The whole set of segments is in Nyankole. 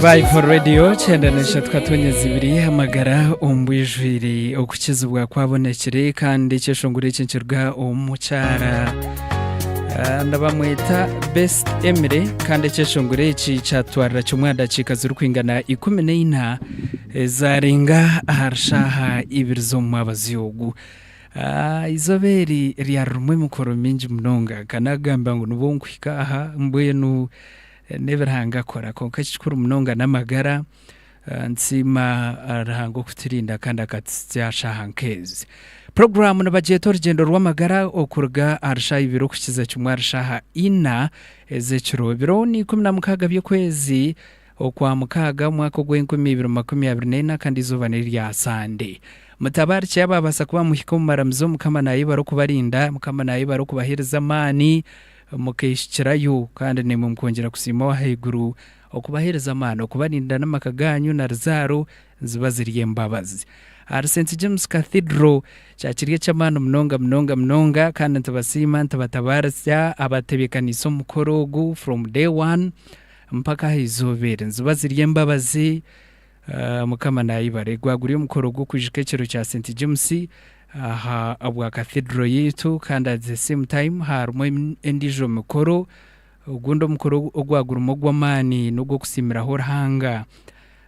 Revival Radio 93 katonyeza ibiri amagara omu bwijwire okukizibwa kwabonekire kandi ekyeshongoro eki nikiruga omu mukyara Ah, nibamweta Best Emily kandi ekyeshongoro eki kyatwarira kimwe aha dakiika zirikwingana 14 ezarenga aha shaaha ibiri z'omu mwabazyo ogu. Ah, eizooba eri ryaririmu emikoro mingi munonga nkanagamba ngu nibwo nkuhika aha mbwenu N'ebi Ruhanga akora. Kwonka ekikuru munonga n'amagara. Nsiima Ruhanga okuturinda kandi akatuhitsya aha shaaha nk'ezi. Puroguraamu nibagyeta Orugyendo rw'Amagara okuruga ahari shaaha ibiri okuhikiza kimwe ahari shaaha ina ez'ekiro. Ebiro ni 16 by'okwezi okwa mukaaga omwaka ogw'enkumi ibiri makumi abiri n'ena kandi eizooba n'erya Sande. Mutabaarikye abaabaasa kuba muhika omu maramizo Mukama naayebare okubarinda, Mukama naayebare okubaheereza amaani. Mukeehikirayo, kandi naimwe mukongyera kusiima Ow'ahaiguru okubaheereza amaani, okubarinda n'amaka gaanyu na ruzaaro niziba ziri embabazi. Ahari Saint James Cathedral kyakiri eky'amaani munonga munonga munonga kandi nitubasiima nitubatabaarisa abatebeekaniise omukoro ogu from day one mpaka aha izooba eri. Niziba ziri embabazi. Mukama nayebare. Gwaba guri omukoro gw'okwijuka ekiro kya Saint James aha bwa Cathedral yaitu kandi at the same time harimu endiijo mikoro. Ogundi omukoro ogwaba gurimu ogw'amaani n'ogw'okusiimiraho Ruhanga.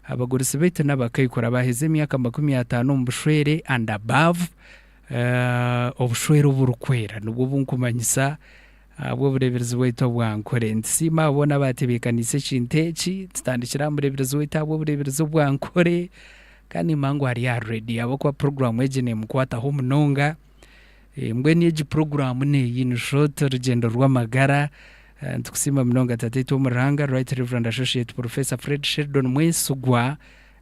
Abagurusi baitu n'abakaikuru abaaheza emyaka 50 omu bushwere and above, obushwere oburikwera nibwo bunkumanyisa Ahabw'obureeberezi bwaitu obwa Nkore. Nitusiima abo boona abaatebeekaniise ekintu eki. Tutandikire aha mureeberezi waitu ahabw'obureeberezi obwa Nkore. Kandi nimanya ngu ari aha reediyo ahabw'okuba puroguraamu egi neemukwataho munonga. Mbwenu egi puroguraamu neeyi in short orugyendo rw'amagara. Nitukusiima munonga Tataitwe omu Ruhanga, Right Reverend Associate Professor Fred Sheldon Mwesigwa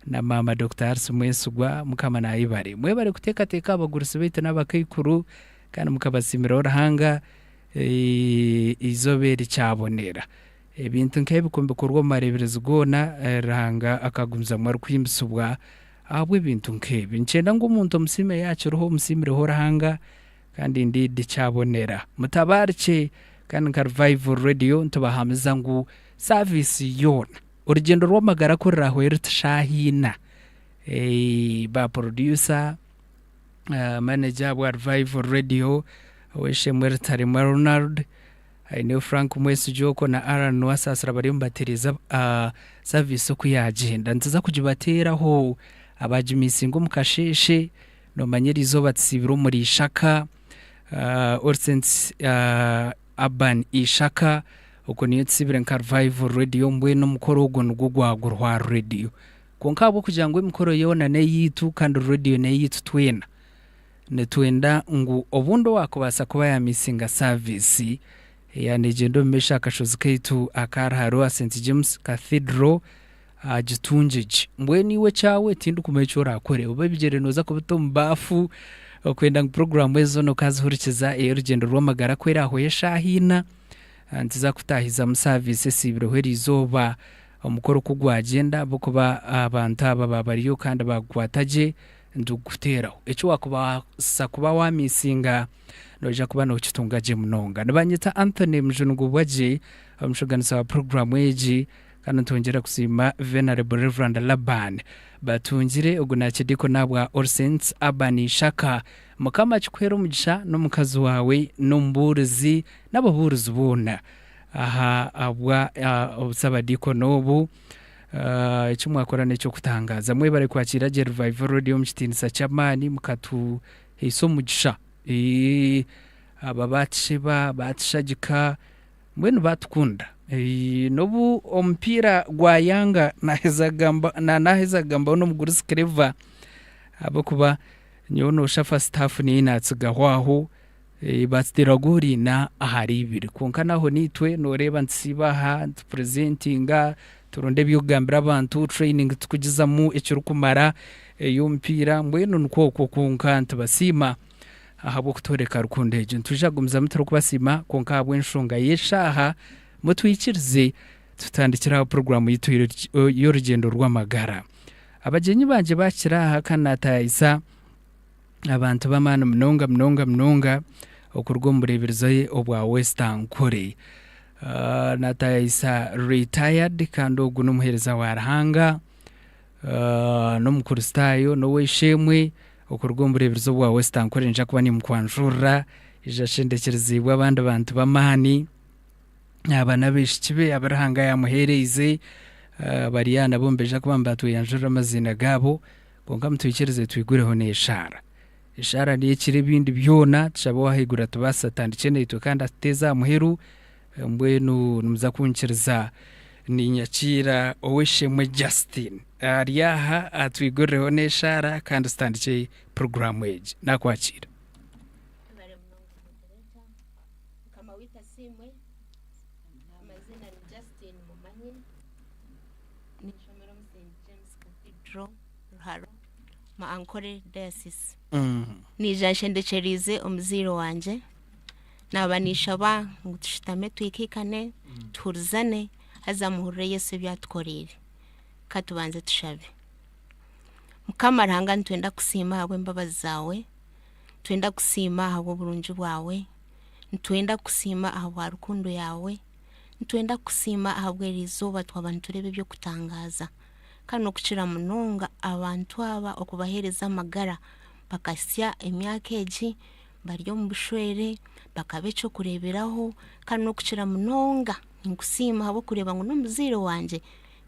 na Maama Dokita Alice Mwesigwa. Mukama naayebare. Mwebare kuteekateeka aha bagurusi baitu n'abakaikuru Kandi mukabasiimiraho Ruhanga eizooba eri kyabonera. Ebintu nk'ebi ku bikorwa omu mareeberezi goona, Ruhanga akagumizamu arikuhimbisibwa ahabw'ebintu nk'ebi. Nikyenda ngu omuntu omusiime yaakiriho, omusiimireho Ruhanga kandi indeed kyabonera. Mutabaarikye kandi nka Revival Radio nitubahamiza ngu service yoona, orugyendo rw'amagara ku rurahwere ruti shaaha ina, ba producer, Manager bwa Revival Radio ow'eishe-emwe Rutaremwa Ronald, aineho Frank Mwesigye okwo na Aaron Nuwasaasira bariyo nibatereeza service oku yaagyenda. Nituza kugibateeraho abaagimisinga omu kasheeshe, noomanya eriizooba tusiibire omuri Ishaka, All Saints Urban Ishaka, okwo niyo tusiibire nka Revival Radio mbwenu omukoro ogwo nigwo gwagurwa aha radio. Kwonka ahabw'okugira ngu emikoro yoona n'eyaitu kandi rediyo n'eyaitu twena, nitwenda ngu obundi owaakubaasa kuba yaamisinga saaviisi yaaba neegyenda omu maisho aha kashozi kaitu aka Ruharo aha St James Cathedral agitungye gye. Mbwenu iwe ekyawe tindikumanya eki oraakore, oba ebigyere nooza kubita omu baafu okwenda ngu puroguraamu ezi zoona okaazihurikiza ey'orugyendo rw'amagara ku eraahoye eshaaha ina, nituza kutaahizamu saaviisi esiibireho eriizooba. Omukoro ku gwagyenda ahabw'okuba abantu aba baaba bariyo kandi baagukwata gye, nituguteeraho. Eki waakubaasa kuba waamisinga, noija kuba nookitunga gye munonga. Nibanyeta Anthony Mujuni-Gubwagye, omushuganisa wa puroguraamu egi, kandi nitwongyera kusiima Venerable Reverand Laban Batungire, ogu naakidikoni ahabwa All Saints Urban Ishaka. Mukama akikuheere omugisha n'omukazi waawe n'omubuurizi n'ababuurizi boona. Aha ahabwa obusabadiikoni obu, eki mwakora n'eky'okutangaaza. Mwebare kwakiira gye Revival Radio omu kitiinisa ky'amaani mukatuhaisa omugisha. Aba baatusheba, baatushagika, mbwenu baatukunda. N'obu omupiira gwayanga naaheza kugamba naaheza kugambaho n'omugurusi Clever ahabw'okuba nyowe noosha first half niyo naatsigaho aho. Baatuteera goolo ina ahari ibiri. Kwonka naho naitwe nooreeba nitusiiba aha, nitupurezentinga, turonda eby'okugambira abantu, training tukugizamu ekirikumara ey'omupiira, mbwenu nikwo okwo kwonka nitubasiima ahabw'okutworeka rukundo egyo. Nitwija kugumizamu turikubasiima kwonka ahabw'enshonga y'eshaaha, mutwikirize tutandikire aho puroguraamu yaitu y'orugyendo rw'amagara. Abagyenyi bangye baakira aha kandi naataayisa abantu b'amaani munonga munonga munonga okuruga omu bureeberezi obwa West Ankole. Natayayisa retired kandi ogu n'omuheereza wa Ruhanga, n'omukristaayo, n'ow'eishe-emwe okuruga omu bureeberezi obwa West Ankole niinyija kuba nimukwanjurira yaija ashendekyerezibwe abandi bantu b'amaani. Aba n'abaishiki be abu Ruhanga yaamuheereize bari aha nabo nibaija kuba nibatweyanjurira amaziina gaabo kwonka mutwikirize twigureho n'eshaara. Eshaara niyo ekira ebindi byona, tushabe ow'ahaiguru atubaasise atandikye naitwe kandi atuteeze aha muheru. Mbwenu nimuza kunyikiriza ninyakiira ow'eishe-emwe Justin ari aha atwigurireho n'eshaara kandi tutandikye puroguraamu egi. Naakwakiira. Mwebare munonga moderator. Mukama waitu asiimwe. Amazina ni Justine Mumanye. Ninshomera omu St James Cathedral Ruharo mu Ankole Diocese. Naija nshendekyereize omuzaire wangye. Naaba ninshaba ngu tushutame twikaikane, tuhurizane haza muhurire Yesu ebi atukoreire. Ka tubanze tushabe. Mukama Ruhanga nitwenda kukusiima ahabw'embabazi zaawe, nitwenda kukusiima ahabw'oburungi bwawe, nitwenda kukusiima ahabwa rukundo yaawe, nitwenda kukusiima ahabw'eri izooba twaba nitureeba eby'okutangaaza. Kandi n'okukira munonga abantu aba okubaheereza amagara bakahitsya emyaka egi bari omu bushwere, bakaba eky'okureeberaho kandi n'okukira munonga ninkusiima ahabw'okureeba ngu n'omuzaire wangye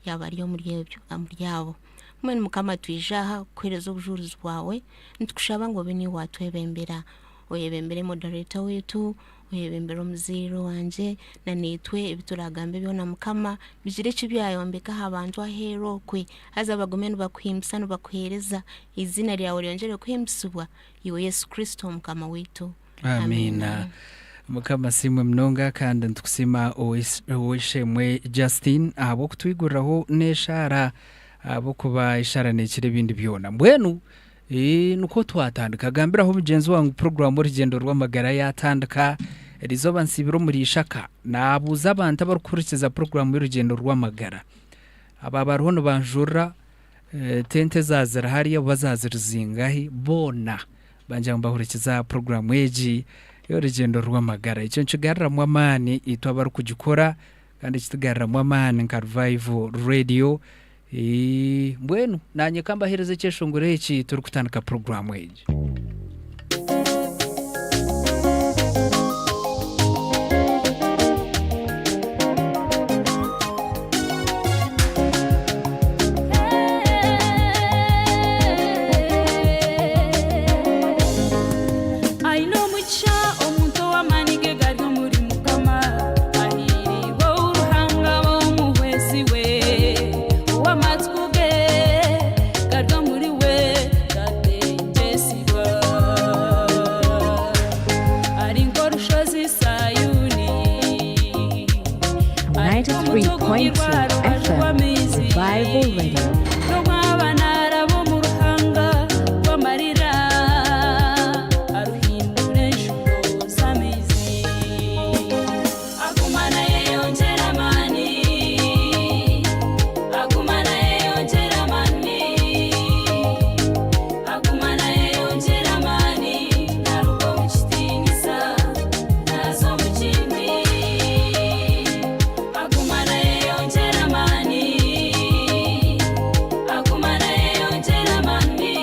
yaaba ari omuri ebyo omuri abo. Mbwenu Mukama twija aha kukuheereza obujurizi bwawe, nitukushaba ngu obe niiwe waatwebembera, oyebembere moderator waitu, oyebembere omuzaire wangye na naitwe ebi turaagambe byona Mukama bigire eki byayombeka aha bantu aheeru okwe, haza bagume nibakuhimbisa nibakuheereza, eiziina ryawe ryongyere kuhimbisibwa Iwe Yesu Kristo Mukama waitu. Amiina. Mukama asiimwe munonga kandi nitukusiima ow'eishe-emwe Justin ahabw'okutwiguriraho n'eshaara ahabw'okuba eshaara neekira ebindi byona. Mbwenu eh, nikwo twatandika. Gambiraho mugyenzi waawe ngu puroguraamu Orugyendo rw'Amagara yaatandika. Eriizooba nsiibire omuri Ishaka naabuuza abantu abarikuhurikiza puroguraamu y'Orugyendo rw'Amagara. Aba bariho nibanjurira Tente ezaazire hariya oba zaazire zingahi, boona bangira ngu bahurikize aha puroguraamu egi y'orugyendo rw'amagara. Ekyo nikigaruramu amaani itwe abarikugikora kandi kitugaruramu amaani nka Revival Radio. Mbwenu naanye ka mbaheereze ekyeshongoro eki turikutandika puroguraamu egi. Aine omugisha omuntu ow'amaani ge gari omuri Mukama, ahiiriirwe ou Ruhanga aba omuhwezi we, ow'amatsiko ge gari omuri we. Tatengyesibwa. Ari nk'orushozi Sayuuni, ari nk'omuti ogubirwe aha 93.2 rubaju FM rw'amaizi. Revival Radio. N'obu aba naaraba omu ruhanga rw'amarira, aruhindura enshuro z'amaizi. Aguma naayeyongyera amaani, aguma naayeyongyera amaani, aguma naayeyongyera amaani, naaruga omu kitiinisa naaza omu kindi. Aguma naayeyongyera amaani, aguma naayeyongyera amaani.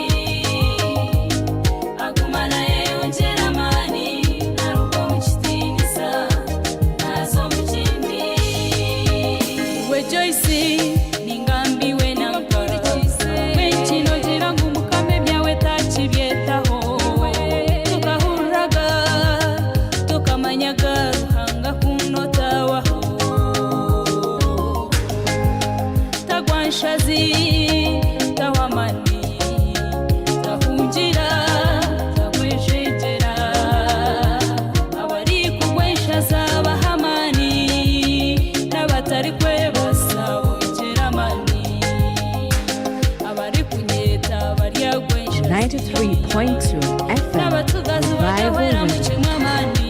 Aguma naayeyongyera amaani, naaruga omu kitiinisa naaza omu kindi. Iwe Joyce, ningamba iwe nanka, mbwenu noogira ngu Mukama ebyawe takibyetaho? Tukahuriraga, tukamanyaga Ruhanga kunu otawaho. Tagwa nshazi, tahwa amani, tahungira, tagwejegyera. Abarikugwa enshazi abaha amani, n'abatarikwebasa bongyera amani. Abarikunyeeta baryagwa enshazi. 93.2 FM N'abatugazi Revival bagahweramu Radio. kimwe amani.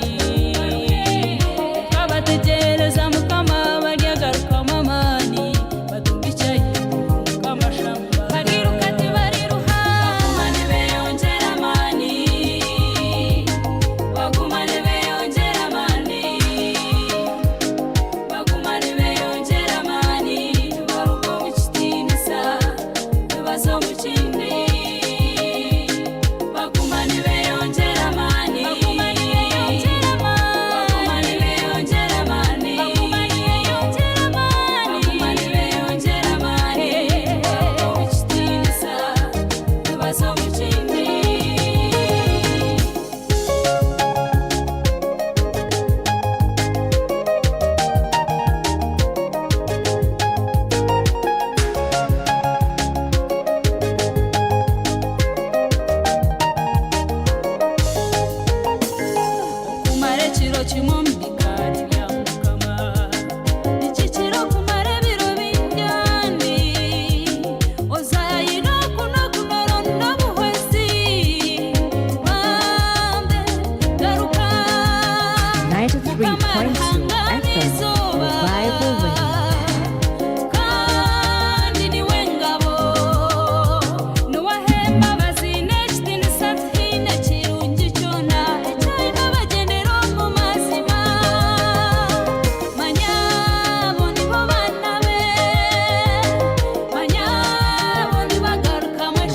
Abategyereza Mukama baryagarukamu amani, batumbikye ahaiguru nk'amashamba. Bariruka tibariruha, baguma nibeyongyera amani, baguma nibeyongyera amani.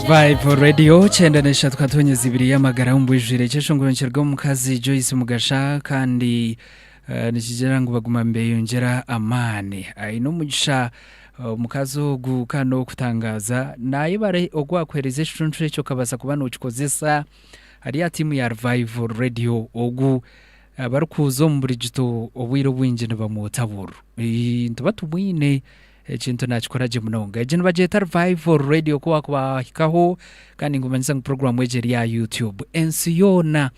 Revival Radio 93 katonyeza ibiri y'amagara omu bwijwire ekyeshongoro nikiruga omu mukazi Joyce Mugasha kandi eh, nikigira ngu baguma nibeyongyera amaani aine omugisha omukazi ogu kandi n'okutangaza nayebare ogu akuhereza ekicuncu ekyo okabaasa kuba nokikozesa ari aha tiimu ya Revival Radio ogu abarikuza omu burigito obwire obwingi nibamwota buru nituba tumwine Ekintu nakikora gye munonga. Egi nibagyeta Revival Radio ku wakuba wahikaho kandi ningumanyisa ngu puroguramu egi eri aha YouTube. Ensi yoona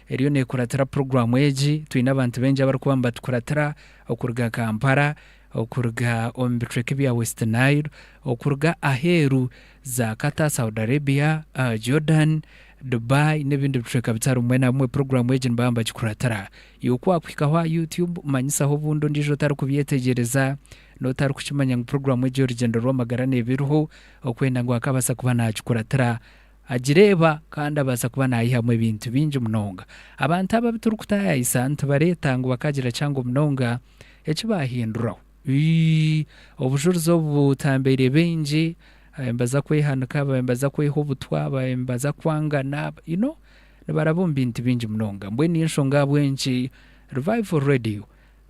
eriyo nekuratira puroguramu egi. Twine abantu baingi abarikuba nibatukuratira okuruga Kampala, okuruga omu bicweka ebya West Nile, okuruga aheeru za Qatar, Saudi Arabia, Jordan, Dubai n'ebindi bicweka bitari bimwe na bimwe puroguramu egi nibaba nibagikuratira. Iwe ku wakuhikaho aha YouTube manyisaho obundi ondiijo otarikubyetegyereza. N'otarikukimanya ngu puroguraamu egi y'orugyendo rw'amagara neeba eriho okwenda ngu akabaasa kuba naagikuratira, agireeba kandi abaasa kuba naayihamu ebintu bingi munonga. Abantu aba abu turikutaayaayisa nitubareeta ngu bakaagira kihango munonga eki baahinduraho. Ii, Obujurizi obu butambaire baingi, baabaire nibaza kwehanika, baabaire nibaza kweha obutwa, baabaire nibaza kwangana, you know, nibaraba omu bintu bingi munonga. Mbwenu niyo nshonga ahabw'enki Revival Radio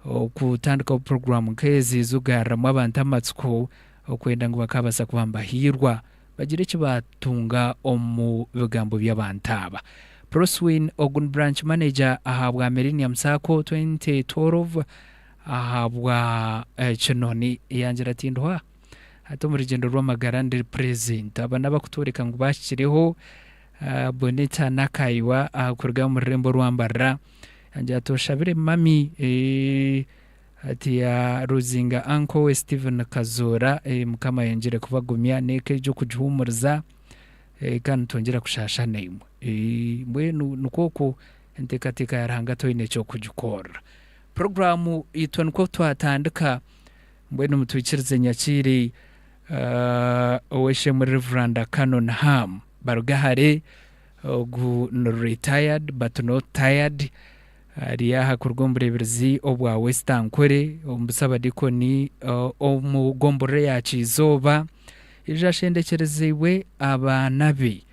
Okutandikaho puroguraamu nk'ezi z'okugaruramu abantu amatsiko okwenda ngu bakaabaasa kuba nibahiirwa bagire eki baatunga omu bigambo by'abantu aba. Proswin ogu ni Branch Manager ahabwa Millennium Sacco 2012 ahabwa Kinoni yangira ati nduha hati omu rugyendo rw'amagara ndi present. Aba n'abakutworeka ngu baahikireho Bonita Nakaiwa kuruga omu rurembo orwa Mbarara. Yangira ati oshabire mummy eeh ati ya Ruzinga uncle we Steven Kazoora eh mukama ayongyere kubagumya n'eka egyo okugihuumuriza eh kandi nitwongyera kushaasha naimwe eh mbwenu nikwo okwo enteekateeka ya Ruhanga toine eky'okugikorera. Puroguraamu itwe nikwo twatandika mbwenu mutwikirize nyakiire ow'eishe-emwe Rev. Canon Ham Barugahare Ogu ni retired but not tired ari aha kuruga omu bureeberezi obwa West Ankole omu busabadikoni omu gomborora ya Kyizooba. Ejo ashendekyereziibwe abaana be,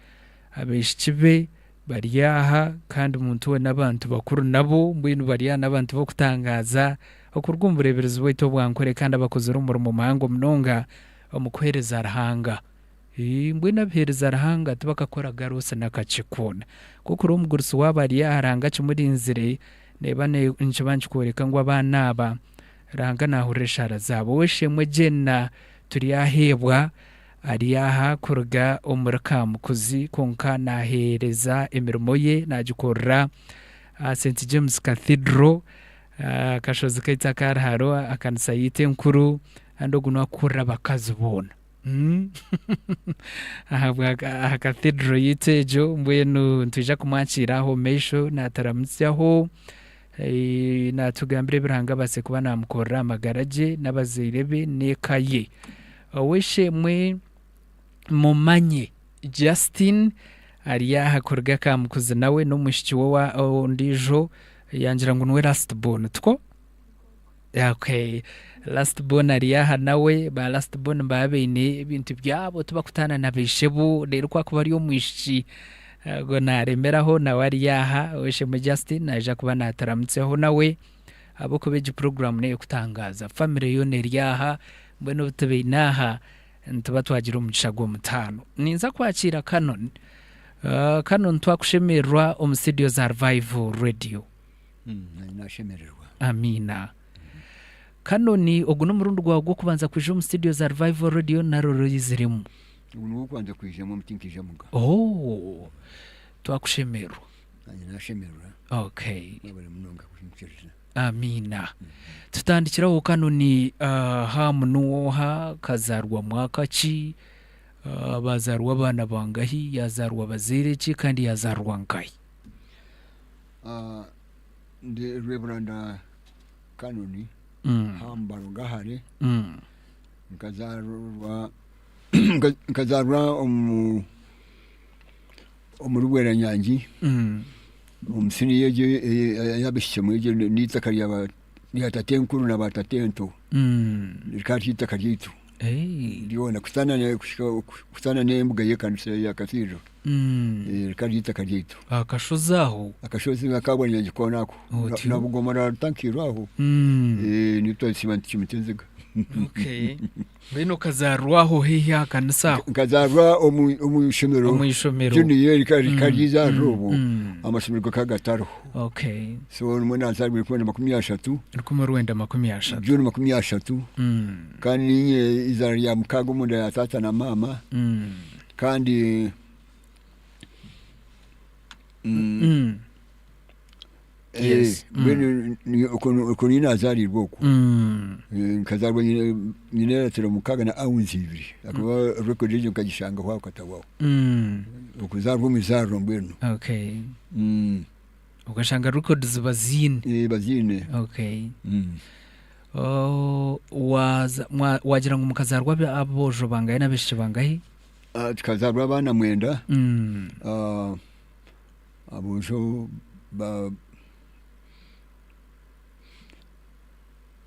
abaishiki be bari aha kandi muntu we n'abantu bakuru nabo mbwenu bari aha n'abantu b'okutangaaza okuruga omu bureeberezi bwaitu obwa Ankole kandi abakozire omurimo muhango munonga omu kuheereza Ruhanga. Ii, Mbwenu abiheereza Ruhanga tibakakoraga rwose n'akakye koona. Ku okuri omugurusi waabo ari aha Ruhanga akimurinzire, neeba nikiba nikikworeka ngu abaana aba Ruhanga naahurira eshaara zaabo. Ow'eishe-emwe Jenna Turyaheebwa ari aha kuruga omuri Kamukuzi kwonka naaheereza emirimo ye naagikorera aha St James Cathedral, akashozi kaitu akari haro aha kanisa yaitu enkuru kandi ogu n'owakukurira abakazi boona. Ahabwa aha cathedral yaitu egyo mbwenu nitwija kumwakiira aho omu maisho naaturamutsyaho eh, naatugambira ebi Ruhanga abaase kuba naamukorera aha magara gye n'abazaire be n'eka ye. Ow'eishe-emwe Mumanye Justin ari aha kuruga Kamukuzi nawe n'omwishiki we owa- ondiijo yangira ngu niwe last born tikwo? Okay. Last born ari aha nawe, ba last born baba baine ebintu byabo tibakutaana na baishebo, reero ku akuba ari omwishiki ogwo naaremeraho nawe ari aha, ow'eishe-emwe Justin naija kuba naaturamutsyaho nawe ahabw'okuba egi puroguraamu n'ey'okutangaaza. Famire yoona eri aha, mbwenu obu tubaine aha nituba twagira omugisha gw'omutaano. Ninza kwakiira Canon. Canon twakushemererwa omu studio za Revival Radio. Naanye naashemererwa. Amiina. Canon, ogu n'omurundi gwawe gw'okubanza kwija omu studio za Revival Radio nari oroiziremu? Ogu nigwo gw'okubanza kwijamu omu tinkaijamuga. Oh, twakushemererwa. Naanye naashemererwa. Okay. Mwebare munonga kumpikiriza. Amiina. Tutandikire aho Canon, uh, Ham niwe oha, akazaarwa mwaka ki, uh, bazaarwa abaana bangahi, yaazaarwa bazaire ki kandi yaazaarwa nkahi? Ah, ndi Reverend Canon Ham Barugahare nkazaarwa nkazaarwa omu omuri Bweranyangi omu siniya egyo ey'abaishiki egyo n'eitaka rya tatenkuru na batatento rikaba riri eitaka ryaitu. Hey. Ryona kutaana ne kuhika kutaana n'embuga y'ekanisa ya Cathedral. Rikaba riri eitaka ryaitu. Aha kashozi aho. Akashozi aka Bwanyangi koona ako. Otyo. Na Bugoma na Rutankiirwe aho. Niho twasiiba nitucumita enziga. Okay. Mbwenu okazaarwa aho haihi aha kanisa aho? Nkazaarwa omu omu ishomero. Omu ishomero. Junior rikaba rikaba ry'izaariro obwo. Mm. Amashomero gakaba gatariho. Okay. So nimwo nazaarwa 1930. 1930. June 30. Kandi niinye eizaara rya mukaaga omunda ya taata na maama. Kandi Yes. mbwenu okwo niyo naazaariirwe okwo. Nkazaarwa nyine eratiro mukaaga na ounce ibiri ahakuba record egyo nkagishangaho aho katabo aho. Okuzaarwa omu izaariro mbwenu. Okay. Okashanga record ziba ziine. Baziine. Okay. Oh, waza mwa- wagira ngu mukazaarwa abe- aboojo bangahi n'abaishiki bangahi? Ah, tukazaarwa abaana mwenda. Ah, aboojo ba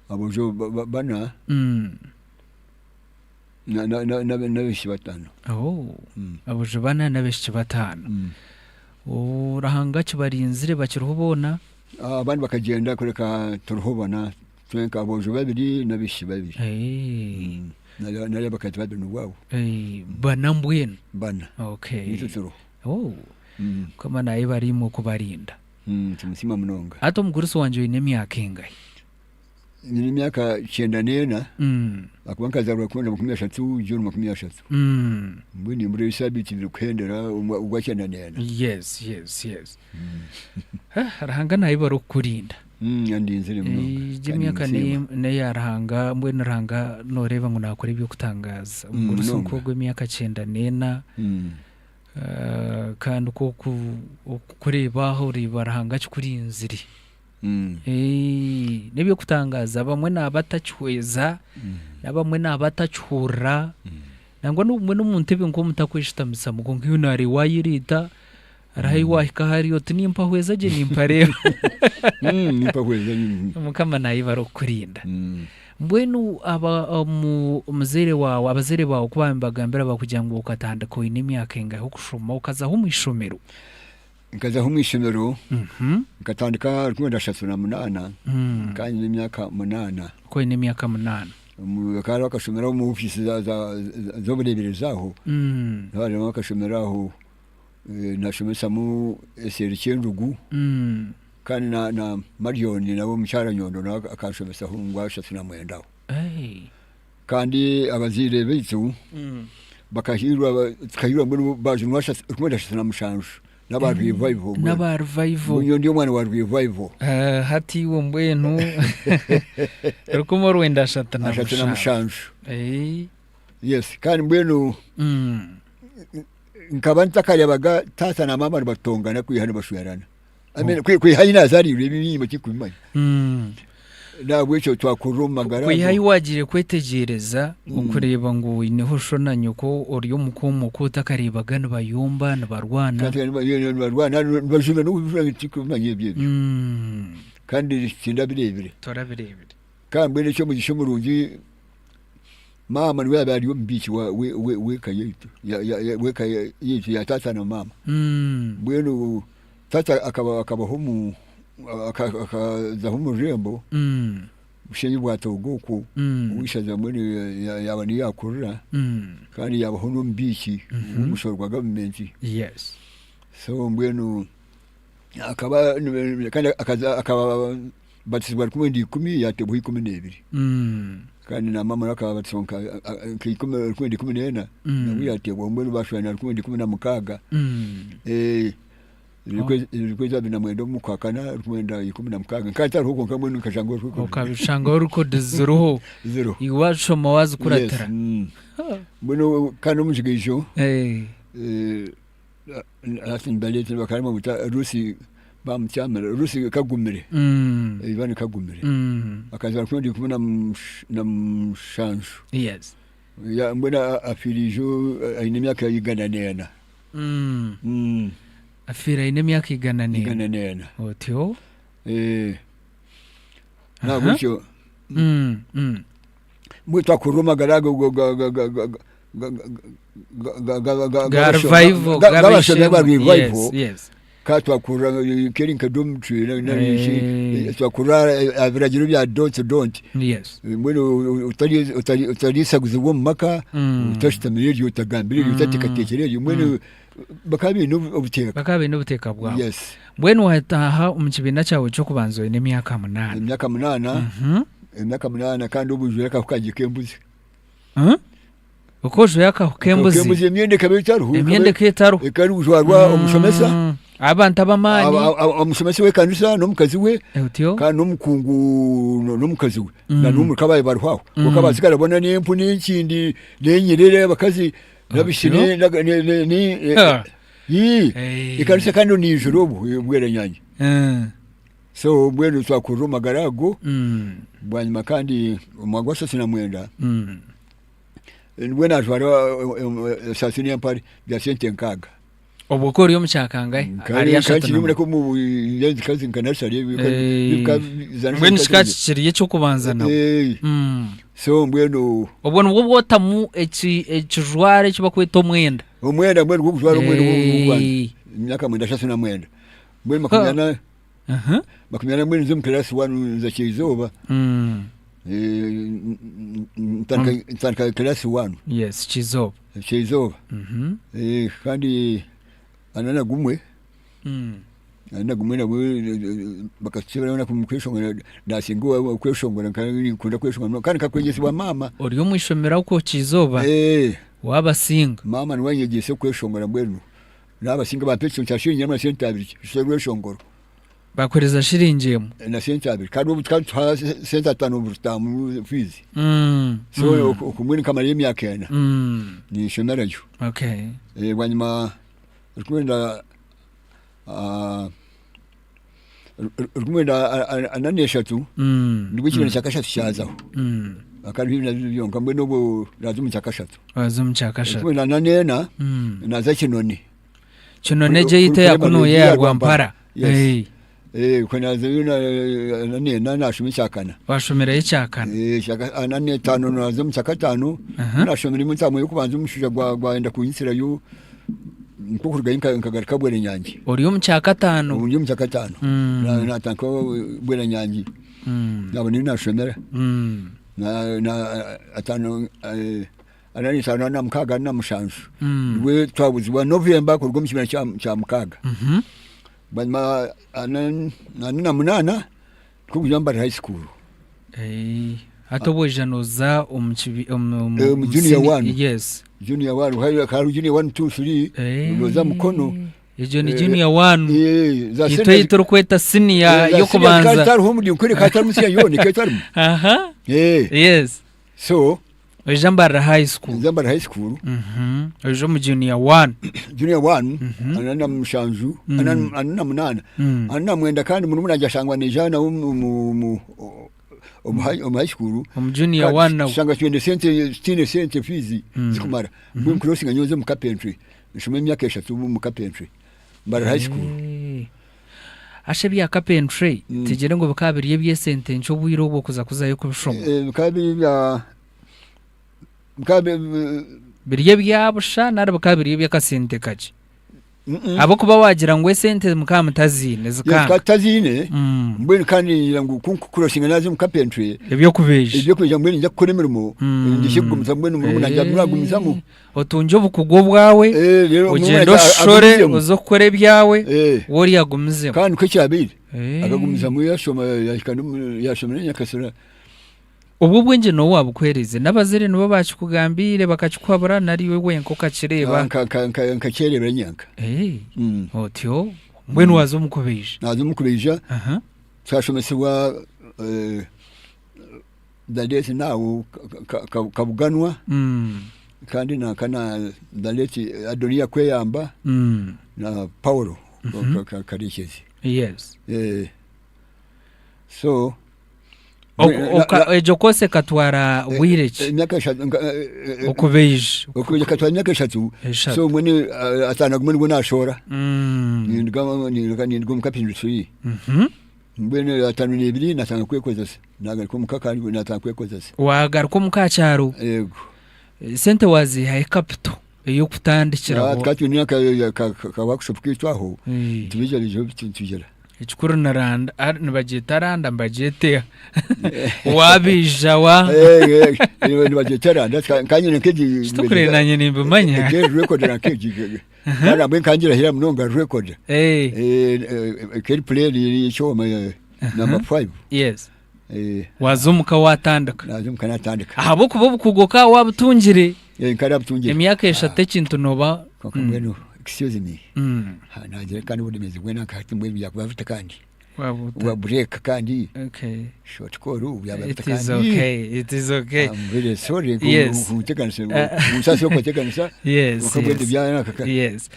aboojo ba- ba- bana na- na- na- na- n'abaishiki bataano. Oh, aboojo bana n'abaishiki bataano. Ruhanga akibarinzire bakiriho boona? Abandi bakagyenda kureka turiho bana twenka aboojo babiri n'abaishiki babiri. Nari abakazi babiri n'obwabo. Bana mbwenu? Bana. Okay. Nitwe turiho. Oh. Mukama nayebare imwe okubarinda. Tumusiima munonga. Hati omugurusi wangye oine emyaka engahi? Nyine emyaka kyenda n'ena, ahakuba nkazaarwa 1930 June 30. Mbwenu nimbura esaabiiti ibiri kuhendera ogwa kyenda n'ena. Yes, yes, yes. Ah, Ruhanga nayebare okukurinda. Andinzire munonga. Egyo emyaka Kandi ninsiima. n'eya Ruhanga, mbwenu Ruhanga nooreeba ngu naakora eby'okutangaaza. Omugurusi Munonga. nk'ogwo emyaka kyenda n'ena, kandi ku okureeba aho oreeba Ruhanga akikurinzire. N'eby'okutangaaza abamwe naaba atakihweza, n'abamwe naaba atakihurira, nangwa n'obumwe n'omu ntebe nk'omutakweshutamisamu kwonka iwe nooreeba waayeriita, hariho ahi waahika hariya oti nimpahweza gye nimpareeba. Nimpahweza nyine. Mukama naayebare okukurinda. Mbwenu aba omu omuzaire waawe abazaire baawe ku baabaire nibagambira bakugira ngu okatandika oine emyaka engahi okushoma okazaho omu ishomero? Nkazaho omu ishomero, nkatandika 1938, nkaba nyine emyaka munaana. Okaba oine emyaka munaana. Bakaba bakashomera omu ofiisi z'obureeberezi aho, harimu akashomero aho nashomesamu eseeri Kyendugu kandi na Marion nawe omukyara Nyondo nawe akanshomesaho omu gwa 39 aho. Kandi abazaire baitu bakahiirwa tukahiirwa mbwenu baajunwa 1937 n'aba revival mbwenu. N'aba revival. Nyowe ndi omwana wa revival. Hati iwe mbwenu 1937. 37. Yes kandi mbwenu nkaba ntakareebaga taata na maama nibatongana kwiha nibashwerana. I mean, kwiha ahi naazaariirwe ebi ebinyima tinkubimanya. N'ahabw'ekyo twakurira omu magara Kwiha ahi ago. waagiire kwetegyereza okureeba ngu oineho sho na nyoko ori omuka omwo ku otakareebaga nibayomba, nibarwana. Nibarwana, nibajuna n'okujuna tinkubimanya ebyo ebyo. Kandi tindabireebire. Torabireebire. Kandi mbwenu eky'omugisha omurungi, maama niwe yaabaire ari omubiiki w'eka yaitu, w'eka yaitu ya taata na maama. Mbwenu taata akaba akabaho omu akazaho omu rurembo, Bushenyi bwa Toogo okwo, ow'eishaza mbwenu yaaba niyo yaakurira kandi yaabaho n'omubiiki w'omushoro gwa gavumenti. So mbwenu akaba kandi akaba batizibwa 19 yateebwaho 12. Kandi na maama nawe akabatizibwa nka 1914 nabwo yateebwaho mbwenu bashwana 1916. Ebiri 29 omu kwakana 1916 nkaba ntariho kwonka mbwenu nkashanga oriho. Okabishangaho records ziriho. Ziriho. Iwe wazishoma wazikuratira. Yes. Mbwenu kandi omujigaijo hati nibareetera bakaba nibamweta Rusi bamutyamira Rusi Kagumire Ivan Kagumire akazaarwa 17 Yes. Mbwenu afiire ijo aine emyaka 104. Afiire aine emyaka 104. 104. Otyo. Nahabwekyo. Mbwenu twakurira amagara ago Ga revival, g'abashomi ba g'ab'eishe-emwe. revival Yes, yes. ka twakurira keri nka dormitory Eh. twakurira ebiragiro bya don't don't Yes. mbwenu otariisaguzibwa omu maka otashutamire eryo otagambire eryo otateekateekire eryo mbwenu bakaba baine obuteeka. Bakaba baine obuteeka bwabo. Yes. Mbwenu waataaha omu kibiina kyawe ky'okubanza oine emyaka munaana. Emyaka munaana, emyaka munaana kandi obujwire akahu kangye k'embuzi. Huh? Oku ojwaire akahu k'embuzi. K'embuzi emyenda ekaba etariho. Emyenda ekaba etariho. Ekaba erikujwarwa omushomesa. Abantu ab'amaani. Omushomesa w'ekanisa n'omukazi we. Otyo. Kandi n'omukungu n'omukazi we. Na n'omuri kabaye bariho aho. Kwonka abasigara boona n'empu n'enkindi n'enyerere abakazi n'abaishiki ekanisa kandi n'eijura obwo Bweranyangi. So mbwenu twakurira omu magara ago, bwanyima kandi omu mwaka gwa ashatu na mwenda, nibwo naajwara esaati n'empare bya sente nkaaga. Obwo okaba ori omu kyakangahe? Ahari ashatu Nkiri na mwenda. omu nkazi nka nasari Mbwenu kikaba kikiri eky'okubanza nabwo. So mbwenu Obwo nibwo bwotamu ekijwaro eki barikweta omwenda. Omwenda mbwenu gw'okujwara omwenda gw'okubanza. Emyaka mwenda ashatu na mwenda. Mbwenu makumi ana makumi ana mbwenu nza omu class one nza Kyizooba ntandika class one. Yes, Kyizooba. Kyizooba. Kandi ana na gumwe ana na gumwe nabwo bakatukyebera omu kweshongora nasinga okweshongora nkaba ninkunda kweshongora munonga kandi nkakwegyesibwa maama. Ori omu ishomero okwo Kyizooba waabasinga? Maama niwe anyegyesa okweshongora mbwenu. Naabasinga bampa ekicumbi kya shiringi emwe na sente abiri kishushe rweshongoro. Bakuhereza shiringi emwe? Na sente abiri kandi obu tukaba nituha sente ataano buri taamu fiizi. So okwo mbwenu nkamarayo emyaka ena ninshomerayo. Bwanyima rukumi rwenda ana n'eshatu nibwo ekibiina kya kashatu kyazaho. Hakaba hariho ebibiina bibiri byonka mbwenu obwo naaza omu kya kashatu. Waaza omu kya kashatu. Rukumi na ana n'ena naaza Kinoni. Kinoni egyo ei eya kunu eya Rwampara. Yes. Okwo naazayo ana n'ena naashoma ekya kana. Waashomerayo ekya kana. Ana n'etaano naaza omu kya kataano, naashomeremu entamu y'okubanza omushaija gwayenda kunyitsirayo nikwo kurugayo nkagaruka Bweranyangi. Ori omu kya kataano? Ndi omu kya kataano. Naatandika Bweranyangi. Naaba niyo naashomera. Ataano ana n'etaano ana na mukaaga ana na mushanju. Nibwo twabuzibwa November kuruga omu kibiina kya mukaaga. Bwanyima ana na munaana nikwo kuza Mbare High School. Hati obu oija nooza omu kibi omu Omu junior one. Yes. Junior one hariho junior one, two, three nooza Mukono. Egyo ni junior one. Itwe ei turikweta siniya y'okubanza. Tariho omuri nkore ka tarimu siniya yoona ekaba etarimu. Aha. Yes. So Oija Mbarara High School. Nza Mbarara High School. Oija omu junior one. Junior one, ana na mushanju, ana na munaana, ana na mwenda kandi murumuna wangye ashangwa naija nawe omu omu high school. Omu junior one nawe. Tushanga twine sente, tutiine sente fees zikumara. Mbwenu nkurosinga nyowe nze omu carpentry. Nshome emyaka eshatu omu carpentry. Mbarara High School. Asha ebya carpentry tugire ngu bikaba biri eby'esente nkye obwire obwo kuza kuzayo kubishoma? Bikaba biri ebya bikaba Biri ebya busha nari bikaba biri eby'akasente kakye? Ahabw'okuba waagira ngu esente mukaba mutaziine zikanga. Tukaba tutaziine, mbwenu kandi ningira ngu ku nkukurosinga naaza omu carpentry. Eby'okubeija. Eby'okubeija mbwenu ninza kukora emirimo, ngyeshe kugumizamu mbwenu murumuna wangye agume agumizamu. Otungye obukugu obwawe, ogyende oshore oze kukora ebyawe, we oriya agumizemu. Kandi nikwo kyabaire, akagumizamu yashoma yahika yashomera Nyakasura. Obwo obwengye n'ou waabukuheereize? N'abazaire nibo baakikugambiire bakakikuhabura nari iwe wenka okakireeba? Nkakyereebera nyenka. Otyo, mbwenu waaza omu kubaija? Naaza omu kubaija, twashomesibwa the late now Kabuganwa kandi nanka na the late Adoniya Kweyamba na Paulo Karekyezi. Yes. So Egyo course ekatwara bwire ki? Emyaka eshatu. Okubaija. Okubaija ekatwara emyaka eshatu. So mbwenu ataano gumwe nibwo nashoora. Ninduga ninduga omu carpentry. Mbwenu 52 natandika kwekozesa, nagaruka omuka kandi natandika kwekozesa. Waagaruka omuka aha kyaro? Yego. Sente waaziihahe capital ey'okutandikiraho? Tukaba twine aka workshop kaitu aho, nitubaija nitugira. Ekikuru ni randa, nibagyeta randa nibagyeta eha? Waabaija wa. Nibagyeta randa, nkanye nk'egi. Kitukureeba naanye nimbimanya. Egi record nk'egi. Kandi nabwe nkangirahira munonga record. Nk'eri plane y'ekyoma number 5. Yes. Waaza omuka waatandika. Naaza omuka naatandika. Ahabw'okuba obukugu okaba waabutungire. Nkarabutungire. Emyaka eshatu ekintu nooba. Kwonka mbwenu excuse me. Naagira kandi oburemeezi bwena nka hati mbwenu byakuba bita kandi. Bwa break kandi. Okay. Short call byaba It bita is kandi. okay. It is okay. I'm very sorry Yes. kunteganisa nsaasire okubateganisa. Yes. Kwonka mbwenu Yes. byanaka. Yes.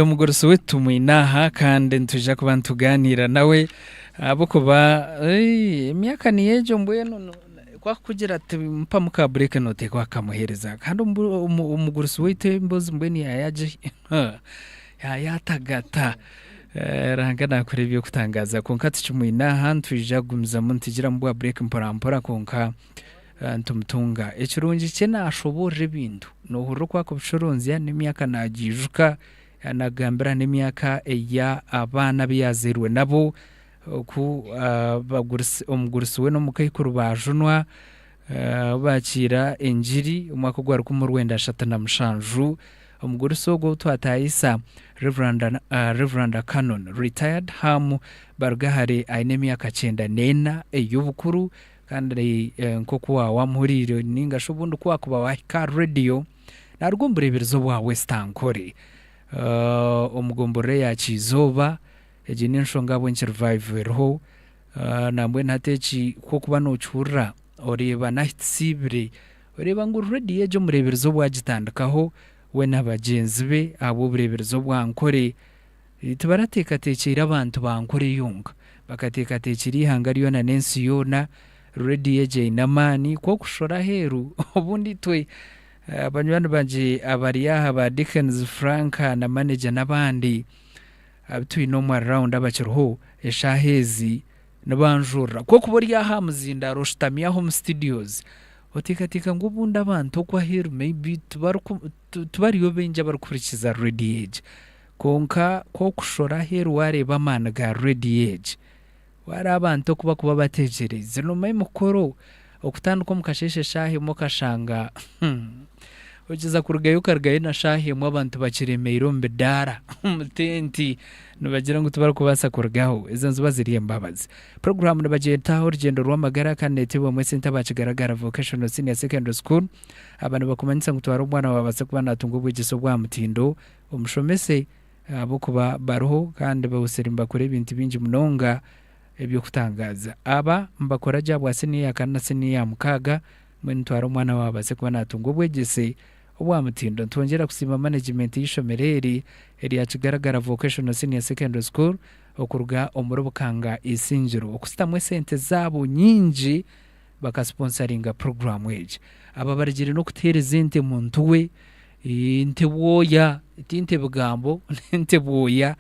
Omugurusi waitu tumwine aha kandi nitwija kuba nitugaaniira nawe ahabw'okuba emyaka niyo egyo mbwenu ku arikukugira ati mpamu ka break nooteekwa kukamuheereza kandi omugurusi waitu emboozi mbwenu yaayatagata. Ruhanga naakora eby'okutangaaza kwonka tukimwine aha nitwija kugumizamu nitugiramu bwa break mpora mpora kwonka nitumutunga. Ekirungi kye naashoboorora ebintu, noohurira oku arikubishoronzya n'emyaka naagiijuka, naakugambira n'emyaka ei abaana abu yaazairwe nabo, oku omugurusi we n'omukaikuru baajunwa, baakiira engiri omwaka ogwa rukumi rwenda ashatu na mushanju. Omugurusi ogwo ou twataayisa, Rev. Canon, Retired, Ham Barugahare aine emyaka kyenda n'ena ey'obukuru. Kandi nk'oku waawamuhuriire nainga shi obundi ku waakuba waahika aha rediyo, naaruga omu bureeberezi obwa West Ankole omu gomborora eya Kiizooba. Egi n'enshonga ahabw'enki Revival eriho. Nambwenu hati eki ku orikuba nookihurira oreeba n'ahu tusiibire, oreeba ngu rediyo egi omureeberezi obu agitandikaho we na bagyenzi be ahabw'obureeberezi obwa Ankole, Tibarateekateekyeire abantu ba Nkore yonka, bakateekateekyera eihanga ryona n'ensi yoona. Rediyo egyo eine amaani, ku okushora aheeru, obundi itwe banywani bangye abari aha ba Dickens, Frank na manager n'abandi abu twine omu around abakiriho eshaaha ezi nibanjurira. Ku okuba ori aha aha muzindaaro oshutami aho omu studios, oteekateeka ngu obundi abantu okwo aheeru maybe tibariyo baingi abarikuhurikiza rediyo egi. Kwonka ku orikushora aheeru waareeba amaani ga rediyo egi, waareeba abantu oku barikuba bategyereize, noomanya emikoro okutandika omu kasheeshe eshaaha emwe okashanga okiza kurugayo okarugayo na shaaha emwe abantu bakiremeire omu bidaara, omu tenti nibagira ngu tibarikubaasa kurugaho. Ezo niziba ziri embabazi. Puroguraamu nibagyeta Orugyendo rw'Amagara kandi neeteebwamu esente aba Kigaragara Vocational Senior Secondary School. Aba nibakumanyisa ngu twara omwana waawe abaase kuba naatunga obwegyese obw'aha mutindo. Omushomese ahabw'okuba bariho kandi bahusire nibakora ebintu bingi munonga eby'okutangaaza. Aba nibakora gye ahabwa siniya ya kana na siniya ya mukaaga, mbwenu twara omwana waawe abaase kuba naatunga obwegyese obwa mutindo. Nitwongyera kusiima manegimenti y'eishomero eri erya Kigaragara Vocational Senior Secondary School okuruga omuri Bukanga Isingiro okusitamu esente zaabo nyingi bakasiponsaringa puroguraamu egi. Aba barugire n'okutuheereza ente muntu we, ente bwoya, ti nte bigambo, n'ente bwoya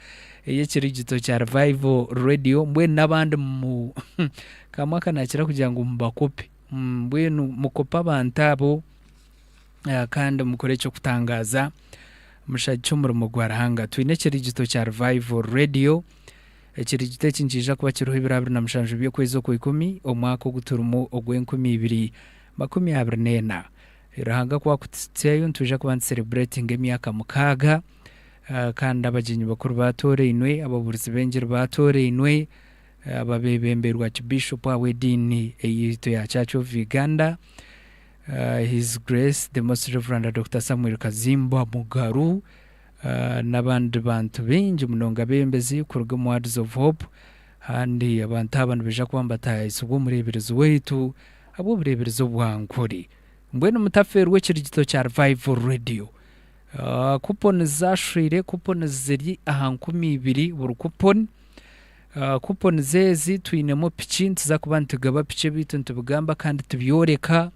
ey'ekirigito kya Revival Radio mbwenu n'abandi mu kamwe aka naakira kugira ngu mubakope, mbwenu mukope abantu abo kandi mukore eky'okutangaaza mushagike omurimo gwa Ruhanga. Twine ekirigito kya Revival Radio. Ekirigito eki nikiija kuba kiriho ebiro 27 by'okwezi Okwaikumi, omwaka ogu turimu ogw'enkumi ibiri makumi abiri n'ena. Ruhanga ku akutuhitsyayo nitwija kuba nitusereburetinga emyaka mukaaga kandi abagyenyi bakuru baatoorainwe, ababuurizi b'engiri baatoorainwe, ababeebemberwe Archbishop ahabw'ediini eyaitu eya Church of Uganda, His Grace the Most Reverend Doctor Samuel Kazimba Mugaru, n'abandi bantu baingi munonga abeebembezi kuruga omu Words of Hope kandi abantu aba nibaija kuba nibataayaayisibwa omureeberezi waitu ahabw'obureeberezi obwa Nkore. Mbwenu mutafeerwa ekirigito kya Revival Radio. Kuponi zaashwire, kuponi ziri aha 2000 buri kuponi. Kuponi ezi twinemu piki, nituza kuba nitugaba piki ebiitu nitubigamba kandi tubyoreka.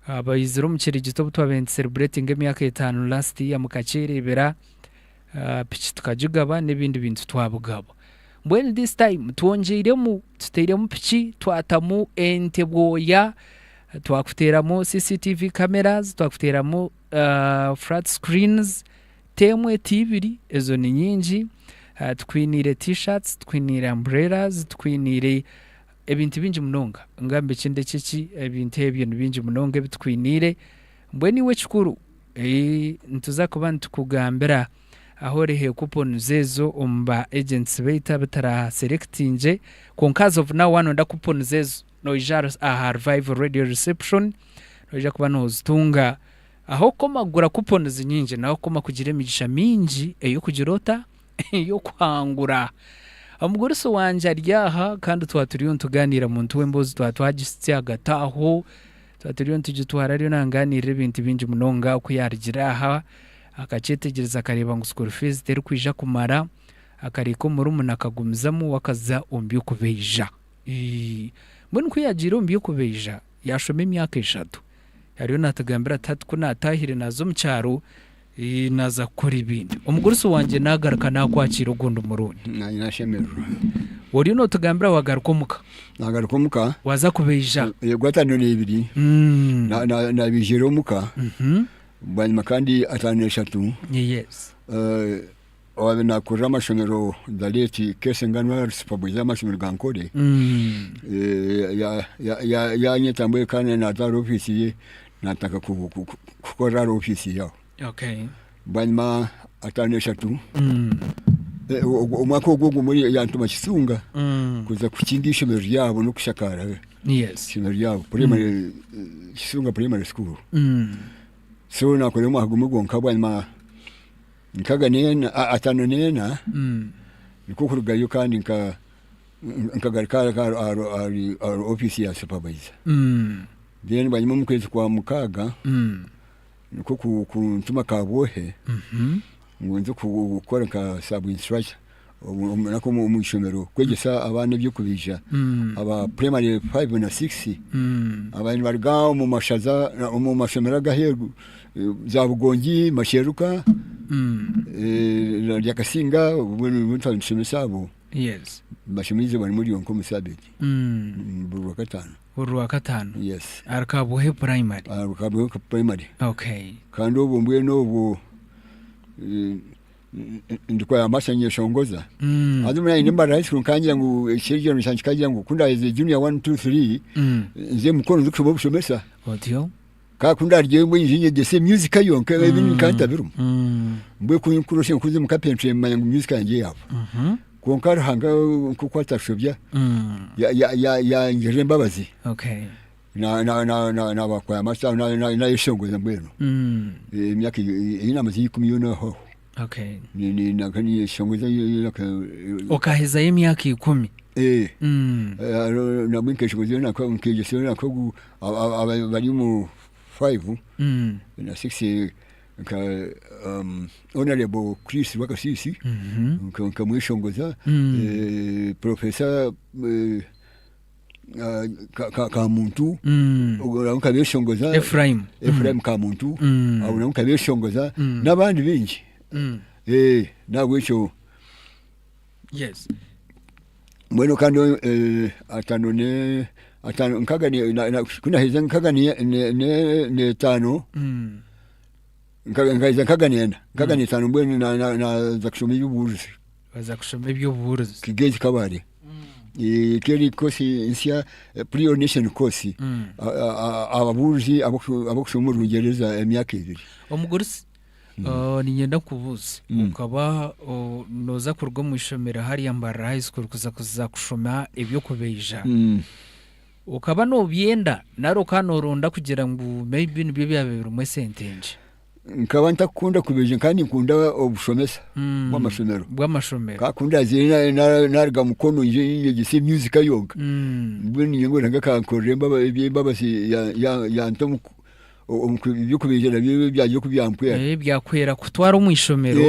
Abaizire omu kirigito obu twabaire nitusereburetinga emyaka etaano last year mukakyereebera, piki tukagigaba n'ebindi bintu twabigaba. Mbwenu this time twongyeiremu tutairemu piki twatamu ente bwoya twakuteeramu CCTV cameras twakuteeramu flat screens t'emwe t'ibiri ezo ni nyingi tukwiniire t-shirts tukwiniire umbrellas tukwiniire ebintu bingi munonga ngambe ekindi ekiki ebintu ebyo ni bingi munonga ebi tukwiniire mbwenu iwe ekikuru nituza kuba nitukugambira ahu orihe coupons ezo omu ba agents baitu abu turaselectingye kwonka as of now waaba noyenda coupons ezo noija aha Revival Radio Reception noija kuba nozitunga ah'okukoma kugura coupons nyingi n'ah'okukoma kugira emigisha mingi ey'okugira ota ey'okuhangura. Omugurusi wangye ari aha kandi twaba turiyo nitugaaniira muntu w'emboozi twaba twagisitsya ahagati aho twaba turiyo nitugitwara ariyo nangaaniirira ebintu bingi munonga oku yaarugire aha akakyetegyereza akareeba ngu school fees terikwija kumara akareka omurumuna akagumizamu we akaza omu by'okubaija. Mbwenu ku yaagiire omu by'okubaija yaashoma emyaka eshatu ariyo naatugambira ati hati ku naataahire naaza omu kyaro naaza kukora ebindi. Omugurusi wangye naagaruka naakwakiira ogundi murundi. Naanye naashemererwa. Oriyo nootugambira waagaruka omuka. Naagaruka omuka. Waaza kubaija. Yego ataano n'ebiri naabaijira omuka. Bwanyima kandi ataano n'eshatu. Yes. Owaabaire naakurira amashomero the late Kesenganwa ari supervisor w'amashomero ga Nkore yaanyeta mbwenu kandi naaza ahari ofiisi ye naatandika kukorera ahari ofiisi ye aho. Okay. Bwanyima ataano eshatu omwaka ogwo gumwe yantuma Kisunga kuza kukinga eishomero ryabo n'okushakaara Yes. eishomero ryabo primary Kisunga primary school. So naakorayo omwaka gumwe gwonka bwanyima Nkaga n'ena, ataano n'ena, nikwo kurugayo kandi nka nkagaruka ahari ofiisi ya supervisor. Then bwanyima omu kwezi kwa mukaaga nikwo kuntuma Kabwohe ngu nze kukora nka sub instructor nako omu ishomero kwegyesa abaana eby'okubaija aba primary five na six ababaire nibaruga omu mashaza omu mashomero ag'aheeru za Bugongi, Masheruka, Ryakasinga obumwe twaba nitushomesa abo Yes. bashoma eizooba rimwe ryonka omu sabiiti buri Rwakataano. Buri Rwakataano? Yes. Ahari Kabwohe Primary? Ahari Kabwohe Primary. Okay. Kandi obwo mbwenu obwo Ndikwaya amasha nyeshongoza haza obu nari Mbarara high school nkangira ngu ekiragiro kyangye kikagira ngu ku ndaheze junior one two three nze Mukono nze kushoma obushomesa Otyo. Ka ku ndarugyeyo mbwenu nyije nyegyese music yonka ebindi nkaba ntabirimu mbwenu ku nkuroshe nkuze omu carpentry manya ngu music yangye yaahwa kwonka Ruhanga nk'oku atashobya yangirira embabazi. Okay. Naaba choir master nayeshongoza mbwenu emyaka ei namaze ikumi yoona aho ninyeshongoza. Okahezayo emyaka ikumi? Nabwe nkeshongoza nkegyesa abari omu five na six nka Honourable Chris Rwakasiisi nkamweshongoza, Professor Kamuntu ogwo nawe nkabeshongoza Ephraim. Ephraim Kamuntu abo nabo nkabeshongoza n'abandi baingi Eh, nahabwekyo Yes. mbwenu kandi eh, ataano ne ataano nkaga ne- na- na- ku naherize nkaga ne- ne- ne- n'etaano nkaga nkaheza nkaga n'ena nkaga n'etaano mbwenu na- na- naaza kushoma eby'obubuurizi Waza kushoma eby'obubuurizi. Kigezi Kabale. Ekaba eri course nsya pre-ordination course ababuurizi ab'okushoma orungyereza emyaka ebiri. Omugurusi, niinyenda nkubuuze, okaba nooza kuruga omu ishomero hariya Mbarara High School kuza kuza kushoma eby'okubaija, okaba noobyenda nari okaba nooronda kugira ngu maybe nibyo byaba birimu esente nkye? Nkaba ntakukunda kubaija nkaba ninkunda obushomesa bw'amashomero. Bw'amashomero. Ka ku ndaazire naaruga Mukono nyije nyegyese music yonka. Mbwenu nyowe ngu Ruhanga akankorera eby'embabazi yanta omu by'okubaija nabyo byagira oku byampwera. Byakuhwera kutwara omu ishomero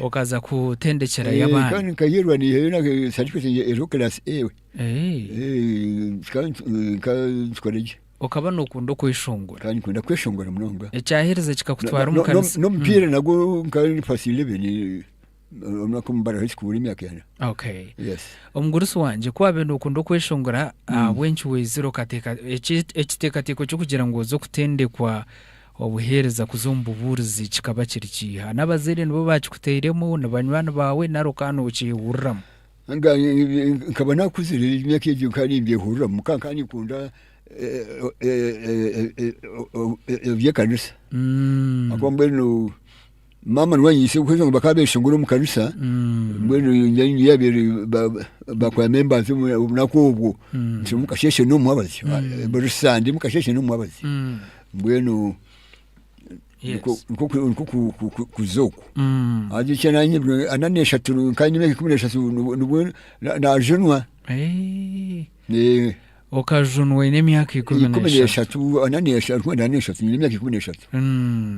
okaza kutendekyerayo abaana. Kandi nkaheerwa naihayo na certificate eriho class A. Nkaba nkikora gye. Okaba nookunda okweshongora? Nkaba ninkunda kweshongora munonga. Ekyaheereza kikakutwara omu kanisa? N'omupiira nagwo nkaba ndi pass 11. Omunaku omu Mbarara High School emyaka ena. Okay. Yes. Omugurusi wangye ku waabaire nookunda okweshongora, ahabw'enki waizire okateeka eki ekiteekateeko ky'okugira ngu oze kutendekwa obuheereza kuza omu bubuurizi kikaba kiri kiiha? N'abazaire nibo baakikuteiremu, ni banywani baawe nari okaba nookyehuriramu? Nga nkaba naakuzire emyaka egyo nkaba nimbyehuriramu ka nkaba ninkunda eby'ekanisa. Ahakuba mbwenu Maama niwe yanyiise kuheza ngu bakaba beshongora omu kanisa mbwenu yabaire bakora members obunaku obwo nti mukasheeshe n'omwabazi buri sande mukasheeshe n'omwabazi mbwenu nikwo kuza okwo haza ekyo nanye ana n'eshatu nkaba nyine emyaka 13 nibwo najunwa. Okajunwa oine emyaka ikumi n'eshatu, ana n'eshatu, ana n'eshatu, nyine emyaka 13.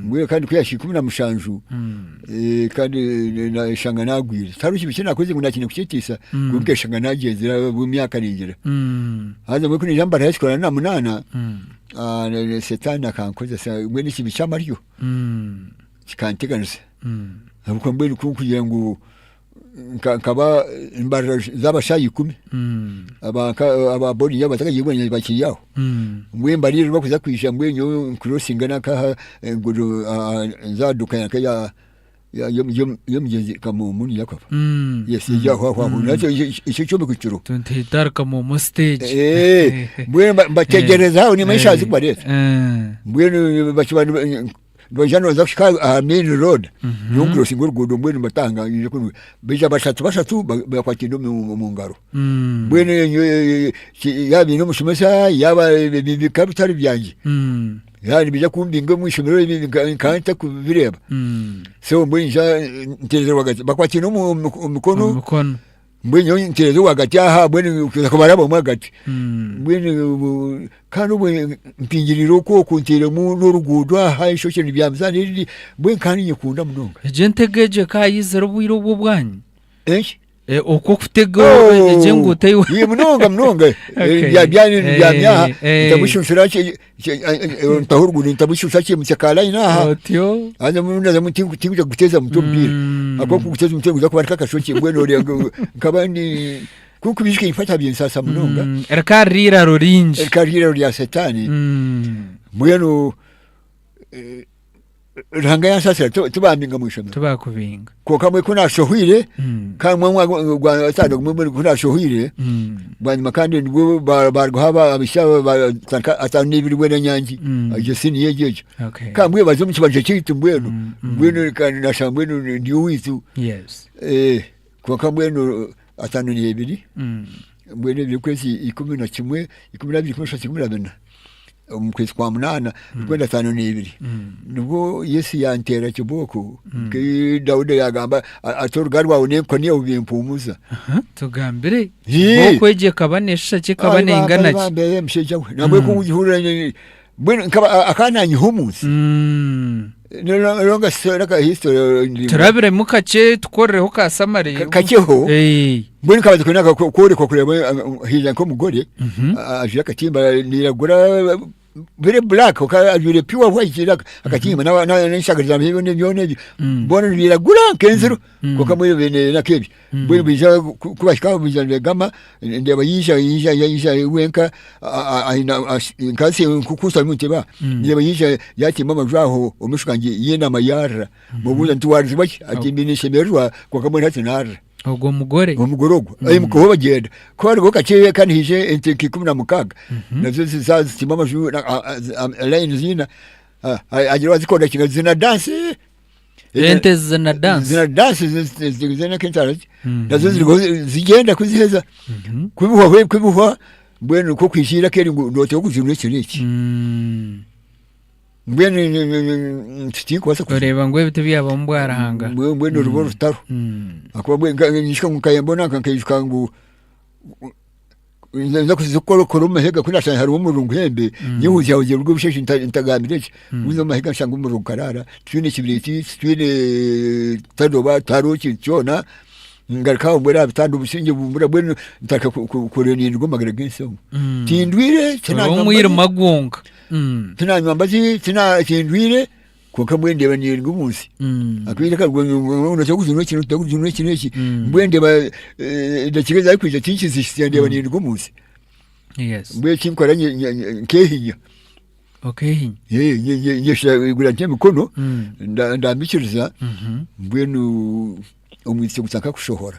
Mbwenu kandi ku yaahika 17, kandi naayeshanga naagwire. Tihariho kintu eki naakozire ngu naakine kukyetiisa, kwonka nkeshanga naagyenzire ahabw'emyaka ningira. Haza mbwenu ku naija mbara high school ana na munaana, Sitaane akankozesa mbwenu ekibi ky'amaryo kikanteganisa. Ahabw'okuba mbwenu ku nkugira ngu nkaba mbarira zaaba shaaha ikumi aba boarding abatakagiire bakiri aho mbwenu mbarire bakuza kwija mbwenu nyowe nkurosinga nakaha enguudo nza aha duka y'omugyenzi Kamomu niyo akaba yes eri aho aho aho ekyo ekyombeko kiriho Tunteetara Kamomu stage. Mbwenu mbategyereza aho nimanya eshaaha zikubareeta mbwenu bakiba Nibaija nibaza kuhika aha main road nyowe nkurosinga oruguudo mbwenu mbatanga nyije kunu baija bashatu bashatu bakwatiine omu ngaro mbwenu yaaba baine omushomesa yaaba bikaba bitari byangye yaaba nibaija kumbinga omu ishomero nkaba ntakubireeba so mbwenu nyija nteereza rwagati bakwatiine omu mikono. Mbwenu nyowe nteereza owagati aha mbwenu kuza kubarabamu agati mbwenu kandi obwe mpingiriire oku oku nteiremu n'oruguudo aha eishokye nibyambiza n'erindi mbwenu kandi niinyekunda munonga. Egyo entego egyo ekaba yaizire obwire obwo obwanyu? Enki? Okwo okutega egyo enguuto ei Ii munonga munonga byaba nibyamya aha ntamushunshura ntaho oruguudo ntamushunshura kiimutsa ka line aha. Otyo. Haza mbwenu tinkuza kuguteeza mutwe omupiira ahakuba kuguteeza omutwe niguza kuba nk'akashokye mbwenu oreeba ngu nkaba ndi ku nkubiijuka ebifo binsaasa munonga. Rikaba riri eiraro ringi. Rikaba riri eiraro rya sitaane mbwenu Ruhanga yansaasira tibambinga omu ishomero. Tibakubinga. Kwonka mbwenu ku naashohwire, kandi mbwenu gwataano gumwe mbwenu ku naashohwire, bwanyima kandi nibwo baarugaho abaishiki abo baatandika ataano n'eibiri mbwenu enyangi, egyo siniya egyo egyo. Kandi mbwenu baza omu kibanja kyaitu mbwenu, mbwenu kandi naashanga mbwenu ndi owaitu. Kwonka mbwenu ataano n'ebiri, mbwenu ebyo okwezi 11, 12, 13, 14. Omu kwezi kwa munaana orikwenda 52 nibwo Yesu yanteera kibooko nka Daudi yagamba ati oruga rwawe n'enkoni yawe bimpuumuza. Tugambire kibooko egyo ekaba neeshusha ki ekaba neingana ki? Bambe mushaija we nambwenu ku ngihurira mbwenu nkaba akaba nanyiha omu nsi. Turabiremu kakye tukorereho ka summary. Kakyeho mbwenu nkabanza kwenda kworekwa kureeba haija nk'omugore ajwaire akatimba nairagura very black kwonka ajwaire pure white akatimba n'enshagariza byona ebyo boona nibiragura nk'enziro kwonka mbwenu baine nak'ebyo mbwenu baija kubahika aho baija nibegama ndeeba yaija yaija yaija wenka nkukusamu nti ba ndeeba yaija yatimba amaju aho omu maisho gangye yinama yarira mubuuza nti warizibwa ki ati mbaire ninshemererwa kwonka mbwenu hati narira. Ogwo mugore? Omugore ogwo aimukaho bagyenda ku hariho kakye kandi haija ente nka 16 nazo zazitimba amaju layini ziina hagira owazikondaktinga zina dansi. Ente zina dance. Zina dance zina nk'entara nazo ziriho zigyenda kuziheza kubihwa kubihwa mbwenu nikwo kwija eiraka eri ngu nooteekwa kujunwa eki n'eki. Mbwenu tinkubaasa Oreeba ngu ebi tibyabamu bwa Ruhanga. Mbwenu oruba orutaro ahakuba mbwenu nyijuka ngu nkayembona nkaijuka ngu Nza kukora omu mahega ku naashanga hariho omuriro nguhembe, nyowe nzya ruga obusheshe ntagambire ki, nza omu mahega nshanga omuriro gukaraara, titwine kibiriiti, titwine tadoba, tihariho kintu kyona, ngaruka aho mbwenu aha bitanda obusingye bumbura mbwenu ntandika kureeba ninduga omu magara g'ensi omu. Tindwire, Ori omwirima gwonka. tinanywa mbazi, tindwire. Kwonka mbwenu ndeeba niinyerwa omu nsi. Mm. Akaire kujunwa eki kujunwa eki n'eki. Mm. Mbwenu ndeeba edakiika ezarikwija tinkizihitsya ndeeba ninduga omu nsi. Yes. Mbwenu ekinkora nkehinya. Okehinya. Nyeshagura nti emikono Mm. ndambikiriza Mhm. mbwenu omwitsyo gutandika kushohora.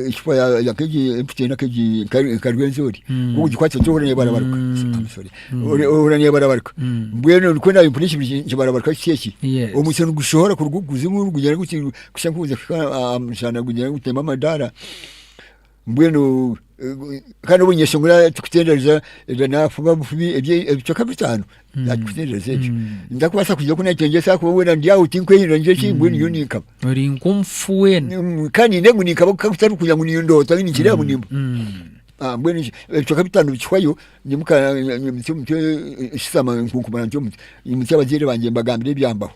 Ecupa yakegi empty nakegi nka Rwenzori. Mm. Ku ogikwata oti ohurira nebarabaruka. Mm. I'm sorry. Ohurira nebarabaruka. Mm. Mbwenu nikwo nabimpa ekintu kibarabaruka kiti eki. Yes. Omwitsyo nigushohora kuruga okuzimu nigugyenda guti kushusha nkuza kuhika aha mushana nigugyenda gutemba amadaara. Mbwenu kandi obu nyeshongora tikutendereza ebyo nafuba bufubi ebicweka bitaano nakutendereza ekyo. Ntakubaasa kugira oku natengyesa ahakuba weena ndi aho tinkwehurira ngi eki mbwenu nyowe ninkaba. Ori nk'omufu weena. Kandi nindeeba ngu ninkaba kutari kugira ngu nindoota ninkireeba ngu nimba. Mbwenu ebicweka bitaano bikihwayo nyimuka nyimutsya omutwe nshutama nkunkumura ntyo omutwe nyimutsya abazaire bangye mbagambira ebyambaho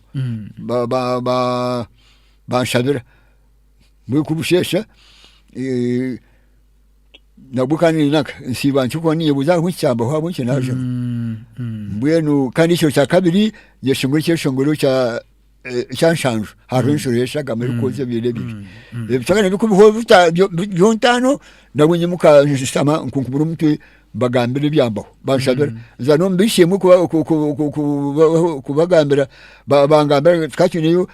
banshabira. Mbwenu ku busheesha nabwo kandi nanka nsiiba ntyo kuba ninyebuuza ahabw'enki kyambaho ahabw'enki naajunwa. Mbwenu kandi ekiro kya kabiri nyeshongora ekyeshongoro kya kya nshanju hariho enshuro y'eshagama erikwozya ebiine ebibi. Ebicweka nabyo ku bihwaho byo ntaano nabwo nyimuka nshutama nkunkumura omutwe mbagambira ebyambaho banshabira. Nza n'omu b'eishe-emwe kubagambira bangambira tukaba twineyo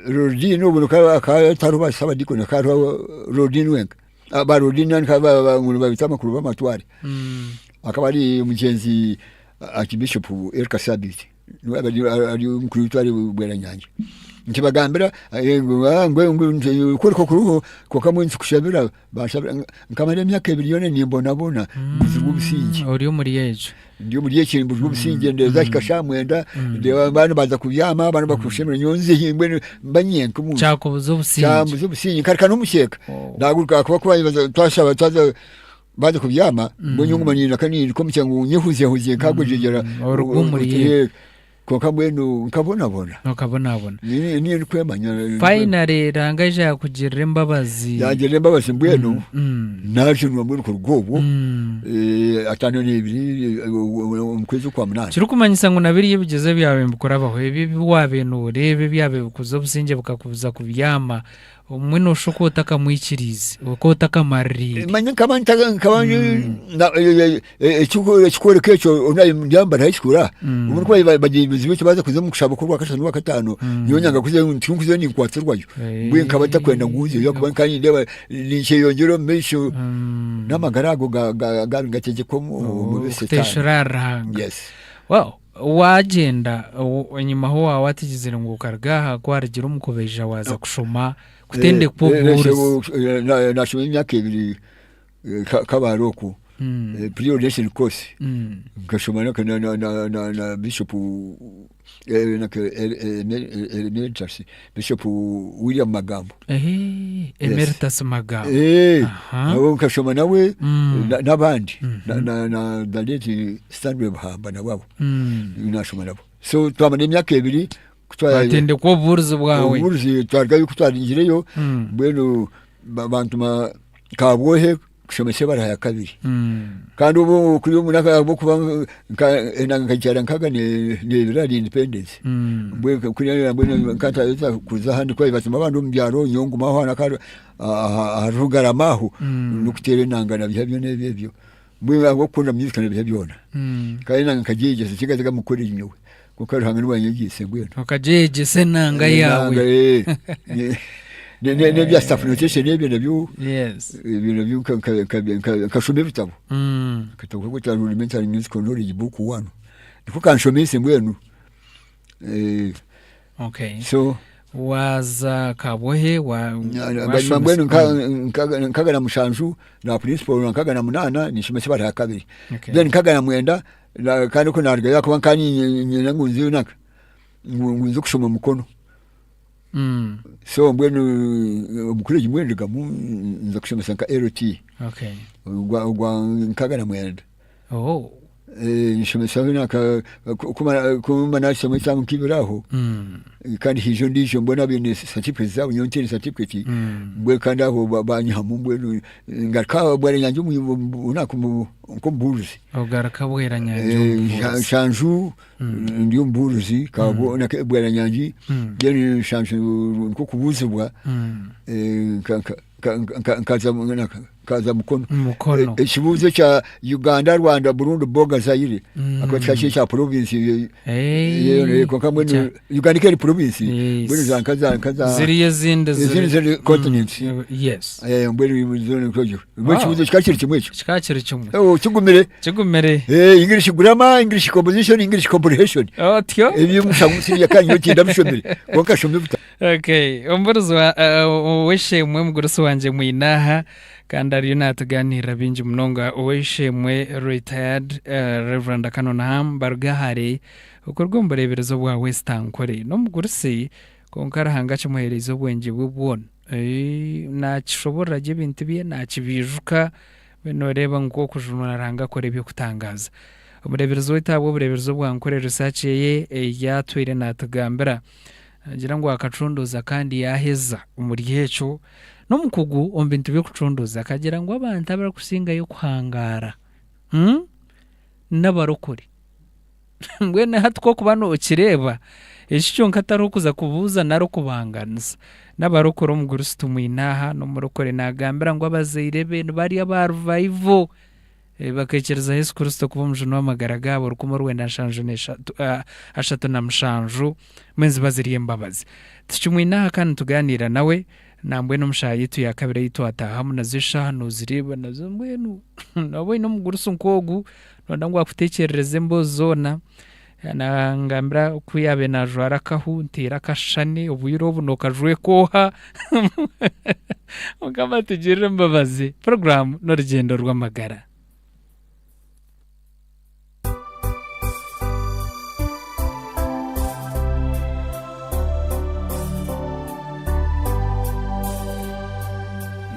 Rodin obu akaba atariho Saabadiikoni hakaba hariho Rodin wenka, ba Rodin ngu nibabeeta amakuru g'amatware. Akaba ari mugyenzi Archbishop Erica Sabiiti niwe yaabaire ari omukuru w'eitware Bweranyangi. Nkibagambira ngu okworeka kuriho kwonka mbwenu nikikushabira Banshabira nkamara emyaka ebiri yoona nimbonabona mbuzirwe obusingye. Ori omuri egyo. Ndi omuri eki mbuzirwe obusingye ndeeza hika shaaha mwenda ndeeba abaana baaza kubyama abaana bakushemera nyowe nze mbwenu mba nyenka omu nju. Kyakubuza obusingye. Kyambuza obusingye nkareka n'omukyeka. Oh. Naaguruka ahakuba ku baaza twashaba twaza baaza kubyama mbwenu nyowe nguma niinaka niiruka omukyeka ngu nyehuzyehuze nkagwejegyera. Oruge omuri egyo. Kwonka mbwenu nkabonabona. Okabonabona. Ni- Niyo ndikwemanya. Finally Ruhanga aija yakugirira embabazi. Yangirira embabazi mbwenu naajunwa mbwenu kuruga obwo ataano n'ebiri omu kwezi okwa munaana. Kirikumanyisa ngu na biriya ebigyezo ebyabaire nibikurabaho, ebi ebi waabaire nooreeba ebyabaire bikuza obusingye bukakubuza kubyama, Obumwe nooshusha oku otakamwikiriize, oku otakamaririire. Manya nkaba nta- nkaba na- ekikworeka ekyo ndyambara ekikura obu nikuba bagyenzi baitu baaza kuza omu kushaba okw'orwakashatu n'orwakataano nyowe nyanga kuzayo tinkuzayo ninkwatirwayo mbwenu nkaba ntakwenda ngu nzeyo ahakuba nkaba nindeeba ninkyeyongyera omu maisho n'amagara ago gaaba nigategyekwa omubi sitaane. Okuteishura ahari Ruhanga. Yes. Well, Waagyenda enyimaho waaba wategizire ngu okaruga aha ku warugire omu kubaija waaza kushoma kutendekwa obubuurizi. Nashoma emyaka ebiri Kabale okwo pre-ordination course nkashoma na Bishop Emeritus Bishop William Magambo. Emeritus Magambo. Nawe nkashoma nawe n'abandi na the late Stanley Buhamba nabo abo nashoma nabo. So twamara emyaka ebiri Watendekwa obubuurizi bwawe. Obubuurizi twarugayo ku twarugireyo mbwenu bantuma Kabwohe kushomesa ebaraha ya kabiri. Kandi obu kuri omu naka ahabw'okuba nka nkakyara nkaga neebira ahari independence. Mbwenu kuri mbwenu nkatandika kuza ahandi ku batuma abandi omu byaro nyowe nguma aho aha Rugarama aho n'okuteera enanga na biha byona ebyo ebyo. Mbwenu ahabw'okukunda music na biha byona. Kandi enanga nkagyeyegyesa tinkazaga mu college nyowe kwonka Ruhanga niwe yanyegyeise mbwenu. Okagyeyegyesa enanga yaawe. Enanga n'ebya staff notation ebyo nabyo Yes. ebyo nabyo nkashoma ebitabo. Akatabo kakwetwa Rudimentary Musical Knowledge Book One niko kanshomeise mbwenu. Okay. So Waaza Kabwohe wa bwanyima mbwenu nkaga na mushanju na principal na nkaga na munaana ninshomesa ebara ya kabiri. Okay. Then nkaga na mwenda kandi ku narugayo ahakuba nkaba niinyenda ngu nze nanka ngu nze kushoma omukono. So mbwenu omu college mbwenu ndugamu nza kushomesa nka LT Okay. ogwa nkaga na mwenda. Oh. Nshomesa kumba nashoma eshaaha nk'ibiri aho kandi haija ondiijo mbwenu abaine certificate zaabo nyowe ntaine certificate mbwenu kandi aho banyihamu mbwenu ngaruka Bweranyangi nk'omubuurizi. Ogaruka Bweranyangi omubuurizi. Nshanju ndi omubuurizi Bweranyangi then Nshanju nikwo kubuuzibwa nkaza Mukono. Mukono. Ekibuuzo ekya Uganda, Rwanda, Burundi, Boga, Zaire akaba kikaba kiri ekya province kwonka mbwenu Uganda ekaba eri province mbwenu za nka nka Ziriyo ezindi ezindi ziri continents. Yes. Mbwenu mbwenu ekibuuzo kikaba kiri kimwe ekyo. Kikaba kiri kimwe. Oh, kigumire. Kigumire. English grammar, English composition, English comprehension. Otyo. Eby'omushango siniya kandi nyowe tindabishomire kwonka shoma ebitabo. Okay, omubuurizi wa ow'eishe-emwe omugurusi wangye mwine aha kandi ariyo naatugaaniirira bingi munonga ow'eishe-emwe retired Rev. Canon Ham Barugahare okuruga omu bureeberezi obwa West Ankole. N'omugurusi kwonka Ruhanga akimuheereize obwengye bwe bwona. Naakishoboorora gye ebintu bye, naakibiijuka, mbwenu nooreeba ngu okujunwa na Ruhanga akora eby'okutangaaza. Omureeberezi waitu ahabw'obureeberezi obwa Ankole research eye ei atwire naatugambira, Naagira ngu akacondooza kandi yaaheza omuri ekyo. N'omukugu omu bintu by'okucondooza akagira ngu abantu abarikusingayo kuhangaara n'abarokore. Mbwenu hati ku orikuba nookireeba, eki kyonka tariho kuza kubuuza nari okubanganisa. N'abarokore omugurusi tumwine aha, n'omurokore naagambira ngu abazaire be nibari aba revival. Bakaikiriza Yesu Kristo kuba omujuni w'amagara gaabo rukumi orwenda nshanju n'eshatu ashatu na mushanju mbwenu ziba ziri embabazi. Tukimwine aha kandi nitugaaniira nawe nambwenu omu shaaha yaitu ya kabiri ei twataahamu nazo eshaaha noozireeba nazo mbwenu nooba oine omugurusi nk'ogu nooyenda ngu akuteekyerereze emboozi zoona. Nangambira oku yaabaire naajwara akahu nteera akashushani obwire obu nookajweka oha? Mukama atugirire embabazi. Puroguraamu n'orugyendo rw'amagara.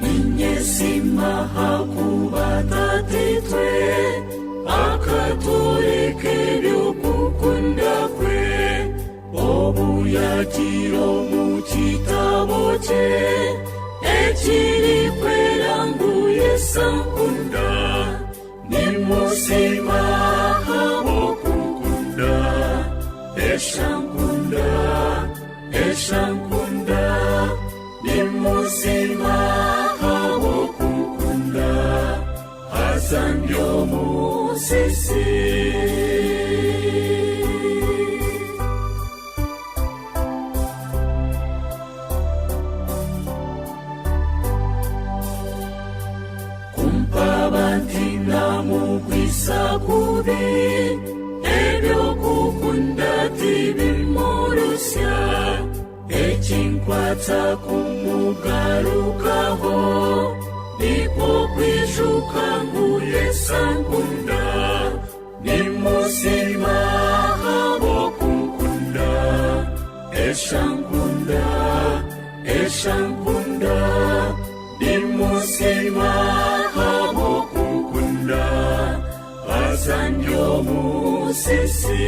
Ninyesiima ahakuba Tataitwe akatworeka eby'okukunda kwe, obu yagiire omu kitabo kye ekirikwera ngu Yesu ankunda. Nimusiima ahabw'okunkunda, Yesu ankunda, Yesu ankunda. Nimusiima ahabw'okunkunda, haza ndi omusiisi. Ku mpaba ntinamugwisa kubi, eby'okukunda tibimurusya. Ekinkwatsa kumugarukaho nikwo kwijuka ngu Yesu ankunda. Nimusiima ahabw'okunkunda. Yesu ankunda, Yesu ankunda. Nimusiima ahabw'okunkunda. Haza ndi omusiisi.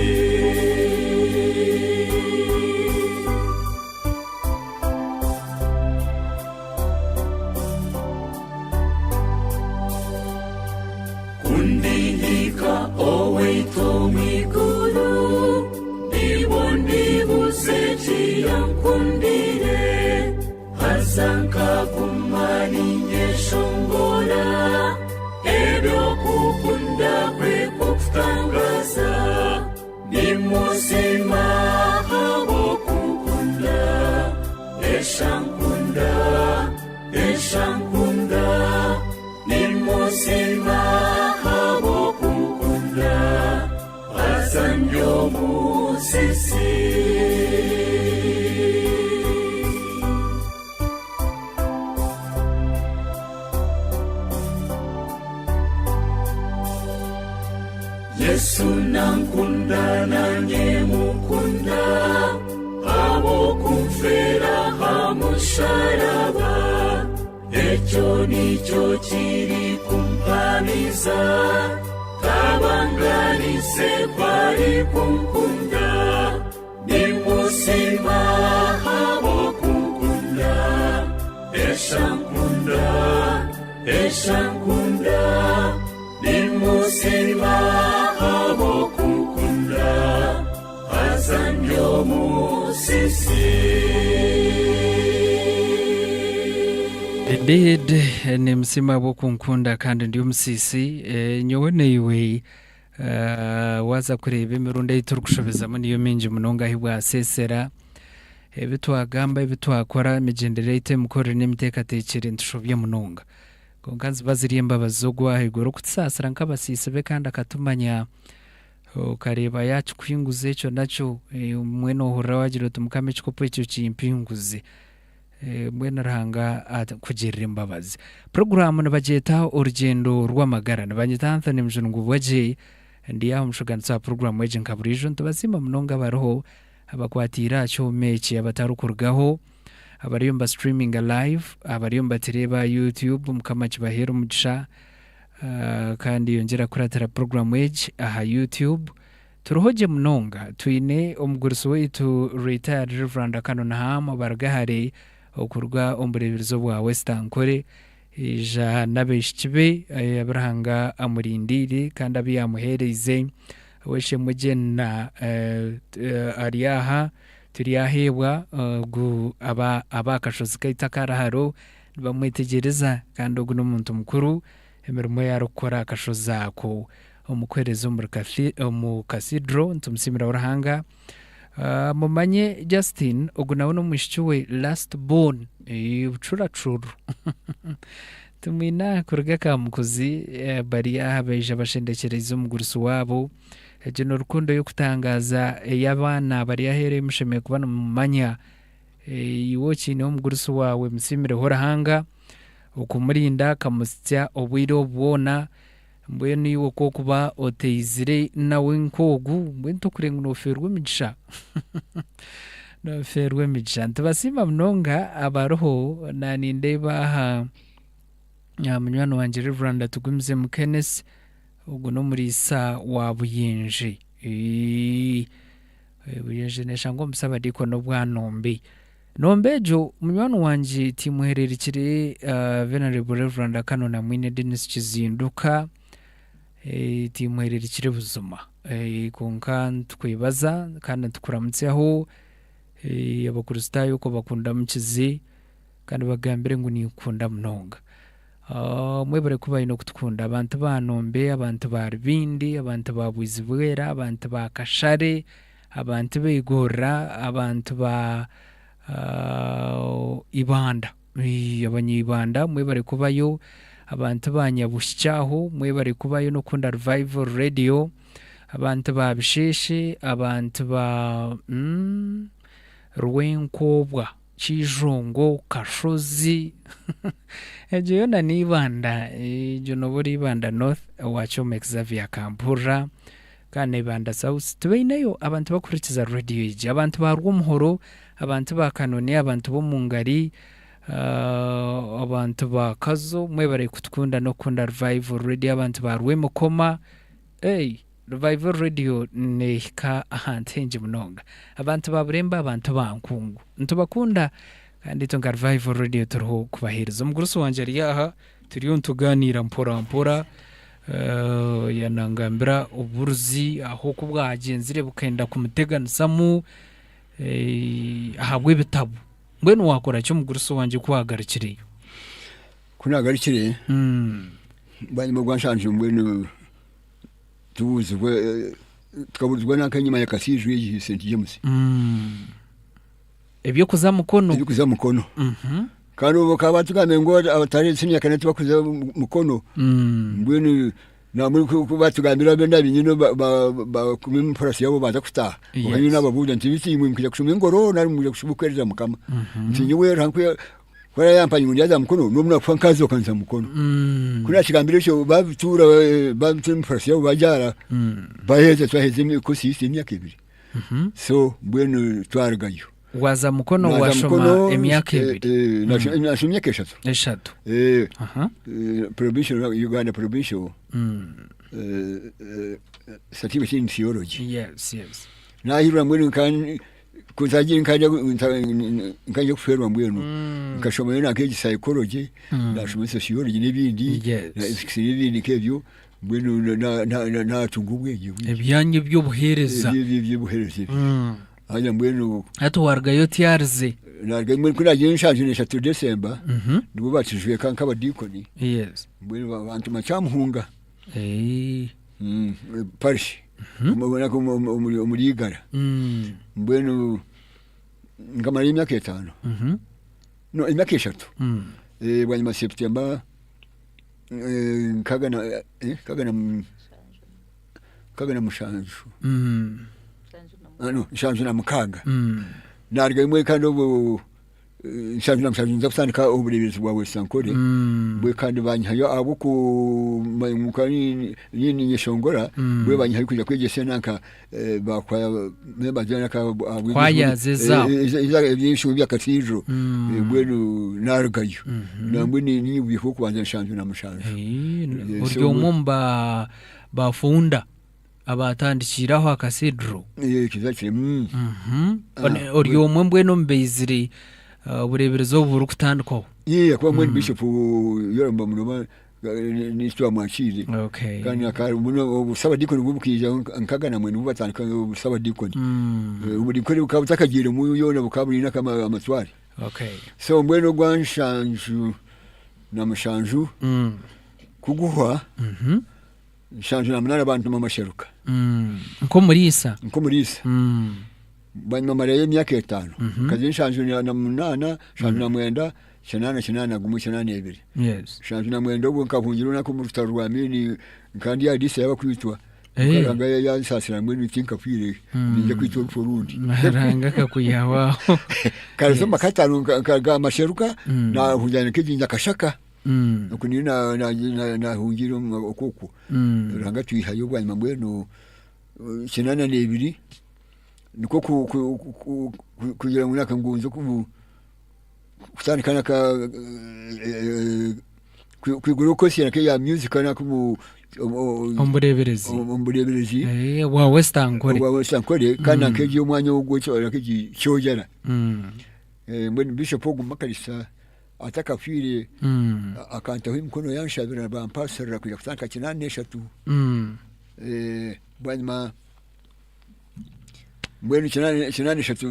Ku ndihika owaitu omu iguru, nibwo ndibuza eki yankundire, haza nkaguma niinyeshongora eby'okukunda kwe kw'okutangaaza. Nimusiima ahabw'okunkunda, Yesu ankunda, Yesu ankunda. Nimusiima ahabw'okunkunda, haza ndi omusiisi. Yesu nankunda nanye mukunda ahabw'okunfeera aha musharaba ekyo nikyo kirikumpamiza. Tabanganise kwarikunkunda Nimusiima ahabw'okunkunda Eshankunda, eshankunda Nimusiima ahabw'okunkunda Haza ndi omusisi. Indeed, nimusiima ahabw'okunkunda kandi ndi omusiisi. Eh, nyowe naiwe eh, waaza kureeba emirundi ei turikushobezamu niyo mingi munonga ahu bwaseesera. Ebi twagamba, ebi twakora, emigyendere yaitu, emikorere n'emiteekateekyere nitushobya munonga. Kwonka niziba ziri embabazi z'ogwo ow'ahaiguru orikutusaasira nk'abasiisi be kandi akatumanya. Okareeba yaakikuhinguza ekyo nakyo, mbwenu ohurira waagira oti Mukama ekikopo ekyo kimpinguze. Mbwenu Ruhanga akugirire embabazi. Puroguraamu nibagyeta Orugyendo rw'Amagara. Nibanyeta Anthony Mujuni Ngubwagye, ndi aha omushugaanisa wa puroguraamu egi nka buriijo. Nitubasiima munonga abariho abakwatiire aha kyoma eki abatarikurugaho, abariyo niba streaminga live, abariyo nibatureeba aha YouTube, Mukama akibaheere omugisha kandi yongyera kukuratira puroguraamu egi aha YouTube. Turiho gye munonga, twine omugurusi waitu Retired Rev. Canon Ham Barugahare okuruga omu bureeberezi obwa West Ankole, yaija n'abaishiki be abu Ruhanga amurindiire kandi abu yaamuheereize. Ow'eishe-emwe Jane ari aha, turyaheebwa ogu aba aha kashozi kaitu akari haro nibamwetegyereza kandi ogu n'omuntu mukuru emirimo ei arikukora aha kashozi ako omu kuheereza omuri omu Cathedral nitumusiimiraho Ruhanga. Mumanye Justin ogu nawe n'omwishiki we last born bucuracuru tumwine aha kuruga Kamukuzi bari aha baija bashendekyereize omugurusi waabo. Egyo ni rukundo y'okutangaaza ey'abaana bari aheeru ei mushemereire kuba nimumanya. Iwe okiineho omugurusi waawe musiimireho Ruhanga okumurinda akamuhitsya obwire obu bwona. Mbwenu iwe ku orikuba oteizire nawe nk'ogu, mbwenu tokureba ngu noofeerwa emigisha? Noofeerwa emigisha. Nitubasiima munonga abariho, naanindeeba aha aha munywani wangye Rev. Tugumizemu Kenneth, ogu n'omuriisa wa Buyenje. Buyenje neeshangwa omu Saabadiikoni obwa Nombe. Nombe egyo munywani wangye timuhereerukire Venerable Rev. Canon Amwine Denis Kizinduka, timuhereerukire buzima kwonka nitukwebaza kandi nitukuramutsyaho Abakristaayo okwo bakunda mukizi kandi bagambire ngu ninkukunda munonga. Mwebare kuba aine okutukunda abantu ba Nombe, abantu ba Rubindi, abantu ba Bwizibwera, abantu ba Kashare, abantu b'Igorora, abantu ba Ibanda, Abanyaibanda mwebare kubayo, abantu ba Nyabushikye aho mwebare kubayo n'okukunda Revival Radio, abantu ba Bisheshe, abantu ba Rwenkobwa, Kijongo, Kashozi, egyo yoona ni Ibanda, egyo nooba ori Ibanda North owa Kyoma Xavier Kampurira. Kandi na Ibanda South tibaineyo abantu bakuhurikiza radiyo egi. Abantu ba Rwomuhoro, abantu ba Kanoni, abantu b'omu Ngari, abantu ba Kazo mwebare kutukunda n'okukunda Revival Radio, abantu ba Rwemikoma, hey, Revival Radio neehika ahantu haingi munonga. Abantu ba Buremba, abantu ba Nkungu, nitubakunda kandi itwe nka Revival Radio turiho kubaheereza. Omugurusi wangye ari aha Turiyo nitugaaniira mpora mpora, yanangambira oburuzi aho oku bwagyenzire bukenda kumuteganisamu ahabw'ebitabo. Mbwenu waakora ki omugurusi wangye ku waagarukireyo? Ku naagarukire, bwanyima gwanshanzire mbwenu tubuuzibwe tukabuuzibwa nanka enyima ya Kasiiju egi St James. Eby'okuza Mukono. Eby'okuza Mukono. Kandi obwo bakaba batugambire ngu abatari siniya kana tibakuza Mukono. Mbwenu nambwenu ku batugambira abe nabinyine bakuma emifarasi yabo baza kutaaha. Konka nyowe nababuuza nti beitu imwe nimwija kushoma engoro nari nimwija kushoma okuheereza Mukama? Nti nyowe Ruhanga ku arayampanye ngu ndyaza Mukono n'obu nakufa nkazooka nza Mukono. Ku nakigambire ekyo babituura babitura emifarasi yabo bagyara baheza twaheza ekosisi y'emyaka ebiri. So mbwenu twarugayo. Waza Mukono Naza washoma Mukono, emyaka ebiri. Nashoma emyaka eshatu. Eshatu. Aha. Provincial, Uganda Provincial. Certificate in Theology. Yes, yes. Nahirwa mbwenu nka ku ntagiire nkajya nkajya kufeerwa mbwenu nkashomayo nanka egi psychology nashoma sociology n'ebindi Yes. na ethics n'ebindi nk'ebyo mbwenu natunga obwengye bwingi. Ebyanyu eby'obuheereza. Eby'obuheereza ebyo. Haza mbwenu Hati warugayo otyarize. Narugayo mbwenu ku naagiire enshanju n'eshatu December nibwo batujweka nk'abadiikoni Yes. mbwenu bantuma Kyamuhunga. Eh. Parish omuri Igara. Mbwenu nkamarayo emyaka etaano. No emyaka eshatu. Bwanyima September nkaga na nkaga na nkaga na mushanju. No nshanju na mukaaga. Narugayo mbwenu kandi obwo nshanju na mushanju nza kutandika obureeberezi bwa West Ankole mbwenu kandi banyihayo ahabw'okumanya ngu nkaba ninyeshongora mbwenu banyihayo kwija kwegyesa enanka ba choir members Choirs ezaabo. eby'eishomero bya Cathedral mbwenu narugayo nambwenu niinyibwire okubanza nshanju na mushanju. Ori omwe omu ba founder. Abaatandikire aho aha Cathedral. Exactly. Ori omwe mbwenu omu baizire obureeberezi obu burikutandikwaho. Yeah, kuba mbwenu Bishop Yoram Bamunoba niitwe twamwakiire. Kandi obusabadiikoni bwo bukaija nkaga namwe nibwo batandika obusabadiikoni. Obudiikoni bukaba butakagiiremu yoona bukaba buri amatware. So mbwenu ogwa nshanju na mushanju kuguhwa, Nshanju na munaana bantuma Masheruka. Nk'omuriisa? Nk'omuriisa. Bwanyima marayo emyaka etaano. Nkaza enshanju na munaana, nshanju na mwenda, kinaana, kinaana na gumwe, kinaana n'ebiri. Nshanju na mwenda obwo nkahungira orunaku omu rutaro rwa Amiini nkaba ndi aha diisa y'abakwitwa. Ruhanga yansaasira mbwenu tinkafiire, niinyija kwitwa orufu orundi. Ruhanga akakwihaho aho. Nkaza omu maka ataano nkaruga aha Masheruka naahungira nk'egi Nyakashaka. Oku niyo naahungiire oku okwo. Ruhanga atwihayo bwanyima mbwenu kinaana n'ebiri nikwo kugira ngu nanka ngu nze kutandika nanka kwigura course nanka eya music nanka omu Omu bureeberezi. Omu bureeberezi. Obwa West Ankole. Obwa West Ankole kandi nanka egi omwanya ogwo nanka egi Kyojara. Mbwenu Bishop ogu Makarisa Atakafiire, akantaho emikono yanshabira bampaasirira kwija kutandika kinaana n'eshatu. Bwanyima mbwenu kinaana n'eshatu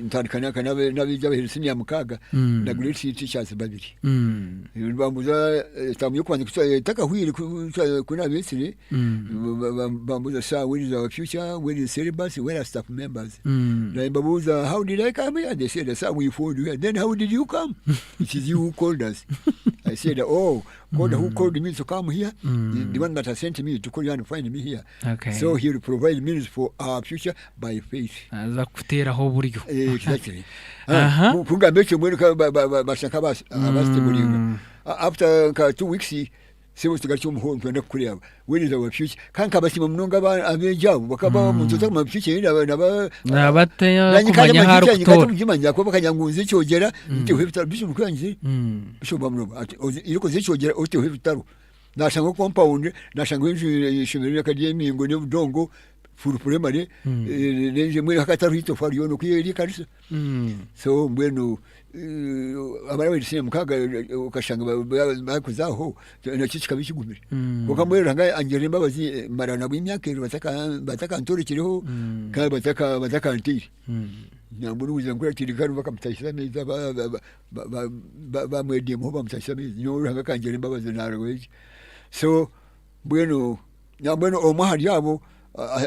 ntandika nanka n'abeegi abaherize siniya mukaaga na grade teachers babiri. Nibambuuza etaamu y'okubanza etakahwire ku naabeetsire, bambuuza sir where is our future, where is syllabus, where are staff members? Naanye mbabuuza how did I come here? They said sir we found you here. Then how did you come? It is you who called us. I said oh God who called me to come here is the one that has sent me to call you and find me here. Okay. So he will provide means for our future by faith. Aza kukuteeraho oburyo. Eh, exactly. Aha. Kugamba ekyo mbwenu basha nk'abasitemulinga. After nka 2 weeks sebo tugarukye omuhoro nitwenda kukureeba. Where is our future? Kandi nkabasiima munonga abeegi abo bakaba omuntu otakumanya future ye naba naba Naba Nanye kandi atakumanya ahu future arikutoora. nkatamugimanya ahakuba bakanya ngu nze Kyogera nteho ebitaro Bishop nikwo yangizire. Bishop Bamunoba ati irooko oze Kyogera oteho ebitaro. Nashangaho compound, nashangaho enju eishomero ryaka ry'emingo n'obudongo full primary n'enju emwe eriho akatariho itofaari ryona oku eri ekanisa. So mbwenu abari abari siniya mukaaga okashanga barikuza aho nakyo kikaba kigumire. Kwonka mbwenu Ruhanga angirira embabazi mara nabo emyaka ebiri batakantorekireho kandi batakanteire. Nambwenu obuziba nkuratire kandi bakamutahisa amaizi bamwediimuho bamutahisa amaizi nyowe Ruhanga akangirira embabazi narugayo gye. So mbwenu nambwenu omwe ahari abo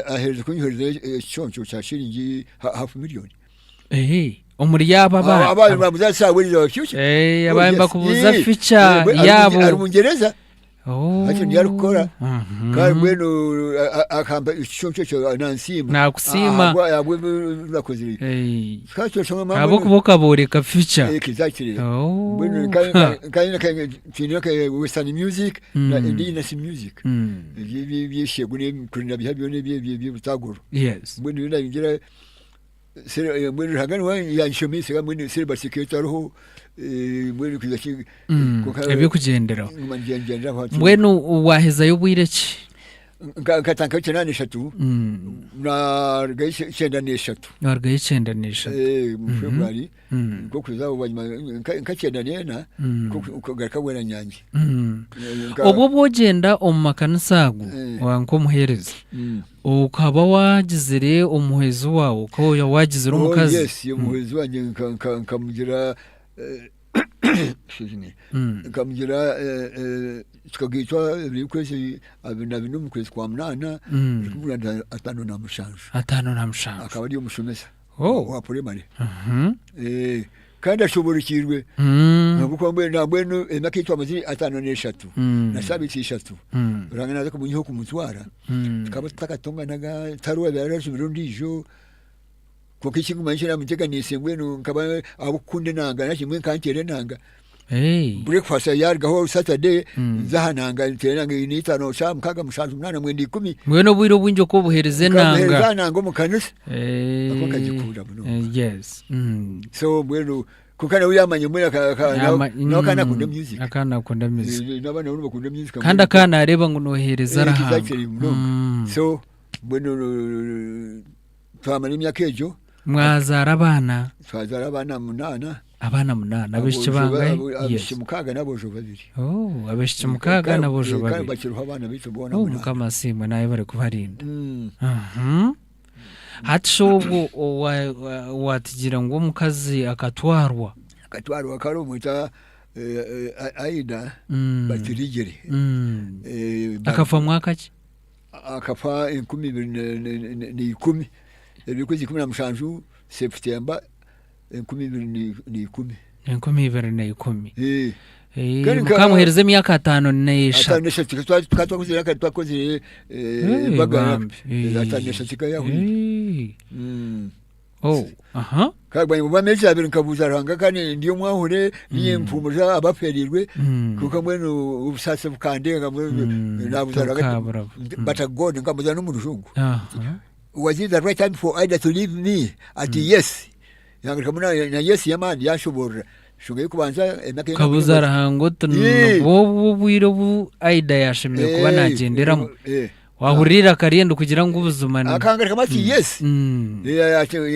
aherize kunyohereza ekiconco kya shiringi half million. Omuri abo aba nibabuuza sir where is our future? Abaabaire nibakubuuza future yaabo. Ari Bungyereza. Hakyo niyo arikukora. Kandi mbwenu akampa ekiconco ekyo nansiima. Nakusiima. Ahabw'ebi nakozire. Ahabw'okuba okabooreka future. Exactly. Mbwenu kandi twine nka western music na indigenous music. Eby'eshegu n'ebikurinda biha byona eby'obutaguro. Mbwenu nyowe ningira mbwenu Ruhanga niwe yanshomeise mbwenu syllabus ekaba etariho mbwenu kwija ki Eby'okugyenderaho. Mbwenu waahezayo bwire ki? Nkatandikayo ikyenda n'eshatu narugayo ikyenda n'eshatu. Warugayo 93. Mu February nikwo kuza bwanyima nka 94 nikwo kugaruka Bweranyangi. Obwo obu ogyenda omu makanisa ago nk'omuheereza, okaba waagizire omuhwezi waawe, okaba waagizire Oh omukazi? yes, omuhwezi wangye nkamugira excuse me, nkamugira tukageitwa ebiro by'okwezi 24 omu kwezi kwa munaana 1957. 57. Akaba ari omushomesa Oh. owa puremare. Kandi ashoboorokiirwe ahabw'okuba mbwenu nambwenu emyaka ei twamazire 53 na saabiiti ishatu Ruhanga naaza kumunyihaho kumutwara tukaba tutakatonganaga tihariho owaabaire arashomire ondiijo kwonka ekinguma nikyo naamuteganiise mbwenu nkaba ahabw'okukunda enanga nakyo mbwenu nkaba nteera enanga. Breakfast yaarugaho Saturday nza aha nanga nteera enanga eine, itaano, shaaha mukaaga, mushanju, munaana, mwenda, ikumi. Mbwenu obwire obwingi oku obuheereza enanga. Nkabuheereza aha nanga omu kanisa. Ahabw'okuba nkagikunda munonga. Yes. So mbwenu kwonka nawe yaamanya mbwenu nawe akaba naakunda music. Akaba naakunda music. N'abaana bo nibakunda music. Kandi akaba naareeba ngu nooheereza Ruhanga. Exactly munonga. So mbwenu twamara emyaka egyo. Mwazaara abaana? Twazaara abaana munaana. Abaana munaana, abaishiki bangahi? Abaishiki mukaaga n'aboojo babiri. Oh, abaishiki mukaaga n'aboojo Kandi babiri. bakiriho abaana baitu boona Oh, munaana. Mukama asiimwe naayebare kubarinda. Hati shi obwo waatugira ngu omukazi akatwarwa? Akatwarwa kare omweta Aida Batirigire. Akafa mwaka ki? Akafa 2010, eby'okwezi 17 Seputemba 2010. 2010. Mukamuheereza emyaka 53. 53 tukaba twakozire twakozire embaga 53 ekaba yahwire. Oh, aha. Kandi bwanyima bw'ameezi abiri nkabuuza Ruhanga kandi ndi omwahure niinye mpumuza abaferirwe kwonka mbwenu obusaasi bukandenga mbwenu nabuuza Ruhanga Tokaburaba. but God nkamubuuza n'omu rujungu Aha. was it the right time for Ida to leave me? Ati yes. Yangarukamu na na yes y'amaani yanshoboorora. Enshonga y'okubanza emyaka ei Okabuuza naamazire Ruhanga oti Yee. nibwo obu obwire obu Aida yashemereire kuba naagyenderamu. Eh. Wahurira eiraka rye ndikugira ngu buzima ni. Akangarukamu ati yes.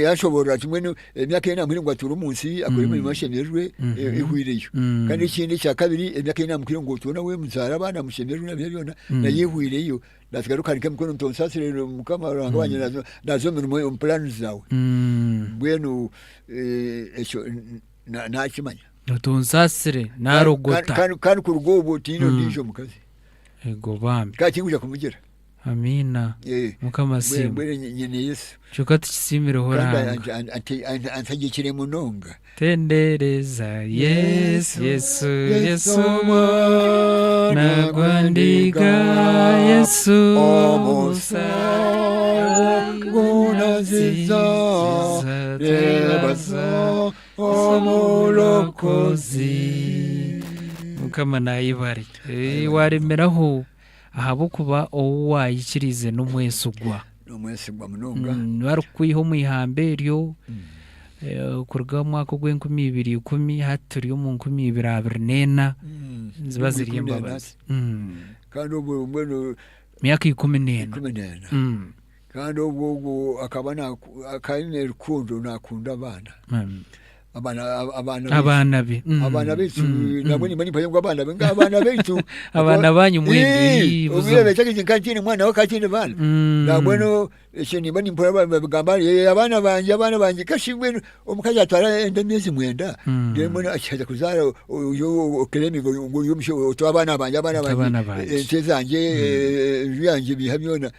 Yanshoboorora ati mbwenu emyaka ei naamuhaire ngu atuure omu nsi akore emirimo ashemererwe ehweireyo. Kandi ekindi ekya kabiri emyaka ei naamuhaire ngu otuure nawe muzaare abaana mushemererwe na biriya byona nayo ehweireyo. Naatsigara kuhanika emikono nti onsaasire Mukama Ruhanga wangye naaza omu mirimo omu puraani zaawe. Mbwenu ekyo naakimanya. Oti onsaasire naarogota. Kandi kuruga obwo tihaine ondiijo mukazi. Ego bambi. Kandi tinkwija kumugira. Amiina. Mukama asiimwe. Mbwenu nyine Yesu. Kyonka tukisiimireho Kandi Ruhanga. antegyekire munonga. Tendereza Yesu, Yesu, Yesu Omwana gw'endiga, Yesu Omusango gunaziza, nebaza omulokozi. Mukama nayebare. Waremeraho ahabw'okuba ou waayikiriize n'omwesigwa. N'omwesigwa munonga. Niwe arikukwiha omu ihamba eryo kuruga omu mwaka ogw'enkumi ibiri ikumi hati turi omu 2024 niziba ziri embabazi. Kandi obwo mbwenu. Myaka 14. 14. Kandi obwo ogwo akaba aine rukundo naakunda abaana. Abaana abaana baitu. Abaana be. Abaana baitu nabwo nimba nimpamya ngu abaana be ngu abaana baitu. Abaana banyu mwembi. Obwire bwekyo nka ntiine mwana we akaba atiine baana. Nambwenu ekyo nimba nimpurira nibagamba abaana bangye abaana bangye kashi mbwenu omukazi atwara enda emyezi mwenda then mbwenu akiheza kuzaara oclaiminga ngu ori omushaija oti abaana bangye abaana bangye ente zangye enju yangye ebiiha byona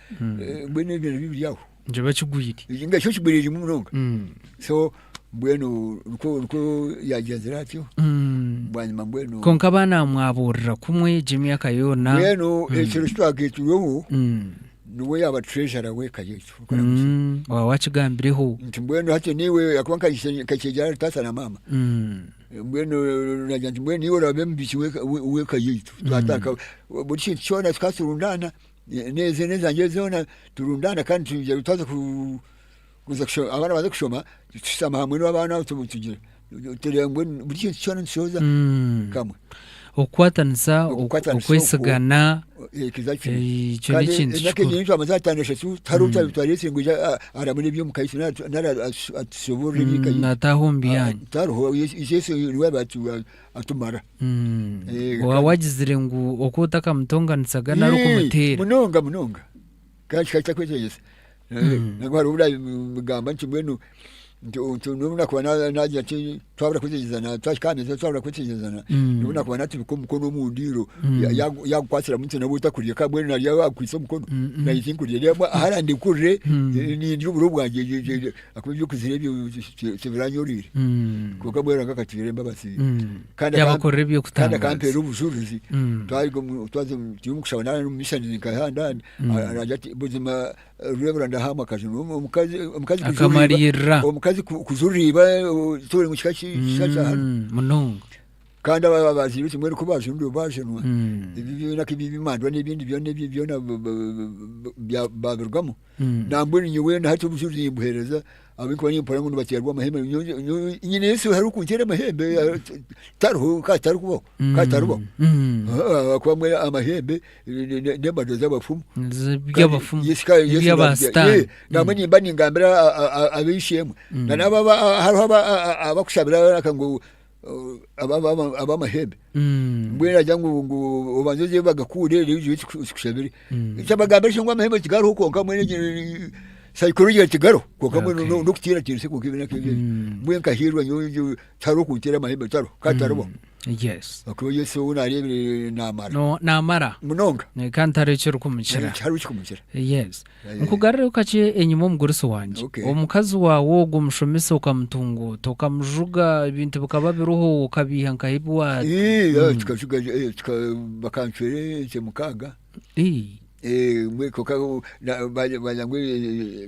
mbwenu ebyo nabyo biri aho. Nikiba kigwire. Nga kyo kigwire munonga. So mbwenu nikwo nikwo yaagyenzire atyo bwanyima mbwenu. Kwonka abaana mwabuurira kumwe egyo emyaka yoona. Mbwenu ekiro eki twagaitwireho niwe yaaba treasurer w'eka yaitu. Waaba waakigambireho. Nti mbwenu hati niiwe ahakuba nkakyegyera ahari taata na maama. Mbwenu naagira nti mbwenu niiwe oraabe omubiiki w'eka yaitu. Twatandika buri kintu kyona tukaba turundaana n'eze n'ezangye zoona turundaana kandi tugira twaza ku kuza kushoma abaana baaza kushoma tushutama hamwe n'abaana tugira tureeba mbwenu buri kintu kyona nitushohoza kamwe. Okukwatanisa, Okukwatanisa okwesigana, Ekiza kimwe. ekyo Kandi n'ekintu emyaka kikuru. egi nitwamaze ataano eshatu tihariho otwatwareetsire ngu aije aramure eby'omu ka yaitu nari atushoboorore eby'eka yaitu. Nataaha omu byanyu. Tihariho, Yesu niwe atumara. Waaba wagizire ngu oku otakamutonganisaga nari okumuteera. Munonga munonga. Kandi kikaba kitakwetegyesa. Nangwa hariho obu naabigamba nti mbwenu nti n'obu naakuba naagira nti twabura kwetegyerezana twahika aha meeza twabura kwetegyerezana n'obu naakuba naatubika omukono omu ndiiro yaagukwatiramu nti nobu otakurya ka mbwenu naarya akwitse omukono naanye tinkurya reero ahu arandekurire nindya oburo bwangye ahakuba eby'okuzira ebyo tibiranyorobeire. Kwonka mbwenu Ruhanga akatugirira embabazi kandi Yaabakorera kandi eby'okutangaaza. akampeera obujurizi twaruga omu twaza omu turi omu kushaba naaba ndi omu mishani nka handi ahandi aragira ati buzima Reverend Ndahamu akajunwa omukazi omukazi kujurira Akamariirira. omukazi kujurira iba turi mu kika kika kya hanu Munonga. kandi aba abazaire baitu mbwenu ku bajunirwe bajunwa ebi byona ka eby'ebimandwa n'ebindi byona ebyo byona babirugamu nambwenu nyowe na hati obujurizi nimbuheereza ahabw'okuba nimpurira ngu nibateerwa amahembe nyowe nyine Yesu hariho okunteera amahembe tariho ka tarikubaho ka taribaho ahakuba mbwenu amahembe n'embaju z'abafumu By'abafumu Yesu ka- Yesu eby'aba nagira- sitaani. Namwe nimba ningambira ab'eishe-emwe na n'abo aba- hariho abakushabira baraka ngu ab'amahembe mbwenu nagira ngu obanze oze bagakuure reero oije tukushabire. Kyabagambira shi ngu amahembe tigariho kwonka mbwenu egi psychology tigariho kwonka mbwenu n'okutiinatiinisa kwonka ebi n'ebi. Mbwenu nkahiirwa nyowe tihariho okunteera amahembe tihariho kandi tiharibaho. Yes. Ahakuba Yesu ou naareebire naamara. No, naamara. Munonga. Kandi tihariho ekirikumukira. Tihariho ekirikumukira. Yes. Nkugarure kakye enyima omugurusi wangye. Okay. Omukazi waawe ogwo omushomesa okamutunguuta, okamujuga, ebintu bikaba biriho okabiiha nkahi ebi wa. Ii, tukajuga, tuka, bakancwera ente mukaaga. Ii. Mbwenu kwonka bagira ngu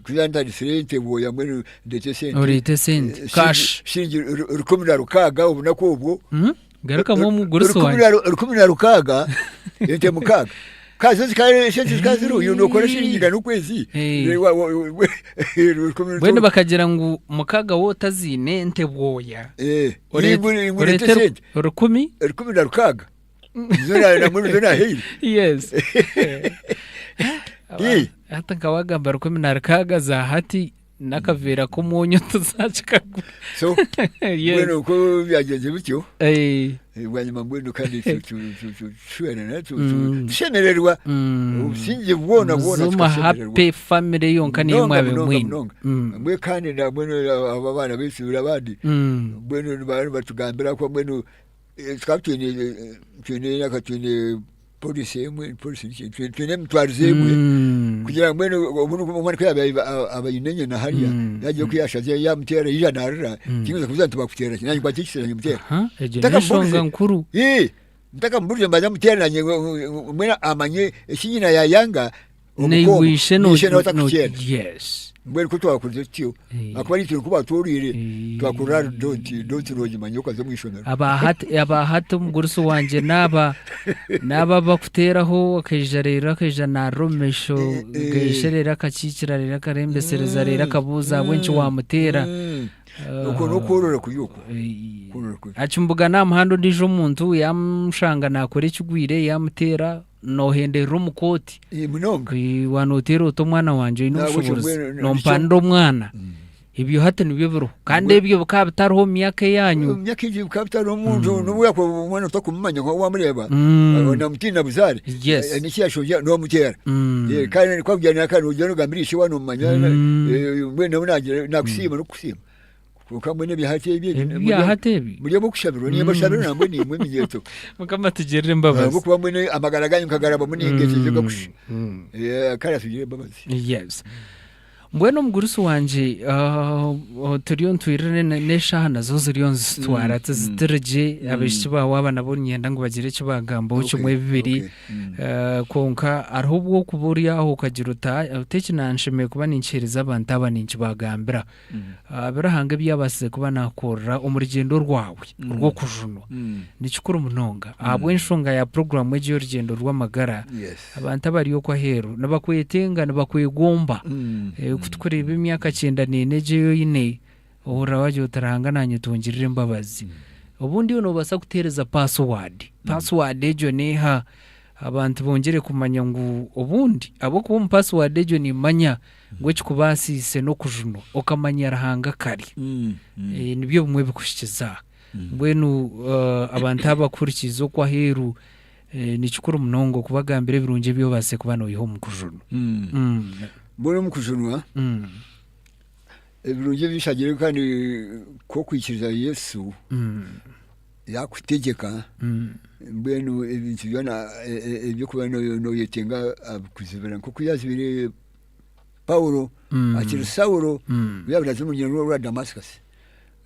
ku nantandisire ente bwoya mbwenu ndeete esente. Oreete esente, cash. Shiringi 16 obunaku obwo. Garukamu omugurusi wangye. 16 ente mukaaga. Ka zo zikaba esente zikaba ziriho iwe nookora shiringi igana okwezi. Mbwenu bakagira ngu mukaaga waaba otaziine ente bwoya. Oreete esente. Rukumi? 16. Nizo na- namwe nizo nahaire. Yes. Ii. Hati nka wagamba 16 za hati n'akaveera k'omwonyo tuzakikagura. So Yes. mbwenu uko byagenze bityo Eh, bwanyima mbwenu kandi tushwerana tushemererwa obusingye bwona bwona Muzuma tukashemererwa. happy family yonka niyo Munonga, mwabe munonga, mwine. munonga. Mbwenu kandi na mbwenu aba baana baitu abandi mbwenu nibatugambira ko mbwenu Tukaba twine twine enaka twine policy emwe policy niki twine emitwarize emwe kugira ngu mbwenu obu omwana ku yaabaire aba aine enyena hariya yaagira oku yaashaza yaamuteera yaija naarira tinkuza kumubuuza nti baakuteera ki naanye nkwate ekisira niimuteera. Aha, egyo n'enshonga nkuru. Ntakamubuurize mbanze muteere naanye mbwenu amanye eki nyina yaayanga Naiwe ishe no, Ishe nawe no, atakukyenda. yes. Mbwenu ku twakurize tutyo, ahakuba naitwe nikwo baatworoire, twakurira ahari donti, donti noogimanya okaza omu ishomero. Aba hati, aba hati omugurusi wangye naaba naaba abakuteeraho akaija reero akaija naarira omu maisho gaishe reero akakiikira reero akarembesereza reero akabuuza ahabw'enki waamuteera. Okwo n'okworora kubi okwo. Kworora kubi. Akimubugana aha muhanda ondiijo omuntu yaamushanga naakora ekigwire yaamuteera. Noohenderera omu kooti. Ii munonga. Waaba nooteera oti omwana wangye oine Nahabwekyo obushoboorozi, mbwenu noompanira omwana. Ebyo hati nibyo biriho. Kandi ebyo bikaba bitariho omu myaka eyaanyu. Omu myaka egyo bikaba bitariho omuntu n'obu yaakuba omwana otakumumanya nka waamureeba, naamutiina buzaare. Yes. N'eki yaashongyera noomuteera. Kandi ku akugira nawe kandi noogira noogambira ishe waaba noomumanya, mbwenu nawe naagira naakusiima n'okukusiima. Kwonka mbwenu ebya hati ebi Ebi bya hati ebi. Muri ab'okushabirwa niimwe mbashabira nambwenu niimwe eminyeeto. Mukama atugirire embabazi. Ahabw'okuba mbwenu amagara ganyu nkagarabamu ningeso gakusha. Kare atugirire embabazi. Yes. Mbwenu omugurusi wangye turiyo nitwirira n'eshaaha nazo ziriyo nizitutwara tizituri gye abaishiki baawe aba nabo niinyenda ngu bagire eki baagambaho kimwe bibiri kwonka hariho obu orikuba ori aho okagira oti eki nanshemereire kuba ninkiheereza abantu aba ninkibagambira. Bi Ruhanga ebi yaabaasize kuba naakorera omu rugyendo rwawe rw'okujunwa ni kikuru munonga. Ahabw'enshonga ya puroguraamu egi ey'orugyendo rw'amagara, abantu abari okwo aheeru nibakwetenga, nibakwegomba. Ku turikureeba emyaka kyenda n'ena egi ei oine, ohurira waagira oti Ruhanga naanye otwongyerere embabazi. Obundi iwe noobaasa kuteereza paasiwaadi. Paasiwaadi egyo n'eha? Abantu bongyere kumanya ngu obundi ahabw'okuba omu paasiwaadi egyo nimmanya ngu ekikubaasiise n'okujunwa okamanya Ruhanga kare. Nibyo bimwe ebikuhikize aha. Mbwenu abantu abakuhurikiize okwo aheeru ni kikuru munonga okubagambira ebirungi ebi obaasize kuba noiha omu kujunwa. Mbwenu omu kujunwa, ebirungi ebi nshangire kandi nk'okwikiriza Yesu yaakutegyeka, mbwenu ebintu byona eby'okuba nooyetenga abikuzibira nk'oku yaazibiire Paulo akiri Saulo ku yaabaire naaza omu rugyendo rwa Damascus.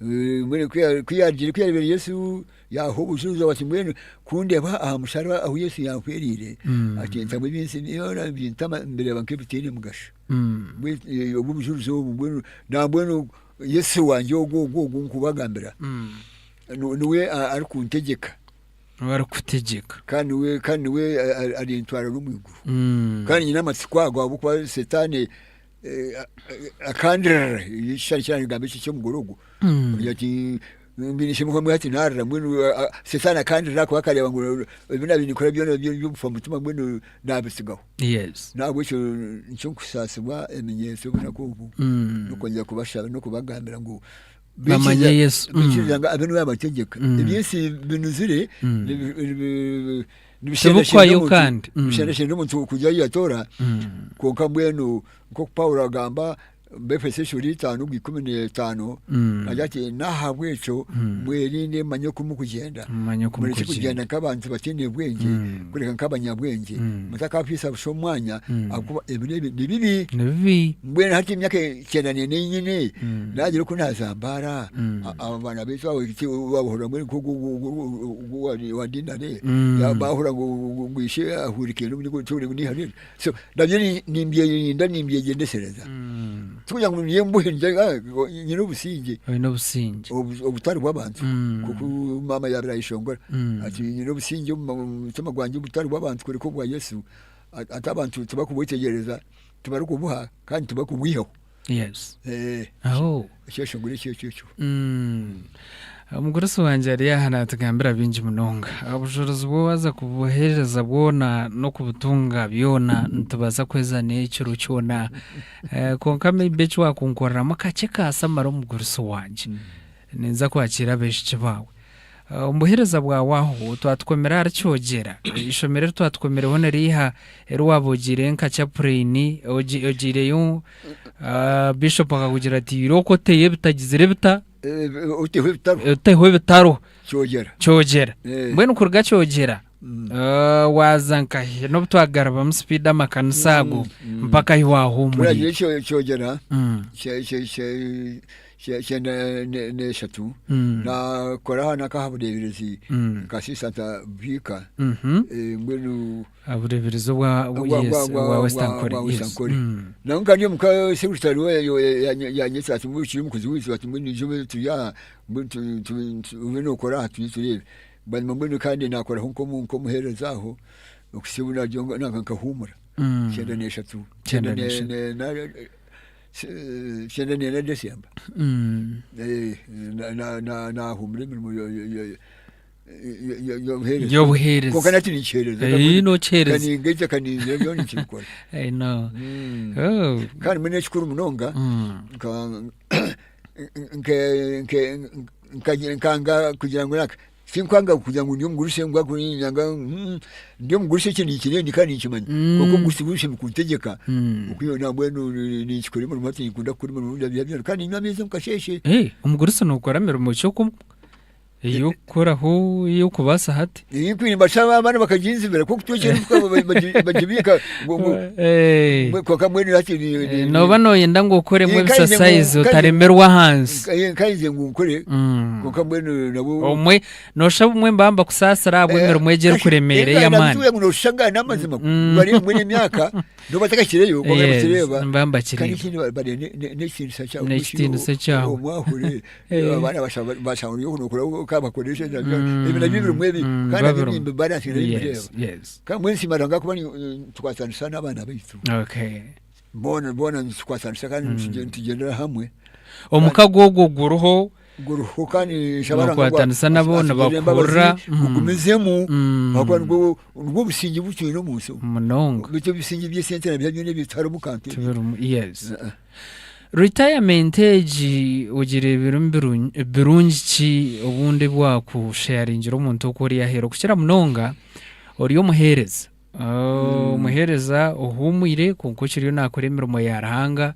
Mbwenu ku yaagiire ku yaareebire Yesu yaaha obujulizi ati mbwenu ku ndeeba aha musharaba ahu Yesu yanhwereire ati ntamu ebinsi byona bintama mbireeba nk'ebitaine mugasho. Mbwenu obu obujulizi obu mbwenu nambwenu Yesu wangye ogu ogu ogu nkubagambira niwe arikuntegyeka. Niwe arikutegyeka. Kandi niwe kandi niwe arintwara n'omu iguru. Kandi nyine amatsiko ago ahabw'okuba Sitaane akandirira ekishushani kyangamba eki eky'omugore ogwo kugira ati mbwenu ishemwe hati narira mbwenu Sitaane akandirira ahakuba akareeba ngu ebi naabaire ninkora byona by'obufa mutima mbwenu naabitsigaho. Yes. N'ahabw'ekyo nikyo nkusaasibwa eminyeeto obunaku obu n'okwongyera kubashaba n'okubagambira ngu Bamanye Yesu. Baikiriza ngu abe niwe abategyeka. Eby'ensi binuzire Tibikwayo kandi. Nibishendashenda omuntu kugira ahu yatoora kwonka mbwenu nk'oku Paulo agamba omu Baefeso eshuura itaano ogwa ikumi n'etaano naagira ati n'ahabw'ekyo mwerinde mumanye oku murikugyenda murekye kugyenda nk'abantu bataine bwengye kureka nk'abanyabwengye mutakafiisa busha omwanya ahabw'okuba ebiro ebi ni bibi. Ni bibi. Mbwenu hati emyaka kyenda n'ena ei nyine naagira oku naazambaara abaana baitu abo waahurira mbwenu nk'ogu owandindane baahurira ngu ishe ahurikire n'eihari so nabyo nimbyerinda nimbyegyendesereza tikugira ngu niyo mbuhe nyine obusingye Oine obusingye. Obutari bw'abantu nk'oku maama yaabaire ayeshongora ati nyine obusingye omu mutima gwangye obutari bw'abantu kureka obwa Yesu ati abantu tibakubwetegyereza tibarikubuha kandi tibakubwihaho. Yes. Eh, Aho. ekyeshongoro ekyo ekyo ekyo. Omugurusi wangye ari aha naatugambira bingi munonga. Obujurizi bwo waaza kubuheereza bwona n'okubutunga byona nitubaasa kuheza n'ekiro kyona. Eh, kwonka maybe eki waakunkoreramu kakye kaasamara omugurusi wangye. Ninza kwakiira abaishiki baawe. Omu buheereza bwawe aho twatukomire ahari Kyogera, eishomero eri twatukomireho ni riiha eri waaba ogiireyo nka chaplain, ogiireyo bishop akakugira ati irooko oteyo ebitagizire bita? Oteho ebitariho. Oteho ebitariho. Kyogera. Kyogera. Mbwenu kuruga Kyogera waaza nkahi? N'obu twagarabamu sipiidi amakanisa ago mpaka ahi waahuumuriire. Turagiire Kyogera Kyenda n'eshatu naakora n'akaha bureeberezi nka assistant vicar mbwenu Obureeberezi obwa yes, obwa West Ankole. Bwa West Yes. Ankole. Nawe nka ndi omuka secretary we yanyeta ati mbwenu kiri omukozi waitu ati mbwenu ija obe turi aha mbwenu obe nookora aha turiyo tureebe. Bwanyima mbwenu kandi naakoraho nk'omuheereza aho okuhitsya obu naagira ngu nanka nkahuumura. Kyenda n'eshatu. Kyenda n'eshatu. Kyenda n'ena December naahumura emirimo y'obuheereza. Y'obuheereza. Kwonka nati ninkiheereza. Ee, nokiheereza. Kaningaita kaningira byona ninkibikora. I know. Oh. Kandi mbwenu ekikuru munonga nkanga kugira ngu naka Tinkwanga kugira ngu ndi omugurusi ngu nyanga ndi omugurusi eki ninkirenda kandi ninkimanya kwonka obugurusi bw'eishe bukuntegyeka okwihaho nambwenu ninkikora emirimo hati ninkunda kukora emirimo bya byona kandi niinywa amaizi omu kasheeshe. Omugurusi nookora mirimo ki oku ei orikukoraho ei orikubaasa hati? Ei nkwire nimbashaba abaana bakaginzibira kwonka kutwekyera omuka bagibiika kwonka mbwenu hati Nooba nooyenda ngu okoremu ebisasayizi otaremerwa ahansi. Nkainze ngu nkore kwonka mbwenu nabwo. Obumwe nooshusha obumwe nibaba nibakusaasira ahabw'emirimo egyo erikuremeera ey'amaani. Ngu nooshusha ngu n'amazima bari mbwenu emyaka nooba otakakireyo kwonka nibakireeba. Nibaba nibakireeba. Kandi ekindi bari n'ekitiinisa kyawe. N'ekitiinisa kyawe. Omwahure abaana bashanga ori nokora okabakoresha ebyo nabyo birimu ebi kandi nabyo nimbibalansinga nabyo nimbireeba. Kandi mbwenu nsiima Ruhanga ahakuba nitukwatanisa n'abaana baitu. Okay. Boona boona nitukwatanisa kandi nitugyendera hamwe. Omukago ogwo guriho. Guriho kandi nshaba Ruhanga ngu Nokwatanisa nabo atugirire embabazi, nibakuhurira. Gugumizemu ahakuba nigwo nigwo obusingi obu twine omu nsi omu. Munonga. Beitu ebisingi by'esente na byona ebyo tiharimu kantu. Tibirimu, yes. Retirement egi ogireebiremu birungi ki obundi ebi waakusheyaringira omuntu oku ori aheeru okukira munonga ori omuheereza. Omuheereza ohuumwire kwonka okiriyo naakora emirimo ya Ruhanga,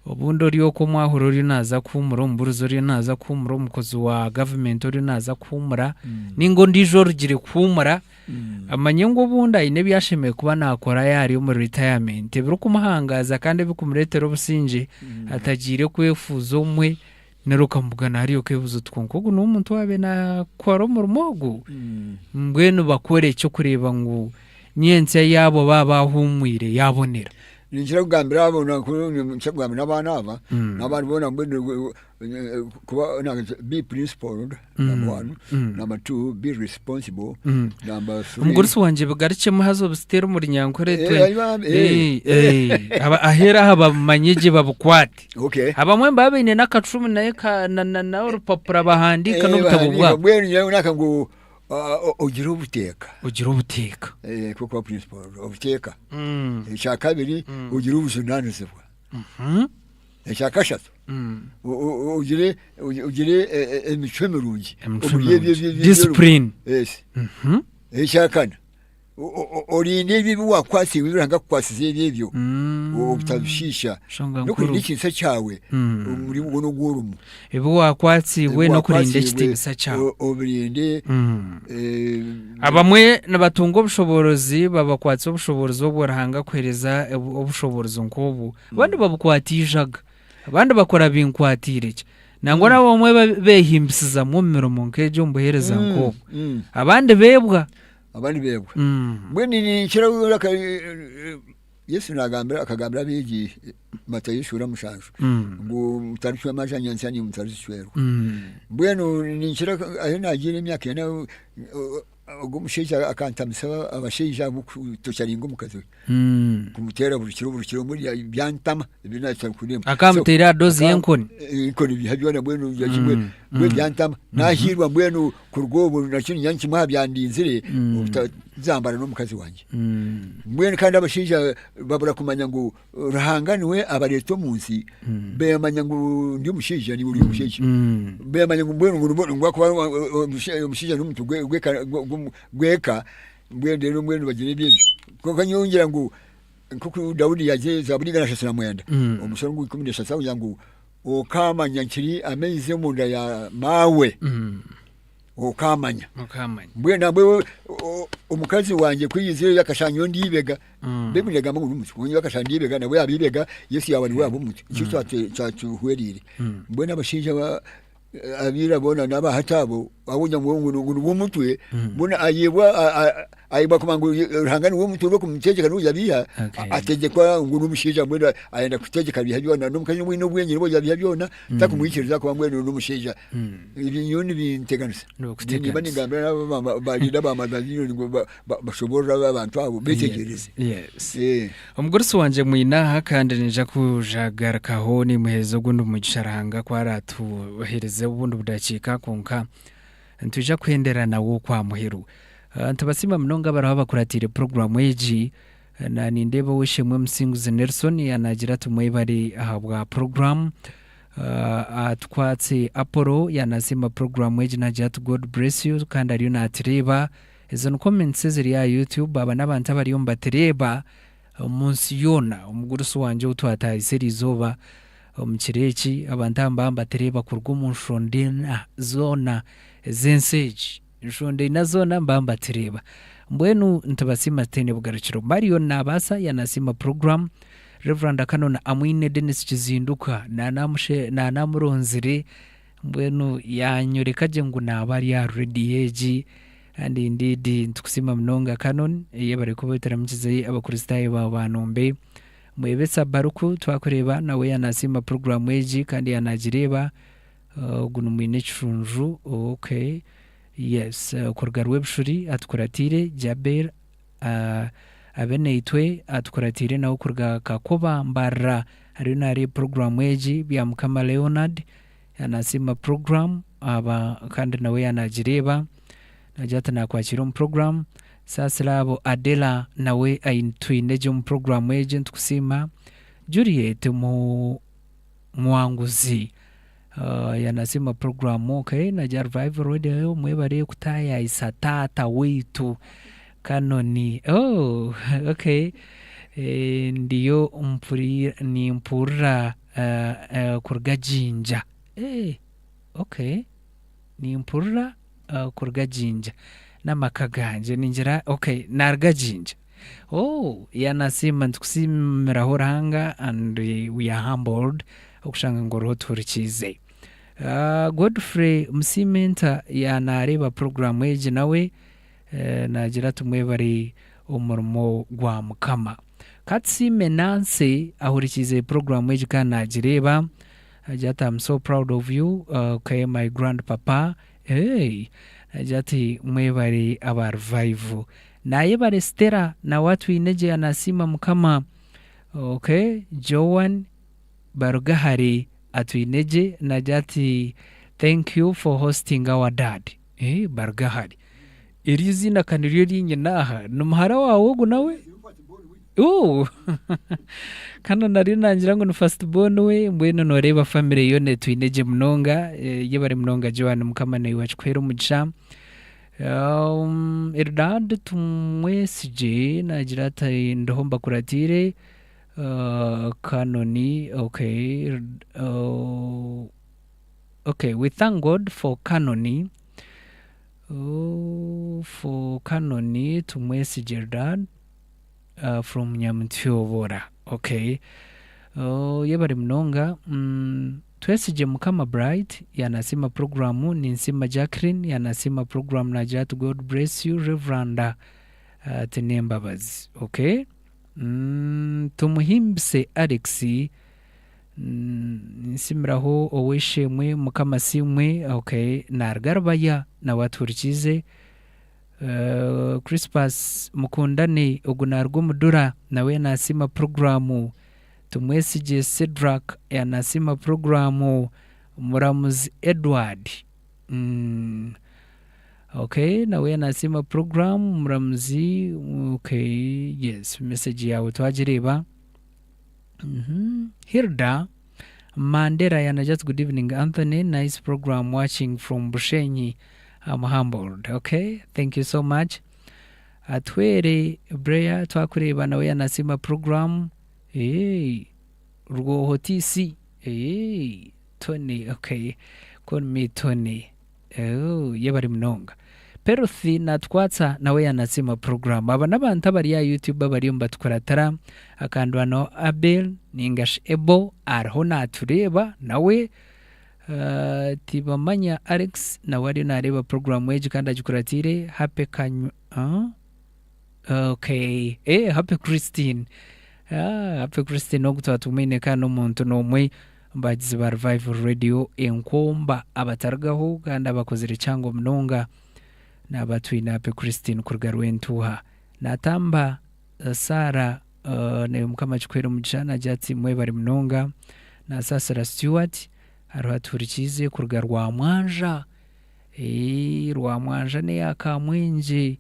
obundi ori okwo omwahura oriyo naaza kuhuumura, omubuurizi oriyo naaza kuhuumura, omukozi wa gavumenti oriyo naaza kuhuumura, nainga ondiijo orugire kuhuumura, amanye ngu obundi aine ebi ashemereire kuba naakora yaaba ari omuri ritayamenti ebirikumuhangaaza kandi ebirikumureetera obusingye atagiire kwefuuza obumwe nari okamubugana hariya okeebuuza oti kwonka ogu n'omuntu owaabaire naakora omurimo ogu? Mbwenu bakore ki okureeba ngu nyentsya yaabo baaba bahuumwire yaabonera? Ninkira kugambira abo ninkira kugambira n'abaana aba n'abandi boona mbwenu kuba be principled number one, number two be responsible, number three. Omugurusi wangye bigarukyemu haza obisiteere omu Runyankore Eh, eh. aheeru aha babimanye gye babikwate. Okay. Abamwe nibaba baine n'akacumu naye ka na na na orupapura bahandiika Eh, n'obutabo bahandiika. bwabo. Mbwenu nyowe naka ngu ogire obuteeka. Ogire obuteeka. Eh, kuba principal obuteeka. Ekyakabiri ogire obujunanizibwa. Ekya kashatu ogire ogire emicwe mirungi. Emicwe Omuri ebyo mirungi. ebyo- Discipline. Yes. Ekyakana orinde ebyo ebi wakwasiibwe ebi Ruhanga akukwasize ebyo ebyo obutabishiisha Nshonga n'okurinda nkuru. ekitiinisa kyawe omu muringo gwona ogu orimu. Ebi wakwatsiibwe Ebi n'okurinda wakwasiibwe, ekitiinisa kyawe. Obirinde. Abamwe nibatunga obushoboorozi babakwatsa obushoboorozi obwo Ruhanga akuheereza obushoboorozi nk'obwo. Abandi babukwata eijaga, abandi bakora binkwatiire ki. Nangwa n'abamwe beehimbisizamu omu mirimo nk'egyo omu buheereza nk'obwo. Abandi beebwa. Abandi beebwa. Mbwenu ninkira Yesu nagambira akagambira abeegi Matayo eshuura mushanju ngu mutaricwa emanja nyentsya naimwe mutarizicwerwa. Mbwenu ninkira ahu nagiire emyaka ena Ogwo omushaija akantamisa abashaija ahabw'okutocharinga omukazi we. Kumuteera buri kiro buri kiro mbwenu byantama ebi naatakuremu. Akamuteera aha doozi y'enkoni. Enkoni biha byona mbwenu mbwenu byantama. Naahiirwa mbwenu kuruga obwo nakyo niinyanya kimwe aha byandinzire obutazambara n'omukazi wangye. Mbwenu kandi abashaija babura kumanya ngu Ruhanga niwe abareeta omu nsi, beemanya ngu ndi omushaija naiwe ori omushaija. Beemanya ngu mbwenu ngu ngu ahakuba omushaija n'omutwe gw'eka mbwenu reero mbwenu bagira ebyo ebyo. Kwonka nyowe ngira ngu nk'oku Daudi yaagiire Zaaburi 139 omushoro gwa 13 arikugira ngu okaamanya nkiri amaizi omunda ya maawe. Okamanya. Okamanya. Mbwenu nambwe omukazi wangye ku yaizire akashanga nyowe ndi eibega, Baiburi negamba ngu ndi omuti, kwonka nyowe akashanga ndi eibega nawe yaaba eibega, Yesu yaaba niwe yaaba omuti. Nikyo kyatuhwereire. Mbwenu abashaija aba ira boona n'aba hati abo, abu ngu niwe omutwe, mbwenu ayebwa ayebwa kumanya ngu Ruhanga niwe omutwe orikumutegyeka niwe yabiiha, ategyekwa ngu n'omushaija mbwenu ayenda kutegyeka biiha byona, n'omukazi oine obwengye niwe yabiiha byona, takumwikiriza kuba mbwenu n'omushaija. Ebyo nyowe nibinteganisa. Nibikuteganisa. Nimba ningambira n'abo barinda ba Mother Union ngu bashoboorore abantu abo beetegyereze. Yes. Eh. Omugurusi wangye mwine aha kandi niija kujagarukaho nimuheereza ogundi mugisha Ruhanga ku aratuheereze obundi budakiika kwonka nitwija kuhendera nawe okwa muheru. Ah, Nitubasiima munonga abariho abakuratiire puroguraamu egi. Na nindeeba ow'eishe-emwe Musinguzi Nelson yaanaagira ati mwebare ahabwa puroguraamu. Atukwatse Apollo yaanasiima puroguraamu egi naagira ati God bless you kandi ariyo naatureeba. Ezo ni comments eziri aha YouTube. Aba n'abantu abariyo nibatureeba omu nsi yoona. Omugurusi wangye ou twatahisa eriizooba omu kiro eki, abantu aba nibaba nibatureeba kuruga omu nshonda ina zoona ez'ensi egi. Enshonda ina zoona nibaba nibatureeba. Mbwenu nitubasiima tutaine bugarukiro. Marion naabaasa yaanasiima puroguraamu. Rev. Canon Amwine Denis Kizinduka naanamuronzire mbwenu yaanyoreka gye ngu naaba ari aha rediyo egi kandi indeed nitukusiima munonga Canon yebare kuba oturamukize abakristaayo ba Banombe. Mwebesa Baruku twakureeba nawe yaanasiima puroguraamu egi kandi yaanagireeba. Ogu ni Mwine Ekishunju okay yes kuruga Rwebishuri atukuratiire Jabel Abeneitwe atukuratiire nawe kuruga Kakoba Mbarara ariyo nareeba puroguraamu egi Byamukama Leonard. Nasiima program aba kandi nawe yanagireeba nagira ati nakwakira omu program. Saasira abo Adela nawe twine gye omu program egi nitukusiima. Juliet mu Muwanguzi yanasiima program okay nagira Revival Radio mwebare kutaayaayisa taata waitu Kanoni oh okay ndiyo nimpurira kuruga Jinja eh okay nimpurira kuruga Jinja n'amaka gangye ningira okay naruga Jinja oh yanasiima nitukusiimiraho Ruhanga and we are humbled okushanga ngu oriho otuhurikiize. Godfrey Musiimenta yanareeba puroguraamu egi nawe Naagira ati, Mwebare omurimo gwa Mukama. Ka tusiime Nancy ahurikiize puroguraamu egi kandi naagireeba. Naagira ati, I'm so proud of you, okay, my grandpapa. Hey! Naagira ati, Mwebare aba Revival. Naayebare Stella nawe atwine gye naasiima Mukama. Okay, Joan Barugahare atwine gye naagira ati, Thank you for hosting our dad. Eh, Barugahare. Eryo iziina ka niryo rinyine aha. Ni muhara waawe ogu nawe? Ooh! Kandi nariyo nangira ngu ni first born we, mbwenu nooreeba family yoona etwine gye munonga. Eh, yebare munonga Joan, Mukama naiwe akikuheere omugisha. Eldad Tumwesigye naagira ati ndiho mbakuratiire. Kanoni, okay. Okay, we thank God for Kanoni. Oh, for Kanoni Tumwesigye Dad from Nyamutyobora. Okay. Oh, yebare munonga. Twesigye Mukama Bright yanasiima program. Ninsiima Jacqueline yanasiima program nagira ati God bless you Reverend Tinembabazi. Okay. Tumuhimbise Alex Ninsimiraho ow'eishe-emwe Mukama asiimwe okay naruga Rubaya nawe atuhurikiize. Crispus Mukundane ogu naruga Omudura nawe nasiima puroguraamu. Tumwesigye Cedric nasiima puroguraamu. Muramuzi Edward okay nawe nasiima puroguraamu. Muramuzi okay yes message yaawe twagireeba. Hilda Mandela yana just good evening Anthony nice program watching from Bushenyi I'm humbled okay thank you so much Atwere Brea twakureeba nawe yanasiima program hey Rwoho TC hey Tony okay call me Tony Ooh, yebare munonga. Peruthi Natwatsa nawe yanasiima puroguraamu. Aba n'abantu abari aha YouTube abariyo nibatukuratira. Akandwanaho Abel ninga shi Ebo ariho natureeba nawe. Uh, Tibamanya Alex nawe ariyo nareeba puroguraamu egi kandi agikuratiire. Happy Kanywa... Uh? Okay. Eh, Happy Christine. Ah, Happy Christine ogu twatumuine kandi n'omuntu n'omwe bagizi ba Revival Radio enkomba abatarugaho kandi abakozire kyango munonga naba twine Happy Christine kuruga Rwentuha. Natamba eh, Sarah uh, nawe Mukama akikuhere omugisha nagira ati mwebare munonga. Nasasira Stewart hariho atuhurikiize kuruga Rwamwanja. Eeh Rwamwanja n'eya Kamwengye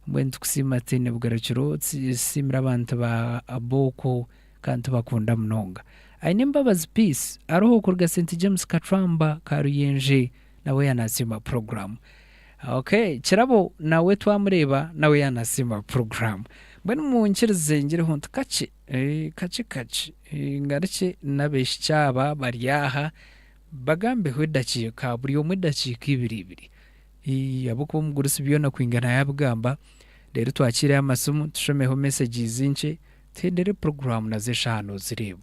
mbwenu tukusiima tihaine bugarukiro tusiimire abantu ba Abooko kandi tubakunda munonga. Aine Embabazi Peace ariho kuruga St James Kacwamba Karuyenje nawe yanasiima puroguraamu. Okay Kirabo nawe twamureeba nawe yanasiima puroguraamu. Mbwenu munkirize ngireho nti kakye kakye kakye ngarukye n'abaishiki aba bari aha Bagambeho edakiika, buri omwe edakiika ibiri ibiri. Ahabw'okuba omugurusi byona kwingana yaabigamba, reero twakiireho amasimu, tushomeho messages nkye, tuhendere puroguraamu nazo eshaaha noozireeba.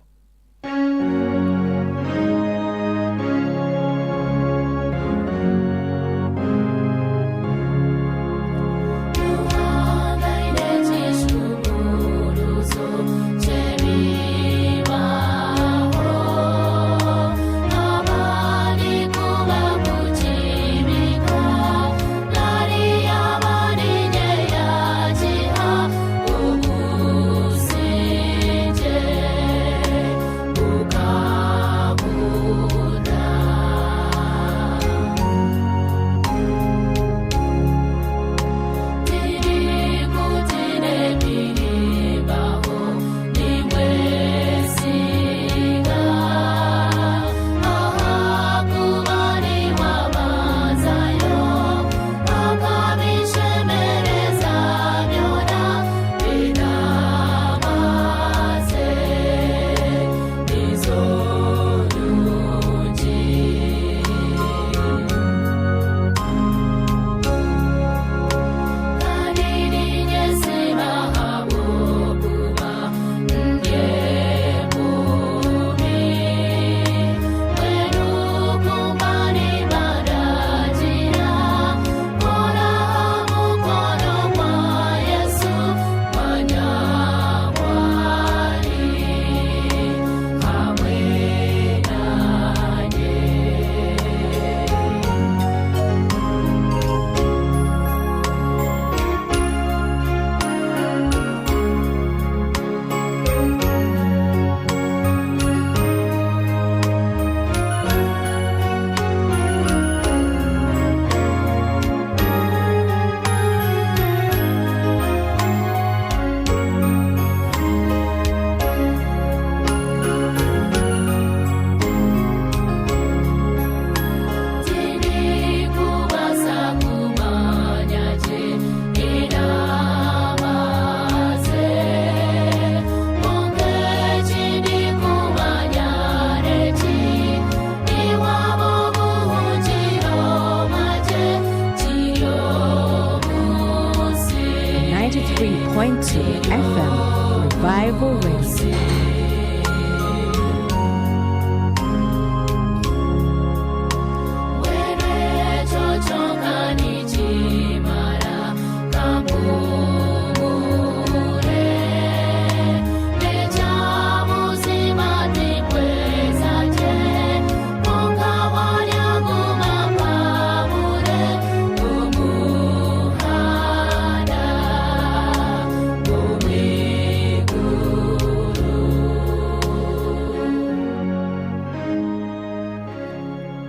103.2 FM Revival Radio.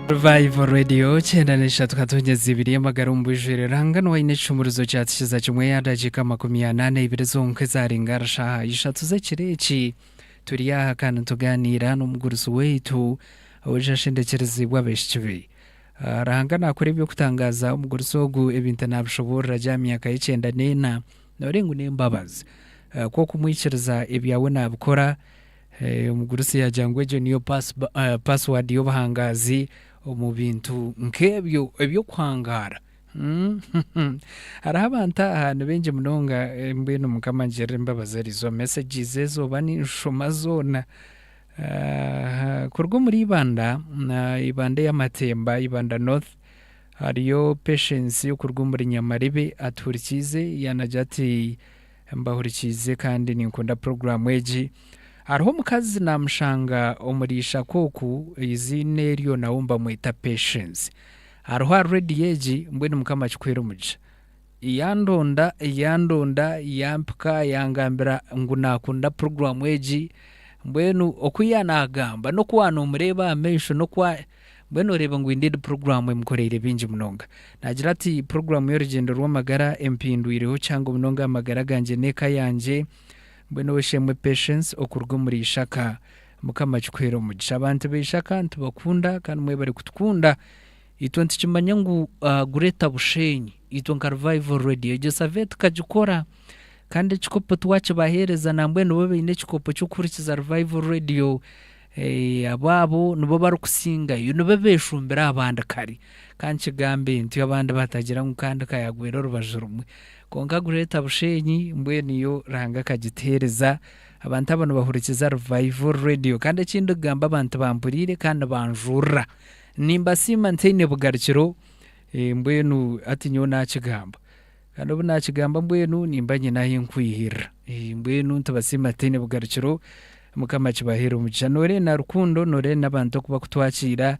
Revival Radio 93 katonyeza ibiri y'amagara omu bwijwire Ruhanga niwe aine ekishumurizo kyatukiza kimwe ya dakiika 42 zonka ezarenga aha shaaha ishatu z'ekiro eki turi aha kandi nitugaaniira n'omugurusi waitu owaija ashendekyerezibwe abaishiki be. Ah, Ruhanga naakora eby'okutangaaza omugurusi ogu ebintu naabishoboorora gye aha myaka y'ekyenda n'ena nooreeba ngu n'embabazi. Ah, ku okumwikiriza ebyawe naabikora Eh, omugurusi yaagira ngu egyo niyo pass, uh, password y'obuhangaazi omu bintu nk'ebyo eby'okuhangaara. Mm, hariho abantu aha ni baingi munonga eh, mbwenu mukama ngirira embabazi eriizooba messages ezo oba ninshoma zoona. Ah, kuruga omuri Ibanda na Ibanda ey'amatemba Ibanda North hariyo Patience okuruga omuri Nyamaribe atuhurikiize yanagira ati Mbahurikiize kandi ninkunda puroguraamu egi. Hariho omukazi naamushanga omuri ishaka oku, eiziina eryo nawe nibamweta Patience. Hariho aha rediyo egi, mbwenu Mukama akikuhere omugisha. Yandonda, yandonda, yampika, yangambira ngu naakunda puroguraamu egi, mbwenu oku yaanaagamba n'oku waanoomureeba aha maisho n'oku Mbwenu oreeba ngu indeed puroguraamu emukoreire bingi munonga. Naagira ati, Puroguraamu y'orugyendo rw'amagara empindwireho kihango munonga aha magara gangye n'eka yangye. Mbwenu ow'eishe-emwe Patience okuruga omuri Ishaka. Mukama akikuheere omugisha. Abantu ba Ishaka nitubakunda kandi mwebare kutukunda. Itwe nitukimanya ngu Greater Bushenyi itwe nka Revival Radio egyo survey tukagikora kandi ekikopo twakibaheereza nambwenu bo baine ekikopo ky'okuhurikiza Revival Radio. Abo abo nibo barikusingayo, nibo beeshumbire aha bandi kare. Ka nkigambe ntyo abandi batagira ngu kandi ka yaagwera orubaju rumwe. Kwonka Greater Bushenyi mbwenu yo Ruhanga akagituheereza, abantu abo nibahurikiza Revival Radio. Kandi eki ndikugamba abantu bampuriire kandi nibanjurira. Nimbasiima ntaine bugarukiro, mbwenu hati nyowe naakigamba. Kandi obu naakigamba mbwenu nimba nyine ahi nkwihirira. Mbwenu nitubasiima tutaine bugarukiro, Mukama akibaheere omugisha. Nooreeba na rukundo, nooreeba n'abantu oku bakutwakiira,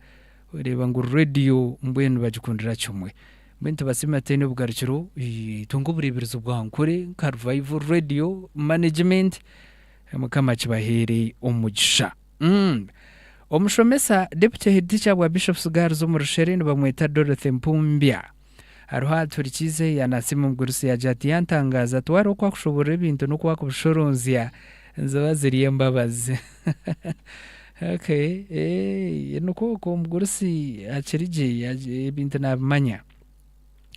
oreeba ngu rediyo mbwenu bagikundira kimwe. Mbwenu nitubasiima tutaine bugarukiro, itwe nk'obureeberezi bwa Nkore nka Revival Radio Management, Mukama akibaheere omugisha. Omushomesa, Deputy Head Teacher bwa Bishop's Girls omu Rushere nibamweta Dorothy Mpumbya. Hariho ahatuhurikiize yaanasiima omugurusi yaagira ati, Yantangaaza, tiwariho oku akushoboorora ebintu n'oku akubishoronzya, niziba ziri embabazi. Okay, eh, nikwo okwo omugurusi akiri gye, ebintu naabimanya.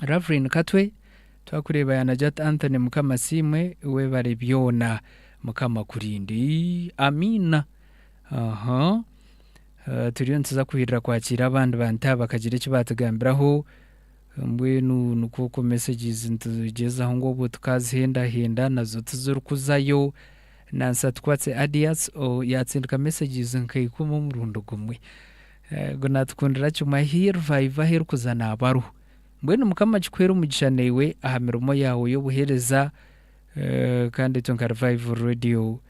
Ravrin Katwe, twakureeba yaanagira ati, Anthony Mukama asiimwe, webare byona, Mukama akurinde. Amiina. Aha. Turiyo nituza kuhirira kwakiira abandi bantu aba bakagira eki baatugambiraho, mbwenu nikwo okwo messages nitugyezaho ngu obwo tukazihendahenda nazo tizirikuzayo, Nancy Atukwatse Adias yaatsindika messages nka ikumi omurundi gumwe, ngu naatukundira kimwe ahi revival ahu erikuza naaba ariho. Mbwenu Mukama akikuheere omugisha naiwe aha mirimo yaawe y'obuheereza kandi itwe nka Revival Radio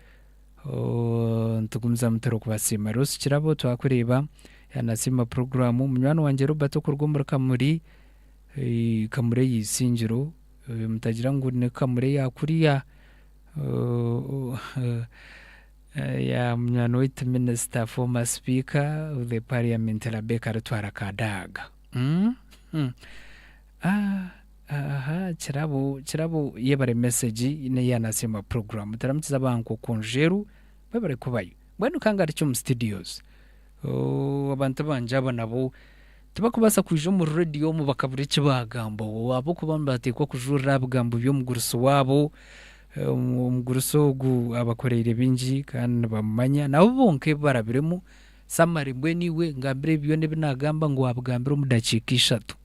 Nitugumizamu turikubasiima. Ruth Kirabo twakureeba yanasiima puroguraamu. Munywani wangye Robert okuruga omuri Kamuri, Kamuri ey'eisingiro, mutagira ngu ni Kamuri eya kuriya ya munywani waitu minisita former speaker of the parliament Rebecca Rutwara Kadaga. Aha Kirabo Kirabo yebare message neya nasiima program turamukiza aba Nkokonjeru mwebare kubayo mbwenu kangarukye omu studios ooh abantu bangye aba nabo tibakubaasa kwija omu radio omu bakabura eki bagamba ahabw'okuba nibateekwa kujurira aha bigambo by'omugurusi waabo omugurusi ogu abakoreire bingi kandi nibamumanya nabo bonka ebi barabiremu Summary mbwenu iwe ngambira ebi byona ebi nagamba ngu wabigambira omu dakiika ishatu.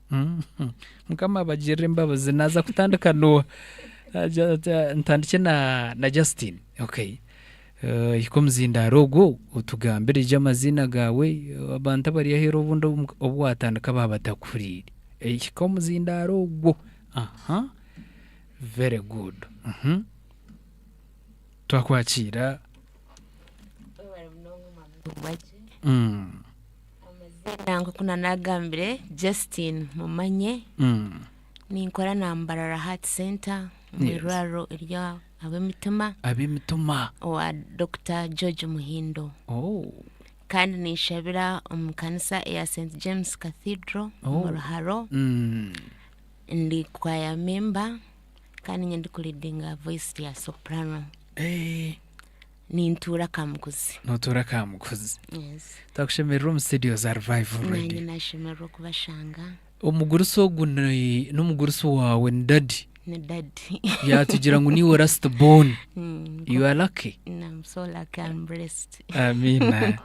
Mukama abagirire embabazi. Naaza kutandika n'oha? Ntandikye na na Justin. Okay. Hika omuzindaaro ogwo otugambire gye amaziina gaawe, abantu abari aheeru obundi obu waatandika baaba batakuhuriire. Hika omuzindaaro ogwo. Aha. Very good. Mhm. Twakwakiira. Webale munonga mwami Bwakye. Amazina nk'oku nanagambire Justine Mumanye. Ninkora na Mbarara Heart Center omu Yes. irwariro erya ab'emitima Ab'emitima. owa Dokita George Muhindo. Oh. Kandi ninshabira omu kanisa eya St James Cathedral Oh. omu Ruharo. Ndi choir member kandi ninye ndikuleadinga voice ya soprano. Eh, Nintuura Kamukuzi. Notuura Kamukuzi. Yes. Twakushemererwa omu studio za Revival Nanye Radio. nashemererwa okubashanga. Omugurusi ogu ni n'omugurusi waawe ni daddy. Ni daddy. Yatugira ngu niiwe last born. You are lucky. I'm so lucky and blessed. Amiina.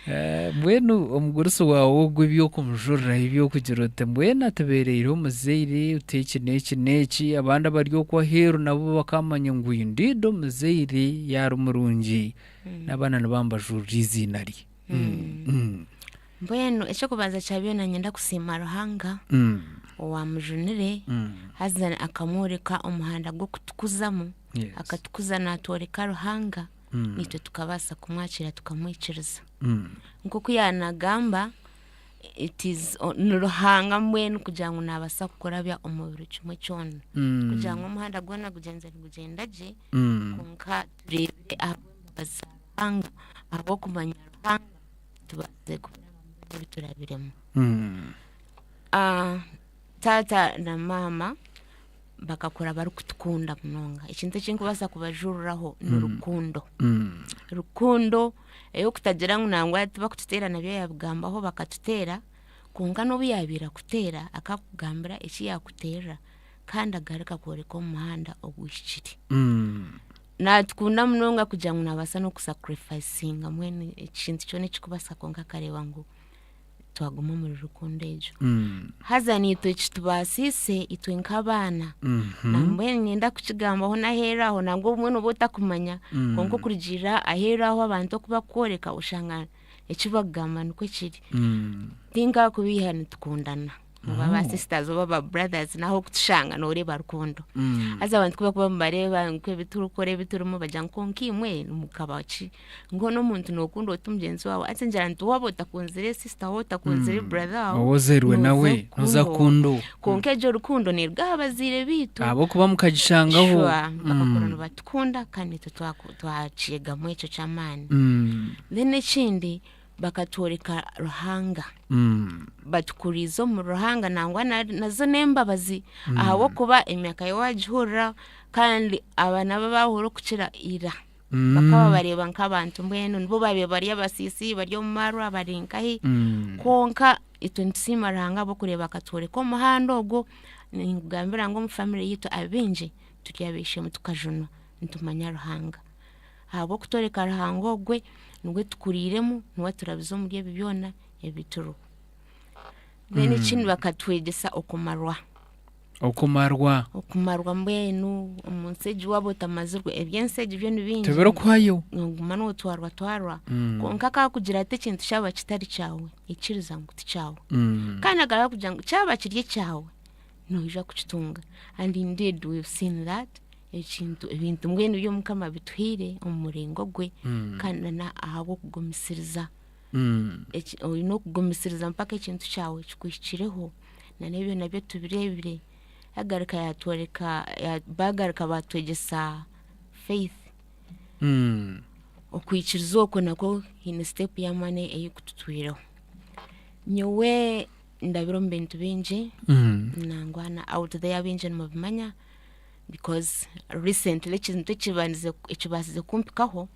Eh, mbwenu omugurusi waawe ogwo eby'okumujurira eby'okugira oti mbwenu atubeereire omuzaire oti eki n'eki n'eki abandi abari okwo aheeru nabo bakamanya ngu indeed omuzaire yaari murungi n'abaana nibaba nibajurira eiziina rye. Mbwenu eky'okubanza kya byona niinyenda kusiima Ruhanga owaamujunire haza akamworeka omuhanda gw'okutukuzamu, akatukuza naatworeka Ruhanga, naitwe tukabaasa kumwakiira tukamwikiriza. Nk'oku yaanagamba, it is ni Ruhanga mbwenu kugira ngu naabaasa kukurabya omu buri kimwe kyona. Kugira ngu omuhanda gwona gugyenze nigugyenda gye, kwonka tureebire ahabw'embabazi za Ruhanga, ahabw'okumanya Ruhanga, tubaasize kuraba omu ebi turabiremu. Ah, taata na maama bakakura barikutukunda munonga. Ekintu eki ndikubaasa kubajuriraho ni rukundo. Rukundo ey'okutagira ngu nangwa tibakututeera nabyo yaabigambaho bakatuteera, kwonka n'obu yaabaire akuteera akakugambira eki yaakuteerera kandi agaruka akworeka omuhanda oguhikire. Naatukunda munonga kugira ngu naabaasa n'okusacrificinga mbwenu ekintu kyona ekirikubaasika kwonka akareeba ngu twaguma omuri rukundo egyo. Haza naitwe ekitubaasiise itwe nk'abaana, nambwenu niinyenda kukigambaho n'aheeru aho nangwa obumwe nooba otakumanya kwonka okurugiirira aheeru aho abantu oku barikworeka oshanga eki bakugamba nikwo kiri. Tinkakubiiha nitukundana. Oba ba sisters oba ba brothers naho okutushanga noreeba rukundo. Haza abantu ku bakuba nibareeba nk'ebi turikukora ebi turimu bagira ngu kwonka imwe mukaba ki? Ngu n'omuntu nokunda ota mugyenzi waawe hati ngira nti waaba otakunzire sister waawe otakunzire brother waawe Ou ozairwe nawe noza noza kukunda kukunda ou. ou. Kwonka egyo rukundo neeruga aha bazaire baitu. Ahabw'okuba mukagishangaho. Sure, bakakura nibatukunda kandi naitwe twakyegamu ekyo ky'amaani. Then ekindi bakatworeka Ruhanga, batukuriize omuri Ruhanga nangwa nazo n'embabazi ahabw'okuba emyaka ye waagihurira kandi aba nabo abaahurira okukira ira bakaba babareeba nk'abantu mbwenu nibo baabaire bari abasiisi bari omu marwa bari nkahi kwonka itwe nitusiima Ruhanga ahabw'okureeba akatworeka omuhanda ogwo, ninkugambira ngu omu famire yaitu abaingi turi ab'eishe-emwe tukajunwa nitumanya Ruhanga. Ahabw'okutworeka Ruhanga ogwe, niwe tukuriiremu, niwe aturabize omuri ebi byona ebi turiho. Then ekindi bakatwegyesa okumarwa. Okumarwa. Okumarwa mbwenu omu nsi egi waaba otamazirwe, eby'ensi egi byo ni bingi. Tibirikuhwayo. Nooguma nootwarwatwarwa. Kwonka ku arikugira ati ekintu kyaba kitari kyawe, ikiriza ngu ti kyawe. Kandi agaruka akugira ngu kyaba kiri ekyawe, noija kukitunga. And indeed we've seen that. Ekintu ebintu mbwenu ebi Omukama abituhaire omu muringo gwe kandi na na ahabw'okugumisiriza. Eki oine okugumisiriza mpaka ekintu kyawe kikuhikireho na n'ebyo nabyo tubireebire. Yagaruka yatworeka bagaruka batwegyesa faith. Okwikiriza okwo nakwo haine step y'amaani ei kututwireho. Nyowe ndabire omu bintu bingi nangwa na out there abaingi nimubimanya. because recently ekintu ekibandize ekibaasize kumpikaho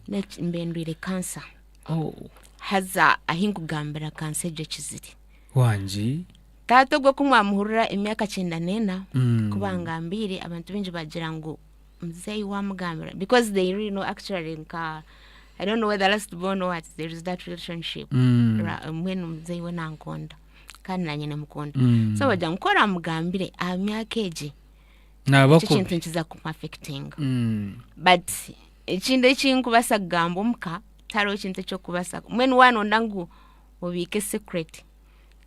neki- mbe ndwaire cancer Oh, haza ahi nkugambira cancer egyo ekizire wangi taata ogwo ku mwamuhurira emyaka kyenda n'ena ku bangambiire abantu baingi bagira ngu muzeeyi wamugambira because they really know actually nka I don't know whether last born or what there is that relationship Ra- mbwenu muzeeyi we nankunda kandi nanye nimukunda so bagira ngu ku oramugambire aha myaka egi. Naaba Ekyo kubi. kintu nikiza kumuaffectinga. But ekindi eki nkubaasa kugamba omuka, tihariho kintu eky'okubaasa, mbwenu waanonda ngu obiike secret,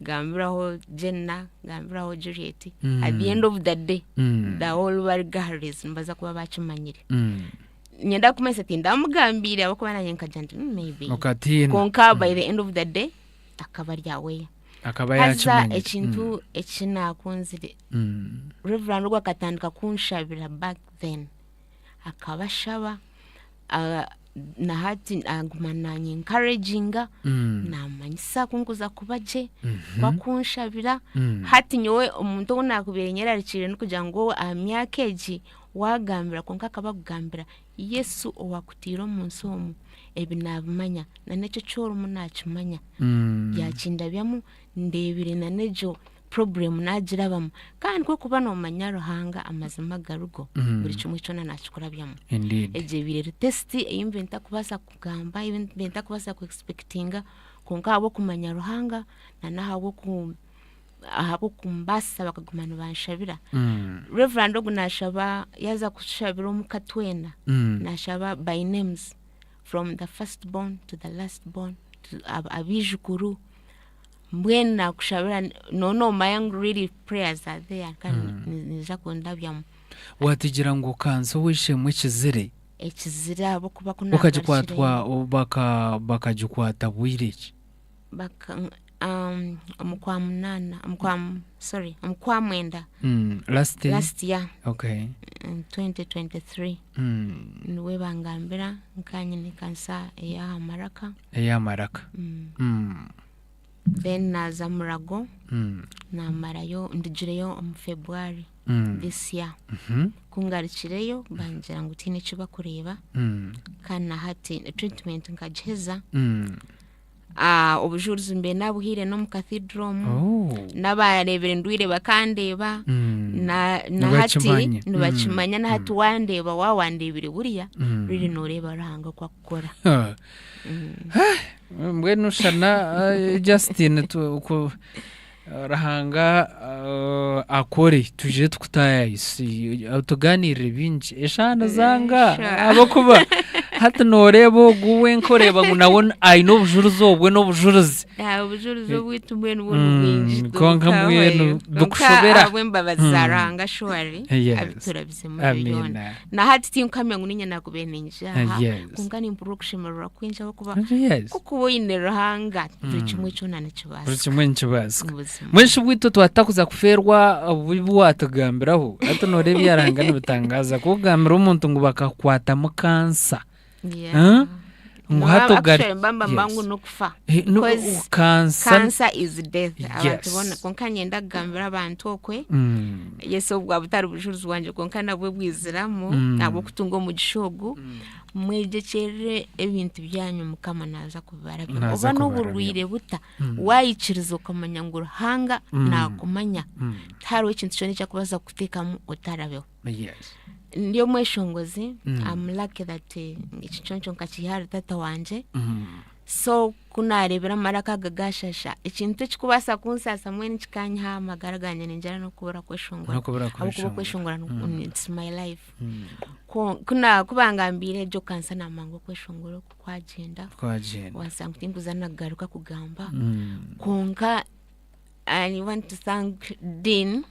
gambiraho Jenna, gambiraho Juliet, at the end of the day, the whole bari girls nibaza kuba baakimanyire. Niinyenda kumanyisa tindamugambiire ahabw'okuba naanye nkagira nti maybe. Okatiina. Kwonka by the end of the day, akaba ari aware. Akaba Haza yaakimanyire. ekintu eki naakunzire, Reverand ogwo akatandika kunshabira back then. Akaba ashaba, na hati aguma naanyenkaraginga, naamanyisa ku nkuza kuba gye, ku akunshabira. Hati nyowe omuntu ou naakubaire nyerarikiriire n'okugira ngu aha myaka egi waagambira kwonka akaba akugambira Yesu owaakutaire omu nsi omu, ebi naabimanya na n'ekyo eki orimu naakimanya. Yaakindabyamu ndeebire na n'egyo problem naagirabamu. Kandi ku orikuba noomanya Ruhanga amazima agarigo, buri kimwe kyona naakikurabyamu. Indeed. Egyo ebaire eri test ei mbaire ntarikubaasa kugamba, ei mbaire ntarikubaasa ku expectinga kwonka ahabw'okumanya Ruhanga na n'ahabw'oku ahabw'okumbaasisa bakaguma nibanshabira. Reverand ogu naashaba yaaza kutushabira omuka twena, naashaba by names from the first born to the last born to abaijukuru, mbwenu naakushabira nooba noomanya ngu really prayers are there kandi niziija kundabyamu. Waatugira ngu kansa ow'eishe-emwe ekizire. Ekizire ahabw'okuba ku naagarukire. Okagikwatwa bakagikwata bwire ki? Baka omu kwa munaana omu kwa sorry omu kwa mwenda Last year? Last year. Okay. In 2023 niwe bangambira nka nyine kansa ey'aha maraka. Ey'aha maraka. Then naaza Murago naamarayo ndugireyo omu February this year. Ku ngarukireyo bangira ngu tihaine eki bakureeba kandi na hati treatment nkagiheza. Ah, obujurizi mbe nabuhaire n'omu cathedral omu Oh. n'abareebire ndwaire bakandeeba na na hati Nibakimanya. nibakimanya na hati wandeeba waaba wandeebire buriya riri nooreeba Ruhanga oku akukora. Ah. Mbwenu shana eh, Justine tu, ku, Ruhanga eh, akore tuje tukutaayayise tugaaniirire bingi eshaaha nizanga Sure. ahabw'okuba hati nooreeba ogu wenka oreeba ngu nawe aine obujurizi obwe n'obujurizi Ah, obujurizi obwaitu mbwenu bwo Mm, ni bwingi kwonka mbwenu bukushobera. ahabw'embabazi za Ruhanga surely Yes. abiturabizemu ebyo byona. Amiina. Na hati tinkuhamya ngu niinye naakubaire niinyija aha Yes. kwonka nimpurira okushemererwa kwingi ahabw'okuba Yes. ku okuba oine Ruhanga buri kimwe kyona Buri nikibaasika. kimwe nikibaasika. Buzima. Mbwenu shi bwaitu twatakuza kufeerwa obu watugambiraho hati nooreeba ebya Ruhanga nibitangaaza ku ogambira omuntu ngu bakakukwatamu kansa Yeah. Huh? Ngu No, hati ogari actually mbamba mba ngu Yes. n'okufa. Eh, no, Because kansa Cancer is death. Abantu Yes. boona kwonka niinyenda kugambira abantu okwe Yes obu bwaba butari bujurizi bwangye kwonka nabwo bwiziramu ahabw'okutunga omugisha ogu mwegyekyerere ebintu byanyu mukama naaza kubibarabyamu Naaza oba kubibarabyamu. n'oburwaire buta waikiriza okamanya ngu Ruhanga naakumanya tihariho ekintu kyona eki arikubaasa kukuteekamu otarabeho. Yes. Ndi omweshongozi I'm lucky that ekiconco nkakiiha ahari taata wangye so ku naareebire amaraka aga gaashasha ekintu ekirikubaasa kunsaasa mbwenu kikanyiha aha magara gangye ningira n'okubura kweshongora N'okubura ahabw'okuba kweshongora. okweshongora it's my life. Ku ku bangambiire egyo kansa naamanya ngu okweshongora oku kwagyenda Kwagyenda. wansanga ngu tinkuza nakugaruka kugamba kwonka I want to thank Dean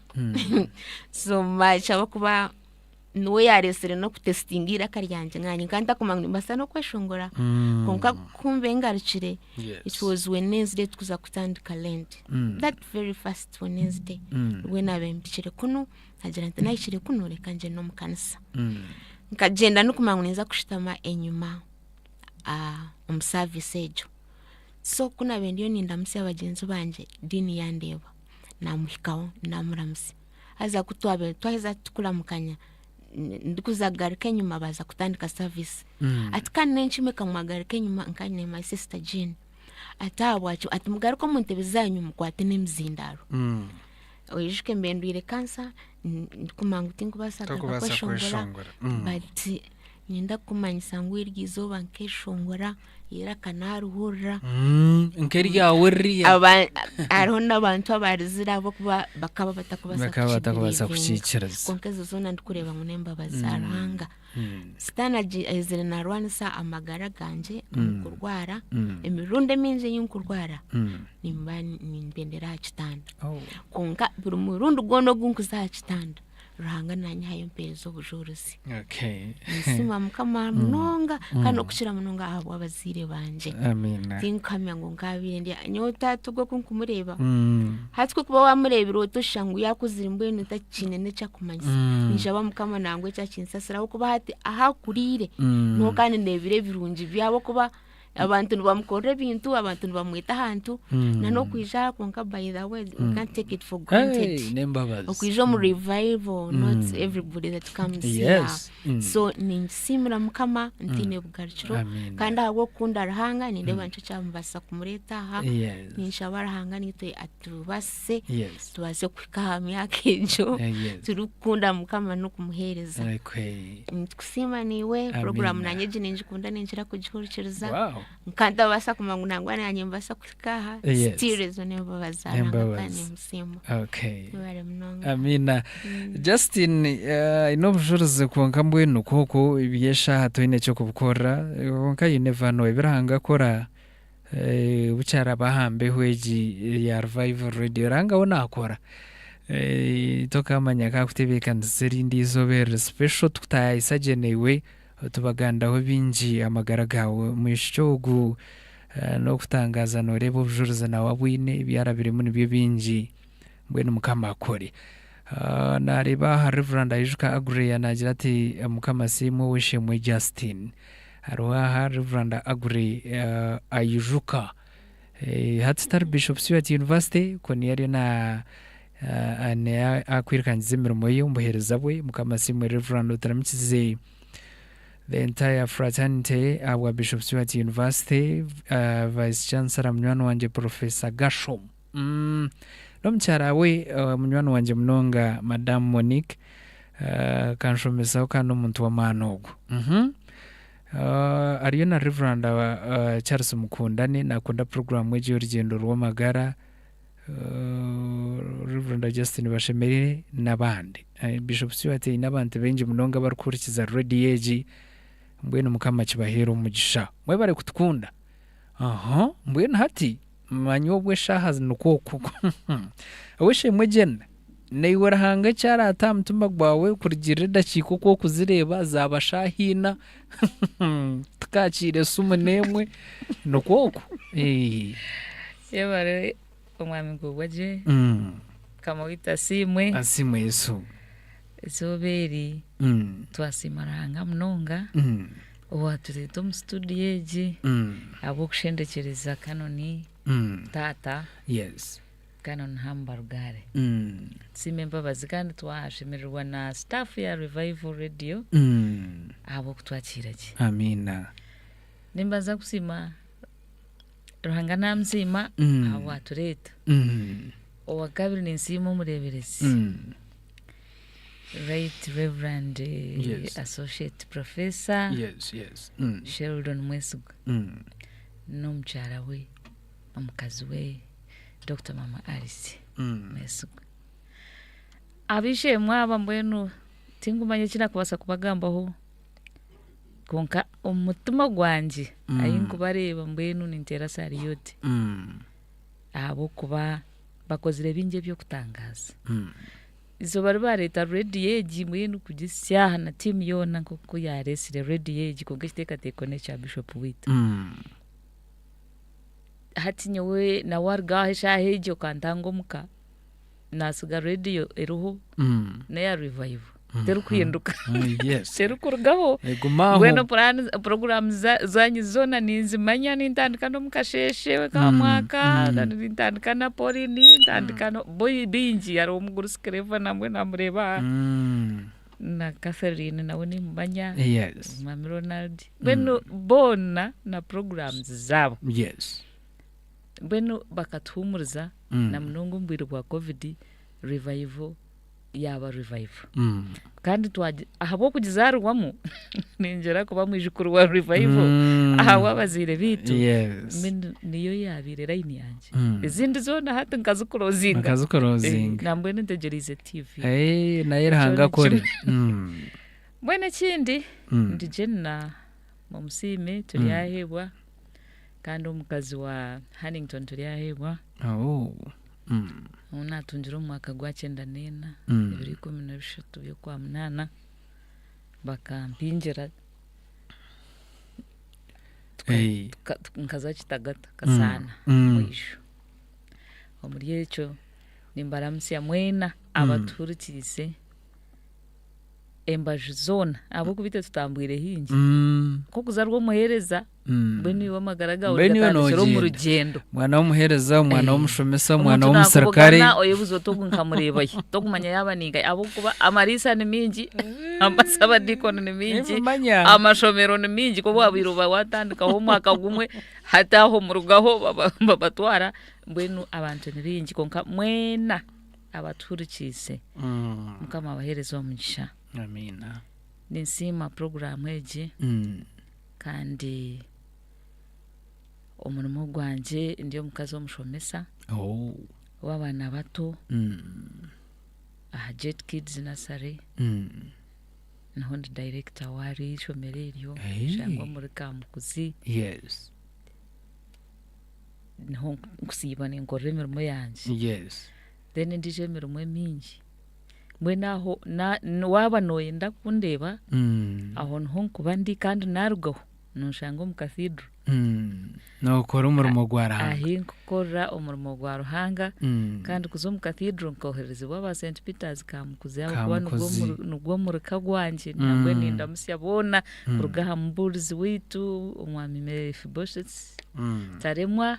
so much ahabw'okuba niwe yaareetsire n'okutesitinga eiraka ryangye naanye nkaba ntakumanya ngu nimbaasa n'okweshongora kwonka ku mbe ngarukire it was Wednesday tukuza kutandika Lent that very first Wednesday nibwo naabaire mpikire kunu naagira nti nahikire kunu reka ngyende omu kanisa nkagyenda ndikumanya ngu ninza kushutama enyima omu service egyo So ku naabaire ndiyo nindamutsya bagyenzi bangye, Dean yandeeba, naamuhikaho naamuramutsya. Haza ku twabaire twaheza tukuramukanya, ndikuza kugaruka enyima baaza kutandika service. Ati kandi n'enkima ekamwagaruka enyima nka nyine my sister Jean. Ati ahabwaki? Ati mugaruke omu ntebe zaanyu mukwate n'emizindaaro. Oijuke mbaire ndwaire cancer, ndikumanya ngu tinkubaasa kugaruka Tokubaasa kweshongora kweshongora. but. Niinyenda kukumanyisa ngu eryo izooba nkeshongora, eiraka naarihurira. Nk'eryawe ririya. Hariho n'abantu abaarizire ahabw'okuba bakaba batakubaasa Bakaba batakubaasa kukibiliivinga. kukiikiriza. Kwonka ezo zoona ndikureeba ngu n'embabazi za Ruhanga. Sitaane aizire naarwanisa amagara gangye omu kurwara, emirundi emingi ei nkurwara nimba nimbyendera aha kitanda. Kwonka buri murundi gwona ogu nkuza aha kitanda, Ruhanga naanyihayo mpeereza obujurizi. Okay. Ninsiima Mukama munonga kandi okukira munonga ahabw'abazaire bangye. Amiina. Tinkuhamya ngu nkaabaire ndi nyowe taata ogwo ku nkumureeba hati ku orikuba waamureebire oti oshusha ngu yaakuzire mbwenu takiine n'eki akumanyisa. Ninshaba Mukama nangwa eki akinsasire ahabw'okuba hati ahu akuriire niho kandi ndeebire ebirungi bye ahabw'okuba abantu nibamukorera ebintu, abantu nibamweta ahantu na n'okwija aha kwonka by the way we can't take it for granted. Hey, n'embabazi. Okwija omu revival not everybody that comes here. Yes. So ninkisiimira Mukama ntiine bugarukiro Amiina. kandi ahabw'okukunda Ruhanga nindeeba nikyo kyamubaasisa kumureeta aha. Yes. Ninshaba Ruhanga naitwe atubaasise Yes. tubaase kuhika aha myaka egyo Yes. turikukunda Mukama n'okumuheereza. Okay. Nitukusiima naiwe puroguraamu Amiina. nanye egi ningikunda ninkira kugihurikiriza Wow. nka ntabaasa kumanya ngu nangwa nanye nimbaasa kuhika aha Yes. still ezo n'embabazi za Ruhanga kandi Embabazi. nimusiima. Okay. Mwebare munonga. Amiina. Justin eh, aine obujurizi kwonka mbwenu kwokwo eby'eshaaha toine eky'okubukora kwonka you never know ebi Ruhanga akora eh, bukyaraba aha mbeho egi eya Revival Radio Ruhanga we naakora Eh, tokamanya kakutebeekanisiza erindi izooba eriri special tukutaayisa gye naiwe tubagandaho bingi amagara gaawe. Omwishiki ogu eh, n'okutangaaza nooreeba obujurizi nawe abwine ebi arabiremu nibyo bingi mbwenu Mukama akore. Ah, naareeba aha Reverand Aijuka Agreya naagira ati Mukama asiimwe ow'eishe-emwe Justin. Hariho aha Reverand Aggrey eh, Aijuka. Eh, hati tari Bishop Stuart University, kwo niyo ariyo na ah, niyo akwirukangiza emirimo ye omu buheereza bwe. Mukama asiimwe Reverand oturamukize the entire fraternity ahabwa Bishop Stuart University, uh, Vice Chancellor munywani wangye Professor Gashom. Mm, n'omukyara we uh, munywani wangye munonga Madam Monique uh, kanshomesaho kandi omuntu w'amaani ogwo. Mm Uh, ariyo na Reverand uh, Charles Mukundane nakunda puroguramu egi y'orugyendo rw'amagara uh, Reverend Justin Bashemerire n'abandi. Uh, Bishop Stuart aine abantu baingi munonga abarikuhurikiza rediyo egi mbwenu Mukama akibaheere omugisha. Mwebare kutukunda. Aha, mbwenu hati manya obwo eshaaha nikwo oku. Ow'eishe-emwe Jane, naiwe Ruhanga eki araate aha mutima gwawe kurugiirira edakiika oku orikuzireeba zaaba shaaha ina, tikaakiire esimu n'emwe, nikwo oku. Yebare omwami Gubwagye, Mukama waitu asiimwe. Asiimwe Yesu. Eizooba eri twasiima Ruhanga munonga owatureeta omu studio egi ahabw'okushendekyereza Canon taata Canon Ham Barugare. Tusiima embabazi kandi twashemererwa na staff ya Revival Radio ahabw'okutwakiira gye. Amiina. Nimbanza kusiima Ruhanga namusiima ahabwatureeta. Owakabiri ninsiima omureeberezi Right Reverend Associate Professor Sheldon Mwesigwa n'omukyara we omukazi we Doctor Mama Alice Mwesigwa. Ab'eishe-emwe aba mbwenu tinkumanya eki nakubaasa kubagambaho kwonka omu mutima gwangye ahi nkubareeba mbwenu ninteera sariyuti ahabw'okuba bakozire bingi eby'okutangaaza. Eizooba ri baareeta rediyo egi mbwenu kugisya aha na tiimu yoona nk'oku yaareetsire rediyo egi kwonka ekiteekateeko n'ekya Bishop waitu. Hati nyowe nawe aruga aho eshaaha egyo okantanga omuka, naatsiga rediyo eriho n'eya Revival terikuhinduka terikurugaho. Egumaho. Mbwenu puraani puroguraamu zaanyu zoona ninzimanya nintandika n'omu kasheeshe ka mwaka, nintandika na Pauline, ntandika na baingi hariho omugurusi Clever nambwenu naamureeba aha na Catherine nawe nimumanya, Mwami Ronald, mbwenu boona na puroguraamu zaabo. Mbwenu bakatuhuumuriza na munonga omu bwire bwa Covid, Revival. Yaaba Revival. Mm. Kandi twagi ahabw'okugizaarwamu ningira kuba mwijukuru wa Revival Mm. ahabw'abazaire baitu Yes. mbwenu niyo yaabaire layini yangye. Mm. Ezindi zoona hati nkazikurozinga. Nkazikurozinga. Nambwenu ntegyereize TV. Eh, naye Ruhanga Ekyo akore. ni kimwe. Mm. Mbwenu ekindi Mm. ndi Jenna Mumusiime Turyaheebwa kandi omukazi wa Hannington Turyaheebwa. Oh. Mm. Ou naatungire omu mwaka gwa kyenda n'ena ebiro 13 by'Okwamunaana bakampingira Hey. nkaza Kitagata Kasaana Mwisho. Omuri ekyo nimbaramutsya mwena abatuhurikiize embaju zoona ahabw'okuba itwe tutambwire haingi. Nk'okuzarwa omuheereza mbwenu iwe amagara gaawe Mbwenu iwe gatandikira omu nogyenda. rugyendo. Omwana w'omuheereza, omwana w'omushomesa, omwana Omuntu w'omusirikare. nakubugana oyebuuza oti ogu nkamureeba hi? Tokumanya yaaba ninkahi ahabw'okuba amariisa ni maingi, amasabadiikoni ni maingi, Ebimanya. amashomero ni maingi ku waabaire oba waatandikaho omwaka gumwe hati aho murugaho babatwara mbwenu abantu ni baingi kwonka mwena abatuhurikiize Mukama abaheereze omugisha. Amiina. Ninsiima puroguraamu egi kandi omurimo gwangye ndi omukazi omushomesa Oh. w'abaana bato aha Jet Kids Nursery. Niho ndi director waaryo eishomero eryo Hey. nshangwa omuri Kamukuzi. Yes. Niho nkusiiba ninkorera emirimo yangye. Yes. Then endiijo emirimo emingi. Mbwenu aho na- waaba nooyenda kundeeba aho niho nkuba ndi kandi naarugaho nonshanga omu cathedral. Nookora omurimo gwa Ruhanga. Ahi nkukorera omurimo gwa Ruhanga kandi kuza omu cathedral nkoherezibwa aba St Peters Kamukuzi ahabw'okuba nigwo Kamukuzi. nigwo muruka gwangye nambwenu nindamutsya boona kuruga aha mubuurizi waitu omwami Mephibosheth Taremwa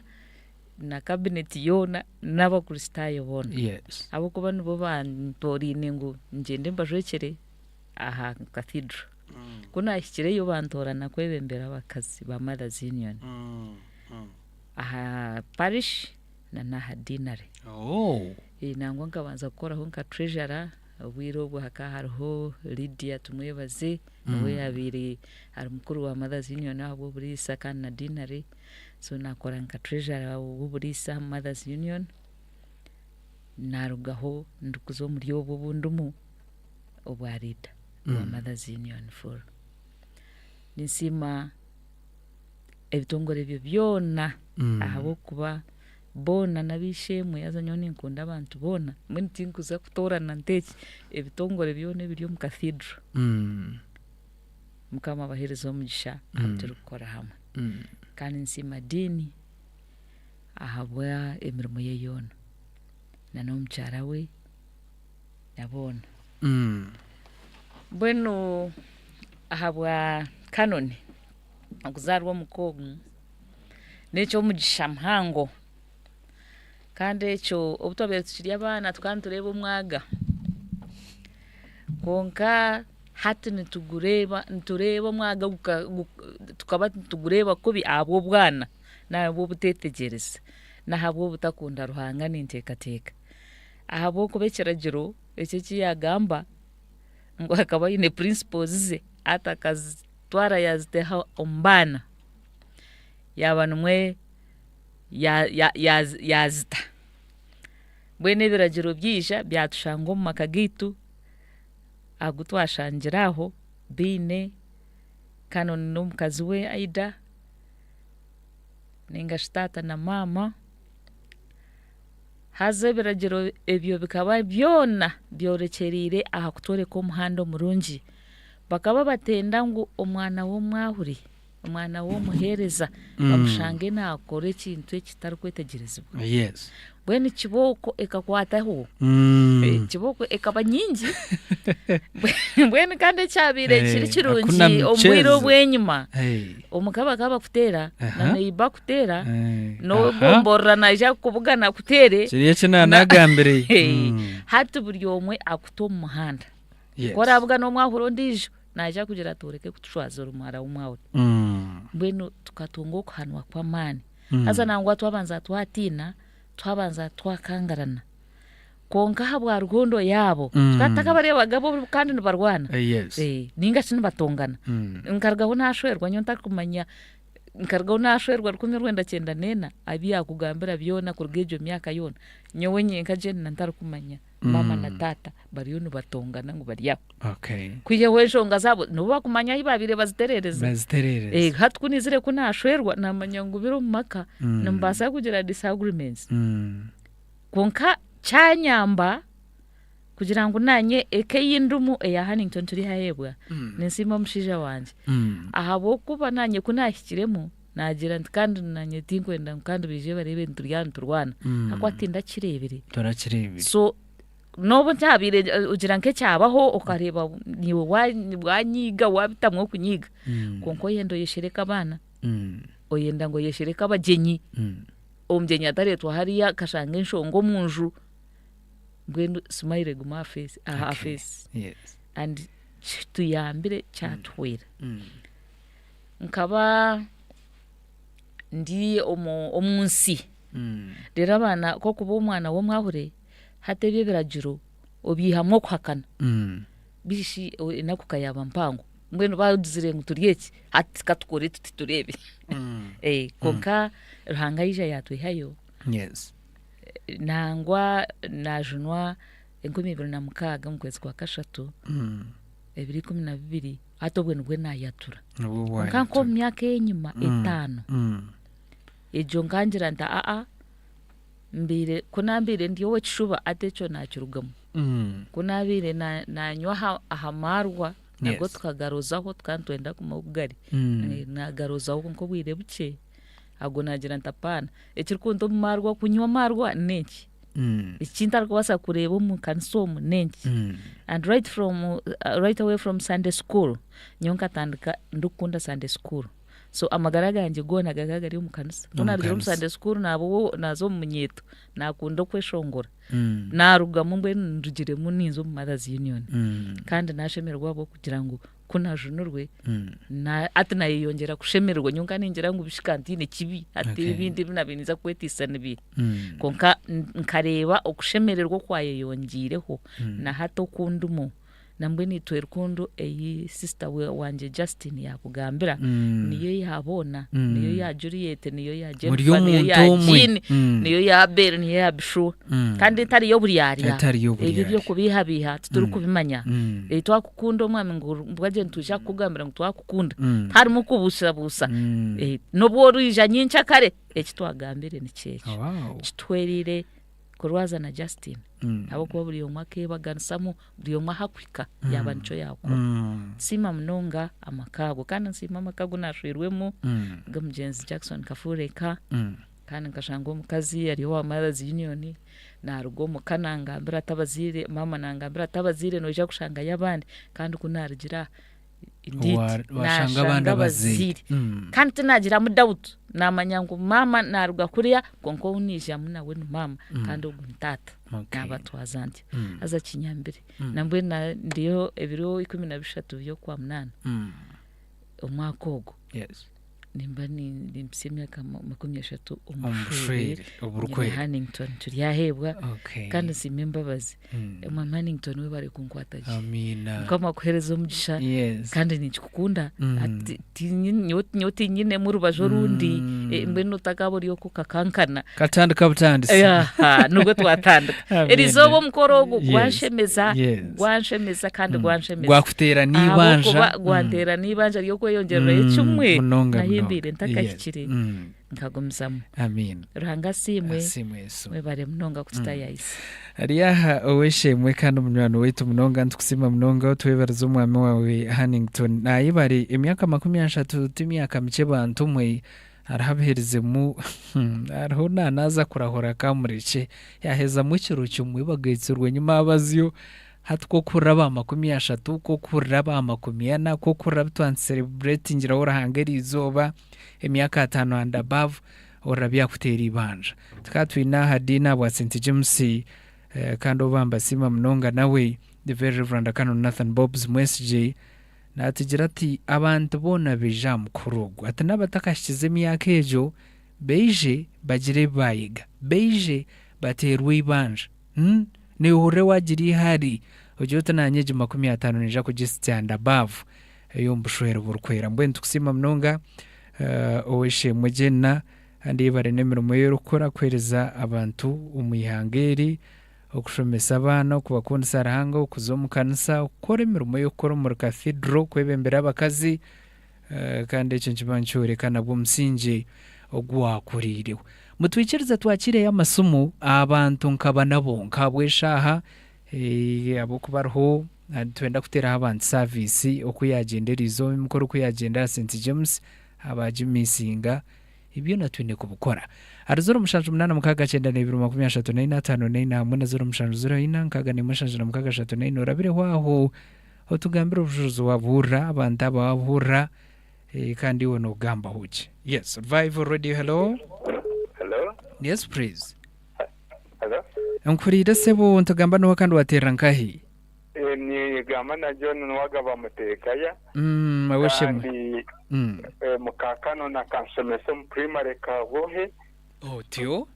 na cabinet yoona n'abakristaayo boona. Yes. Ahabw'okuba nibo bantoraine ngu ngyende mbajwekyere aha cathedral. Ku naahikireyo bantoorana kwebembera abakazi ba Mothers Union aha parish na n'aha deanery. Oh. Nangwa nkabanza kukoraho nka treasurer obwire obwo hakaba hariho Lydia Tumwebaze niwe yaabaire ari mukuru wa Mothers Union ahabw'oburiisa kandi na deanery. So naakora nka treasurer w'oburiisa aha Mothers Union. Naarugaho ndikuza omuri obwo obu ndimu obwa leader bwa Mothers Union full. Ninsiima ebitongore ebyo byona ahabw'okuba boona n'ab'eishe-emwe haza nyowe ninkunda abantu boona mbwenu tinkuza kutoorana nteeki ebitongore byona ebiri omu cathedral. Mukama abaheereze omugisha abu turikukora hamwe. Kandi nsiima diini ahabwa emirimo ye yoona na n'omukyara we na boona. Mbwenu ahabwa Canon okuzaarwa omuka omu n'eky'omugisha muhango kandi ekyo obu twabaire tukiri abaana tukaba nitureeba omwaga kwonka hati nitugureeba nitureeba omwaga tukaba nitugureeba kubi ahabw'obwana n'ahabw'obuteetegyereza n'ahabw'obutakunda Ruhanga ninteekateeka ahabw'okuba ekiragiro eki eki yaagamba ngu akaba aine principles ze hati akazitwara yaaziteha omu baana yaaba nimwe yaazita mbwenu ebiragiro byaija byatushanga omu maka gaitu agu twashangire aho baine Canon n'omukazi we Aida ninga shi taata na maama haza ebiragiro ebyo bikaba byona byorekyereire aha kutworeka omuhanda omurungi. Bakaba batenda ngu omwana w'omwahuri, omwana w'omuheereza bamushange naakora ekintu ekitarikwetegyerezibwa. Yes. Mbwenu kibooko ekakwataho. Kibooko ekaba nyingi. Mbwenu kandi ekyabaire kiri kirungi Hakuna omu bwire michezo. obw'enyima Hey. omuka bakaba bakuteera na neiba akuteera n'ow'egomborora naija kukubugana akuteere. Kiri eki naanagambire. Hati buri omwe akuta omu muhanda. Yes. Ku orabugana omwahuri ondiijo naija kugira ati oreke kutushwaza ori muhara w'omwahuri. Mbwenu tukatunga okuhanwa kw'amaani. Haza nangwa twabanza twatiina, twabanza twakangarana. Kwonka ahabwa rukundo yaabo, tukaba tutakabareebaga bo kandi nibarwana, Yes. Nainga shi nibatongana. Nkarugaho naashwerwa nyowe ntarikumanya, nkarugaho naashwerwa 1994, abu yaakugambira byona kuruga egyo myaka yoona, nyowe nyenka Jane ntarikumanya maama na taata bariyo nibatongana ngu bari aho. Okay. Kwihaho enshonga zaabo nibo bakumanya ahu baabaire bazitereereza. Bazitereereza. Hati ku naizire ku naashwerwa naamanya ngu biri omu maka nimubaasa kugira disagreements. Kwonka kyanyamba kugira ngu naanye eka ei ndimu eya Hannington Turihaheebwa ninsiima omushaija wangye ahabw'okuba naanye ku naahikiremu naagira nti kandi naanye tinkwenda ngu kandi baije bareebe ngu turi aha niturwana ahakuba tindakireebire. Torakireebire. So n'obu kyabaire ogira nk'ekyabaho okareeba niiwe wanyiiga waabitamwa okunyiiga kwonka oyenda oyeshereke abaana, oyenda ngu oyeshereke abagyenyi. Omugyenyi atareetwa hariya akashanga enshonga omu nju, mbwenu smile egume aha face aha Okay. face Yes. and kituyambire kyatuhwera. Nkaba ndi omu omu nsi, reero abaana k'okuba omwana w'omwahure, hati ebi ebiragiro obiihamu okuhakana. Bishi shi enaku ka yaaba mpango, mbwenu baagizire ngu turi eki, hati ka tukore tuti tureebe. Kwonka Ruhanga yaija yaatwihayo, Yes. nangwa naajunwa 2006 omu kwezi kwa kashatu, 2012, hati obwe nibwe naayatura. Nibwo Kwonka waayatura. nk'omu myaka ey'enyima etaano, egyo nkangira nti aa, mbaire ku naabaire ndi ow'ekishuba hati ekyo naakirugamu. Ku naabaire naanywa aha aha maarwa nago tukagarozaho tukaba nitwenda kumanya oku gari, naagarozaho kwonka obwire bukye, ago naagira nti apaana, ekirikunta omu maarwa kunywa amaarwa n'enki? Eki ntarikubaasa kureeba omu kanisa omu n'enki? And right from right away from Sunday school, nyowe nkatandika ndikukunda Sunday school. So amagara gangye goona gakaba gari omu kanisa. Ku Omu naarugire omu kanisa. Sunday school naaba owo naaza omu munyeeto, naakunda okweshongora. Naarugamu mbwenu ndugiremu ninza omu Mothers Union. Kandi naashemererwa ahabw'okugira ngu ku naajunirwe, na hati naayeyongyera kushemererwa. Nyowe nka ningira ngu bishi ka ntiine kibi, hati Okay. ebindi ebi naabaire ninza kweteisa ni biiha? Kwonka nkareeba okushemererwa okwayeyongyeireho na hati oku ndimu. Nambwenu itwe rukundo ei sister wangye Justine yaakugambira niyo eya boona, niyo eya Juliet, niyo eya Muri Jennifer, niyo omuntu eya omwe. Jean, niyo eya Abel, niyo eya Bishua. Kandi etari y'oburyarya. Etari y'oburyarya. Ebyo eby'okubeihabeiha titurikubimanya. Twakukunda omwami ngu mbwagye nitwija kukugambira ngu twakukunda. Tiharimu kubuusabuusa. N'obu oriija nyenkyakare, eki twagambire nikyo ekyo. Wow. Kituhwereire kurwaza na Justine ahabw'okuba buri omwe akeebaganisamu, buri omwe ahu akuhika yaaba nikyo yaakora. Nsiima munonga amaka ago kandi nsiima amaka agu naashweirwemu ag'omugyenzi Jackson Kafureka kandi nkashanga omukazi ari owa Mothers Union naaruga omu ka nangambira ati abazaire, maama nangambira ati abazaire noija kushangayo abandi kandi ku naarugire aha Indeed, Wa- washanga abandi nashanga abazaire. abazaire kandi tinagiramu doubt namanya ngu maama naruga kuriya kwonka ou niijamu nawe ni maama kandi ogu ni taata Okay. nabatwaza ntyo haza kinyambire nambwenu na- ndiyo ebiro 13 by'okwamunaana omwaka ogu Yes. Nimba nimpitsya emyaka 30 omu Omu bushwere bushwere oburikwera. nyine Hannington turyaheebwa Okay. kandi nsiima embabazi. Omwami Hannington webare kunkwata gye. Amiina. Mukama akuheereze omugisha Yes. kandi ninkikukunda Hati tinyi- nyowe tinyinemu orubaju orundi mbwenu otakaaba ori okwo okakankana. Katandika butandisi. Aha, nibwo twatandika. Amiina. Erizooba omukoro ogu Yes. gwanshemeza, Yes. gwanshemeza kandi gwanshemeza. Gwakuteera n'eibanja. Ahabw'okuba gwanteera n'eibanja ry'okweyongyererayo kimwe Munonga nahimbiire munonga. ntakahikire Yes. nkagumizamu. Amiina. Ruhanga asiimwe. Asiimwe Yesu. Mwebare munonga kututayayisa. Ari aha ow'eishe-emwe kandi munywani waitu munonga nitukusiima munonga otwebarize omwami waawe Hannington. Nayebare emyaka 30 ti myaka mikye bantu mwe. Hariho abaherizemu hariho naanaaza kurahura kamurekye yaahezamu ekiro kimwe bagaitsirwe enyima abazyo hati ku okuhurira aba 30 ku okuhurira aba 40 ku okuhurira abu twansereburetingiraho Ruhanga eriizooba emyaka ataano and above orira byakuteera eibanja. Tukaba twine aha diina ahabwa St James kandi ou bambasiima munonga nawe the very Reverend Canon Nathan Bobs Mwesigye. Naatugira ati, Abantu boona baije aha mukoro ogu. Ati n'abatakahikize emyaka egyo baije bagire ebi baayega. Baije bateerwe eibanja. Noehurira waagira eihari ogire oti naanye egi 50 niinyija kugisitsya and above ey'omu bushwere burikwera. Mbwenu nitukusiima munonga ow'eishe-emwe Jenna kandi yebare n'emirimo ei orikukora kuheereza abantu omu ihanga eri, okushomesa abaana, okubakundisa Ruhanga, okuza omu kanisa, okukora emirimo ey'okukora omuri Cathedral, kwebembera abakazi kandi ekyo nikiba nikyoreka nabwo omusingye ogu waakuriireho. Mutwikirize twakiireyo amasimu abantu nkaba nabo nk'ahabw'eshaaha ahabw'okuba hariho nitwenda kuteeraho abantu saaviisi oku yaagyenda eriizooba, emikoro oku yaagyenda aha St James abaagimiisinga byona twine kubikora. Ahari 07 8 92 34 54 hamwe na 07 04 61 76 34 orabireho aho otugambire obujurizi wabuhurira, abantu aba wabuhurira kandi iwe nogambaho ki? Yes, Revival Radio, hello. Hello? Yes, please. Hello? Nkuhuriire sebo, nitugamba noha kandi waterera nkahi? Eh, nigamba na John Nuwagaba Muteekaya. Aweshemwe. Kandi mukakano nakanshomesa omu primary Kabohe. Otyo.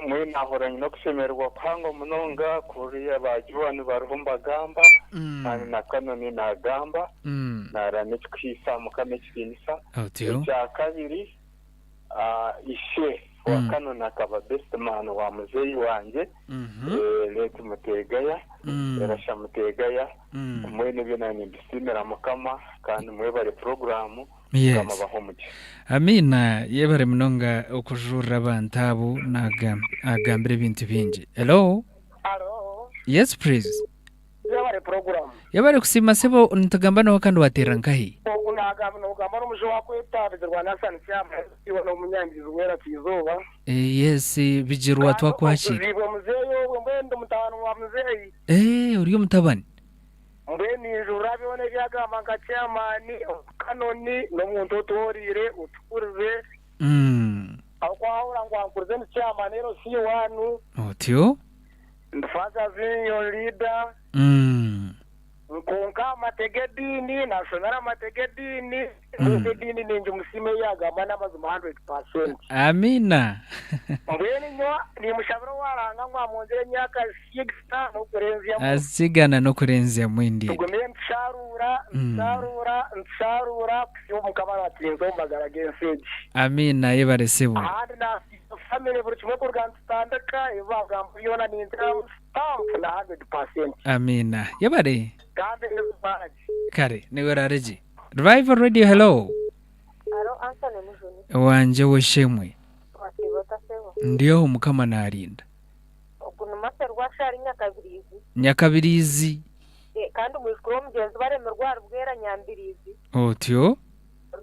Mbwenu nahurira nyine okushemererwa kuhango munonga kuhurira ba Joan bariho nibagamba kandi na Kanoni nagamba. Nara n'ekikuhiisa Mukama ekitiinisa. Otyo. Ekyakabiri, ishe wa Kanoni akaba best man wa muzeeyi wangye, late Muteegaya, Erasha Muteegaya. Mbwenu ebyo naanye nimbisiimira Mukama kandi mwebare puroguraamu. Mukama abahe omugisha. Amiina yebare munonga okujurira abantu abo nagambira ebintu bingi. Hello. Hello. Yes please. Yebare puroguramu. Yebare kusiima sebo nitugamba noha kandi waterera nkahi? Ogu nagamba nogamba n'omujo wakweta Bizirwa Nathan Kyama iwe n'omunyangizi wera Kizooba. Yes Bigirwa twakwakira. Okuziibwe muzeeyi obwe mbwenu ndi mutabani wa muzeeyi. Eh ori omutabani. Mbwenu ninjurira byona ebi agamba nka chairman, omukanoni, n'omuntu otworeire, otukurize. Ahabw'okuba wahurira ngu ankurize ndi chairman LC one. Otyo. Ndi Fathers Union leader. Kwonka amate g'ediini, nashomera amate g'ediini. Mbwenu ediini ningimusiima ei yaagamba n'amazima 100%. Amiina. Mbwenu nyowe nimushabira owa Ruhanga ngu amwongyere emyaka zigana n'okurenzyamu. Zigana n'okurenzyamu endiijo. Tugume nitusharuura, nitusharuura, nitusharuura kuhitsya obu Mukama araaturinze omu magara g'ensi egi. Amiina yebare sebo. Ahandi naasiima family buri kimwe kuruga nitutandika ebi baagamba byona ninteramu stamp na 100%. Amiina yebare. Kandi nibimara gye. Kare niiwe oraare gye. Revival Radio hello. Haro Anthony Mujuni. Wangye w'eshemwe. Wasiiba ota sebo? Ndi aho Mukama naarinda. Ogu ni Mercy Rwasha ahari Nyakabiriizi. Nyakabiriizi. Kandi omwijukuru w'omugyenzi Baremirwa ahari Bwera Nyambiriizi. Otyo.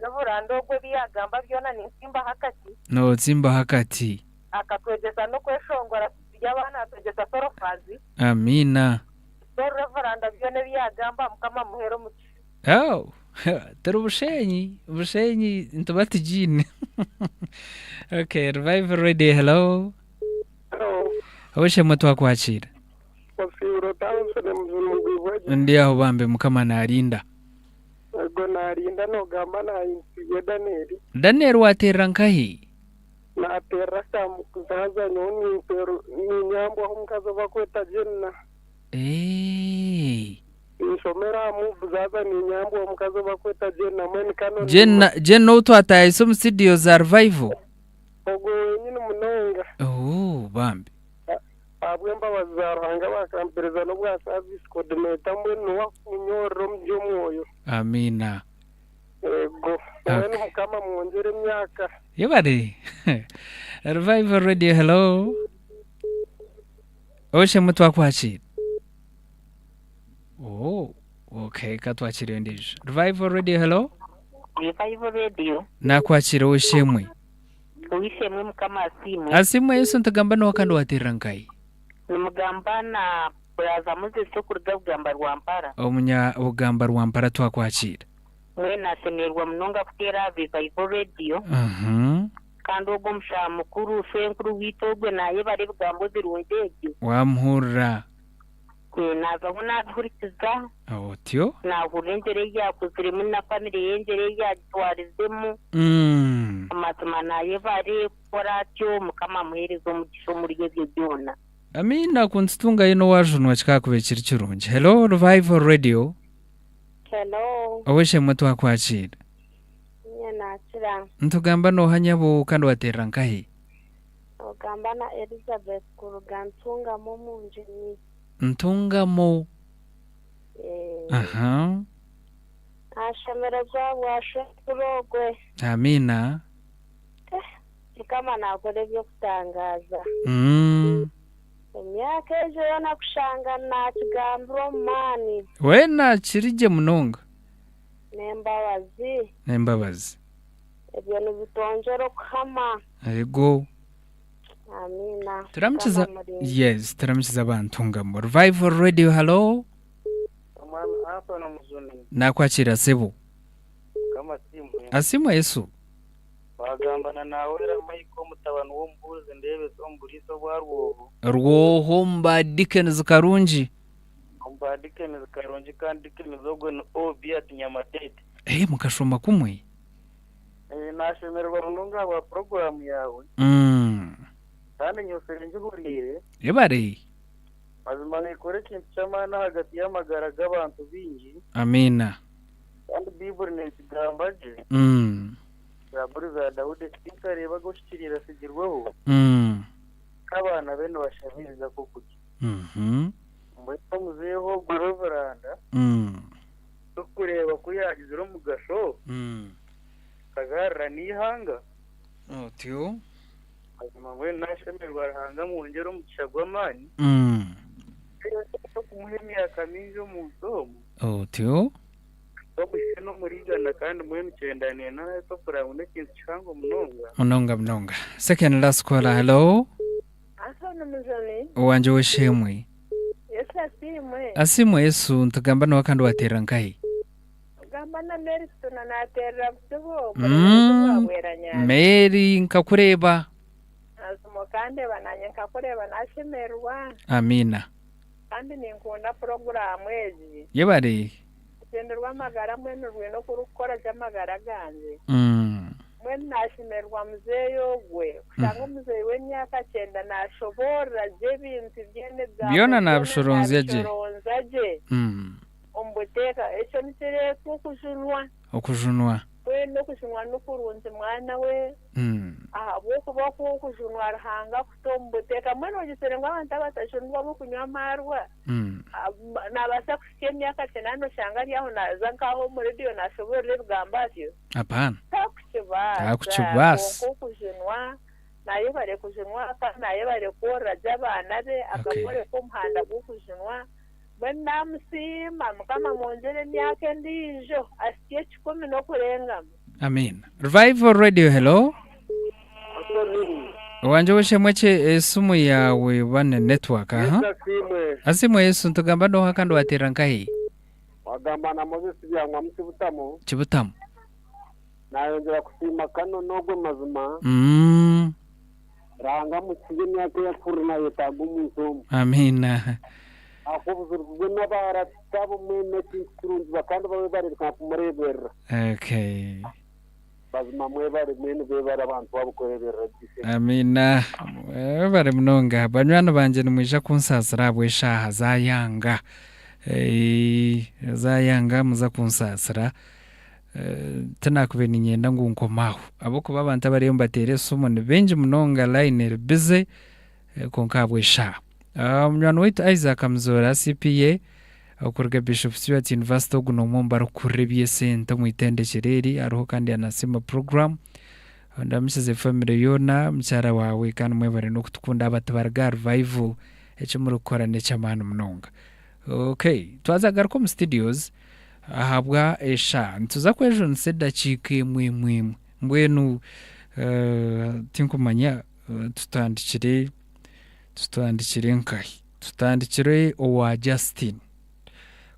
Reverand ogwo ebi yaagamba byona nintsimbaho akati. Nootsimbaho akati. Akatwegyesa n'okweshongora turi abaana atwegyesa sorofazi. Amiina. So Reverand byona ebi yaagamba Mukama amuheere omugisha. Oh, turi Bushenyi, Bushenyi nituba tugiine. Okay, Revival Radio, hello. Hello. Oweshemwe twakwakira. Osiibire ota Anthony Mujuni Mugwibwegye? Ndi aho bambe Mukama narinda. Ego narinda nogamba nahimbisibwe Daniel. Daniel waterera nkahi? Naterera Kamukuzi haza nyowe ninyambwaho omukazi ou bakweta Jenna. Eeh. Ninshomera aha Move Zaza ninyambwa omukazi ou bakweta Jenna mbwenu Canon Jenna Jenna ou twatahisa omu studio za Revival? Ogwe wenyini munonga. Ooh bambi. Ahabw'embabazi za Ruhanga bakampereza n'obwa service coordinator mbwenu niwe akunyorera omu by'omwoyo. Amiina. Ego. Mbwenu Mukama amwongyere emyaka. Yebare. Revival Radio hello. Oweshemwe twakwakira. Oh, okay, ka twakire endiijo. Revival Radio, hello. Revival Radio. Nakwakira oweshemwe. Owishemwe Mukama asiimwe. Asiimwe Yesu nitugamba noha kandi waterera nkahi? Nimugamba na Brother Moses okuruga Bugamba Rwampara. Omunya Bugamba Rwampara twakwakira. Mbwenu nashemererwa munonga kuteera aha Revival Radio. Kandi ogwo omushaha mukuru shwenkuru waitu ogwe nayebara ebigambo birungi ebyo. Wamuhurira. Naazaho naabihurikiza. Otyo. Naahurira engyero ei yaakoziremu na famire ye engyero ei yaagitwarizemu. Amazima naayebare kukora atyo, Mukama amuheereze omugisha omuri ebyo byona. Amiina ku nitutungayo n'owajunwa kikakuba kiri kirungi. Hello Revival Radio. Hello. Ow'eishe-emwe twakwakiira. Niinye naakira. Nitugamba n'oha nyabo kandi wateerera nkahi? Nogamba na Elizabeth kuruga Ntungamo omu Ngyemi. Ntungamo. Eeh. Aha. Nashemererwa ahabwa shwenkuru ogwe. Amiina. Eh, Mukama naakora eby'okutangaaza. Emyaka egyo yoona kushanga naakigambirwa omu maani. Weena kiri gye munonga. N'embabazi. N'embabazi. Ebyo nibitwongyera okuhama. Eego. Amiina. Turamukiza Mukama amurinde. Yes, turamukiza abantu ngamo. Revival Radio, hello. Omwami Anthony Omujuni. Nakwakira sebo. Mukama asiimwe. Asiimwe Yesu. Wagamba na Naawera Michael mutabani w'omubuurizi Ndeebesa omu buriisa obwa Rwoho. Rwoho omu ba Dickens Karungi. Omu ba Dickens Karungi kandi Dickens ogwo ni OB ati Nyamatete. Eh mukashoma kumwe? Eh nashemererwa munonga ahabwa puroguraamu yaawe. Kandi nyosire ngihuriire. Yebare. Mazima neekora ekintu ky'amaani ahagati y'amagara g'abantu baingi. Amiina. Kandi Baiburi neekigamba gye. Zaaburi za Daudi eti, Tinkareebaga ohikiriire atsigirweho, n'abaana be nibashabiiriza ak'okurya. Mbwenu omuzeeyi ogwo Reveranda, torikureeba ku yaagizire omugasho akazaarira n'eihanga? Otyo. Mazima mbwenu naashemererwa Ruhanga amwongyere omugisha gw'amaani, n'okumuha emyaka mingi omu nsi omu. Otyo. Omuhike n'omuri igana kandi mbwenu kyenda neena tokureba ngu n'ekintu kihango munonga. Munonga munonga. Second last caller, hello. Anthony Mujuni. Owangye ow'esheemwe. Yesu asiimwe. Asiimwe Yesu, nitugamba noha kandi wateerera nkahi? Ogamba na Mary Kituna nateerera Busibo, oburemeezi bwa Bweranyanja. Mary nkakureeba. Mazima okandeeba nanye nkakureeba nashemererwa. Amiina. Kandi ninkunda puroguraamu egi. Yebare. Orugyendo rw'amagara mbwenu rwine oku rurikukora gye amagara gangye. Mbwenu naashemererwa muzeeyi ogwe. Kushanga omuzeeyi w'emyaka kyenda naashoboorora gye ebintu byona ebigambo Byona naabishoronzya gye. naabishoronzya gye omu buteeka. Ekyo nikireetwa okujunwa. Okujunwa. Mbwenu okujunwa ni kurungi mwana we, ahabw'okuba ku okujunwa Ruhanga akuta omu buteeka. Mbwenu ogizire ngu abantu abatajunirwe ab'okunywa amaarwa, naabaasa kuhitsya emyaka kinaana oshanga ari aho naaza nk'aho omu rediyo naashoboorora ebigambo atyo? Apaana. Takukibaasa. Takukibaasa. Kwonka okujunwa, naayebare kujunwa kandi naayebare kworora gye abaana be, akabooreka omuhanda gw'okujunwa. Mbwenu naamusiima, Mukama amwongyere emyaka endiijo, ahitsye ekikumi n'okurengamu. Amiina. Revival Radio, hello. Owangye ow'eishe-emwe ki esimu yaawe oba ni network aha? Yesu asiimwe. Asiimwe Yesu, nitugamba n'oha kandi wateerera nkahi? Wagamba na Moses Byamwamu Kibutamu. Kibutamu. Nayongyera kusiima Kano n'ogwe mazima. Ruhanga amukize emyaka ei akuhurira nayetaaga omuntu omwe. Amiina. Ahabw'obujurizi bwe n'abahara tabo mbwenu n'ekintu kirungi kandi babe bareebeka kumureeberera. Okay. Mazima mwebare mbwenu bebare abantu abo kureeberera gye. Amiina. Mwebare munonga. Banywani bangye nimwija kunsaasira ahabw'eshaaha zaayanga. Eh, zaayanga muza kunsaasira. Eh, tinakubaire niinyenda ngu nkome aho ahabw'okuba abantu abariyo nibateera esimu ni baingi munonga line eri busy eh, kwonka ahabw'eshaaha. Ah, munywani waitu Isaac Muzoora CPA okuruga Bishop Stuart University ogu n'omwe omu barikukurira eby'esente omu itendekyero eri hariho kandi anasiima program ndamukize family yoona mukyara waawe kandi mwebare n'okutukunda aba tibariga aha revival eki murikukora n'eky'amaani munonga. Okay, twaza kugaruka omu studios ahabwa eshaaha nituza kwejunisa edakiika emwe emwe emwe mbwenu eh, tinkumanya eh, tutandikire tutandikire nkahi tutandikire owa Justin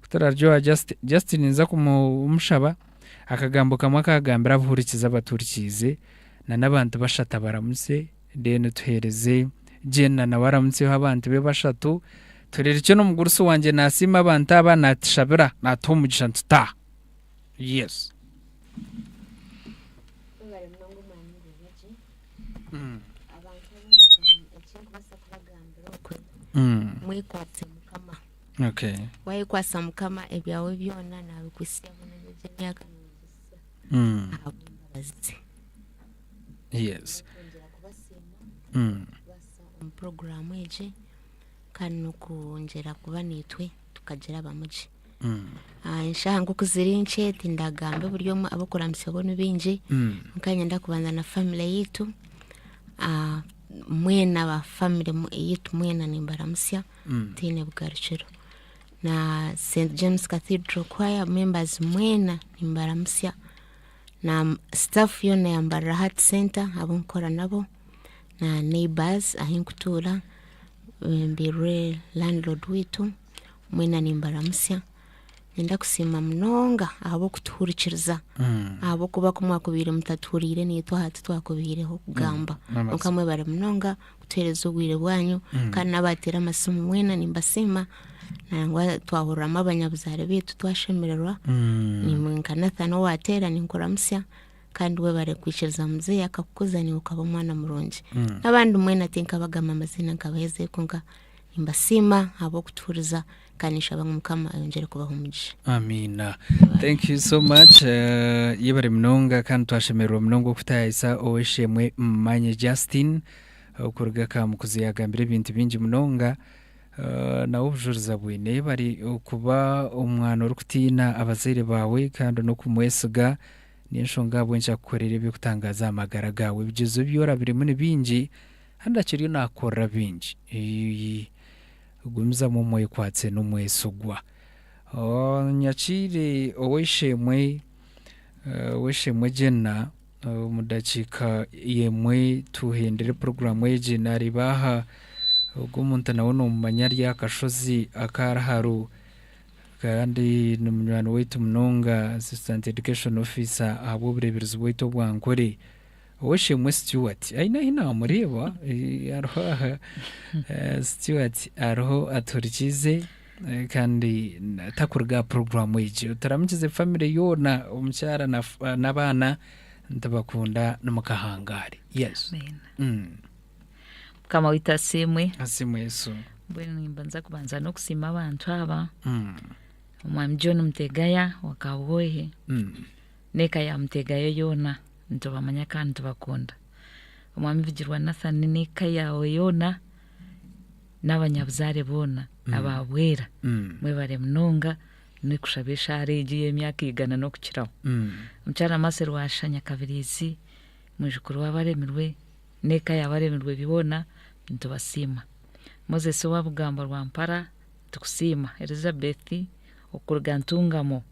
ku turarye owa Justin Justin ninza kumushaba akagambo kamwe akagambira abuhurikize abatuhurikiize na n'abantu bashatu abaramutse Then tuheereze Jenna nawe aramutseho abantu be bashatu. Tureerekye n'omugurusi wangye naasiima abantu aba naatushabira naatuha omugisha nitutaaha. Yes. Webare munonga omwami Ngubeki. Abantu abu ndikugamba eki ndikubaasa kubagambira okwe. Mwekwatse Mukama. Okay. Wayekwasa Mukama ebyawe byona nabikwisya n'egyo emyaka nogisya ahabw'embabazi ze. Yes. Kwongyera kubasiima omu puroguraamu egi kandi n'okwongyera kuba naitwe tukagira abamugye. Eshaaha nk'oku ziri nkye tindagambe buri omwe ab'okuramukya bo ni baingi kwonka niinyenda kubanza na famire yaitu. Mwena aba famire yaitu mwena nimbaramutsya ntaine bugarukiro. Na St James Cathedral choir members mwena nimbaramutsya na staff yoona ya Mbarara Heart Centre abu nkukora nabo na neighbours ahu nkutuura mbirwe landlord waitu mwena nimbaramutsya. Niinyenda kusiima munonga ahabw'okutuhurikiriza ahabw'okuba ku mwakubaire mutatuhuriire naitwe aha titwakubaireho kugamba. Kwonka mwebare munonga kutuheereza obwire bwanyu kandi n'abaateera amasimu mwena nimbasiima nangwa twahuriramu abanyabuzaare baitu twashemererwa. Niimwe nka Nathan owaateera ninkuramutsya kandi webare kwikiriza muzeeyi akakukuza naiwe okaba omwana murungi. N'abandi mwena tinkabagamba amaziina nkabahezayo kwonka nimbasiima ahabw'okutuhuriza kandi ninshaba ngu Mukama ayongyere kubaha omugisha. Amiina. Thank you so much. Yebare munonga kandi twashemererwa munonga okutayayisa ow'eishe-emwe Manye Justin okuruga Kamukuzi yagambire ebintu bingi munonga nawe obujurizi abwine. Yebare okuba omwana orikutiina abazaire baawe kandi n'okumwesiga niyo nshonga ahabw'enki akukorera eby'okutangaaza aha magara gaawe. Ebigyezo ebi orabiremu ni bingi kandi akiriyo naakukorera bingi. Gumizamu omwekwatse n'omwesigwa. Nyakiire ow'eishe-emwe ow'eishe-emwe Jenna omu dakiika emwe tuhendere puroguraamu egi naareeba aha ogu omuntu nawe noomumanya ari aha kashozi aka Ruharu kandi ni munywani waitu munonga Assistant Education Officer ahabw'obureeberezi bwaitu obwa Nkore. Ow'eishe-emwe Stuart aine ahu naamureeba ariho aha Stuart ariho atuhurikiize kandi takuruga aha puroguraamu egi. Turamukize famire yoona omukyara n'abaana nitubakunda nimukahangaare. Yes. Mukama waitu asiimwe. Asiimwe Yesu. Mbwenu nimbanza kubanza n'okusiima abantu aba. Omwami John Mutegaya wa Kabwohe. N'eka ya Mutegayo yoona nitubamanya kandi nitubakunda. Omwami Bigirwa Nathan n'eka yaawe yoona n'abanyabuzaare boona aba Bwera mwebare munonga n'okushaba eshaara egi ey'emyaka igana n'okukiraho. Omukyara Mercy Rwasha Nyakabiriizi, mwijukuru w'abaremirwe n'eka y'abaremirwe boona nitubasiima. Moses owa Bugamba Rwampara Nitukusiima Elizabeth okuruga Ntungamo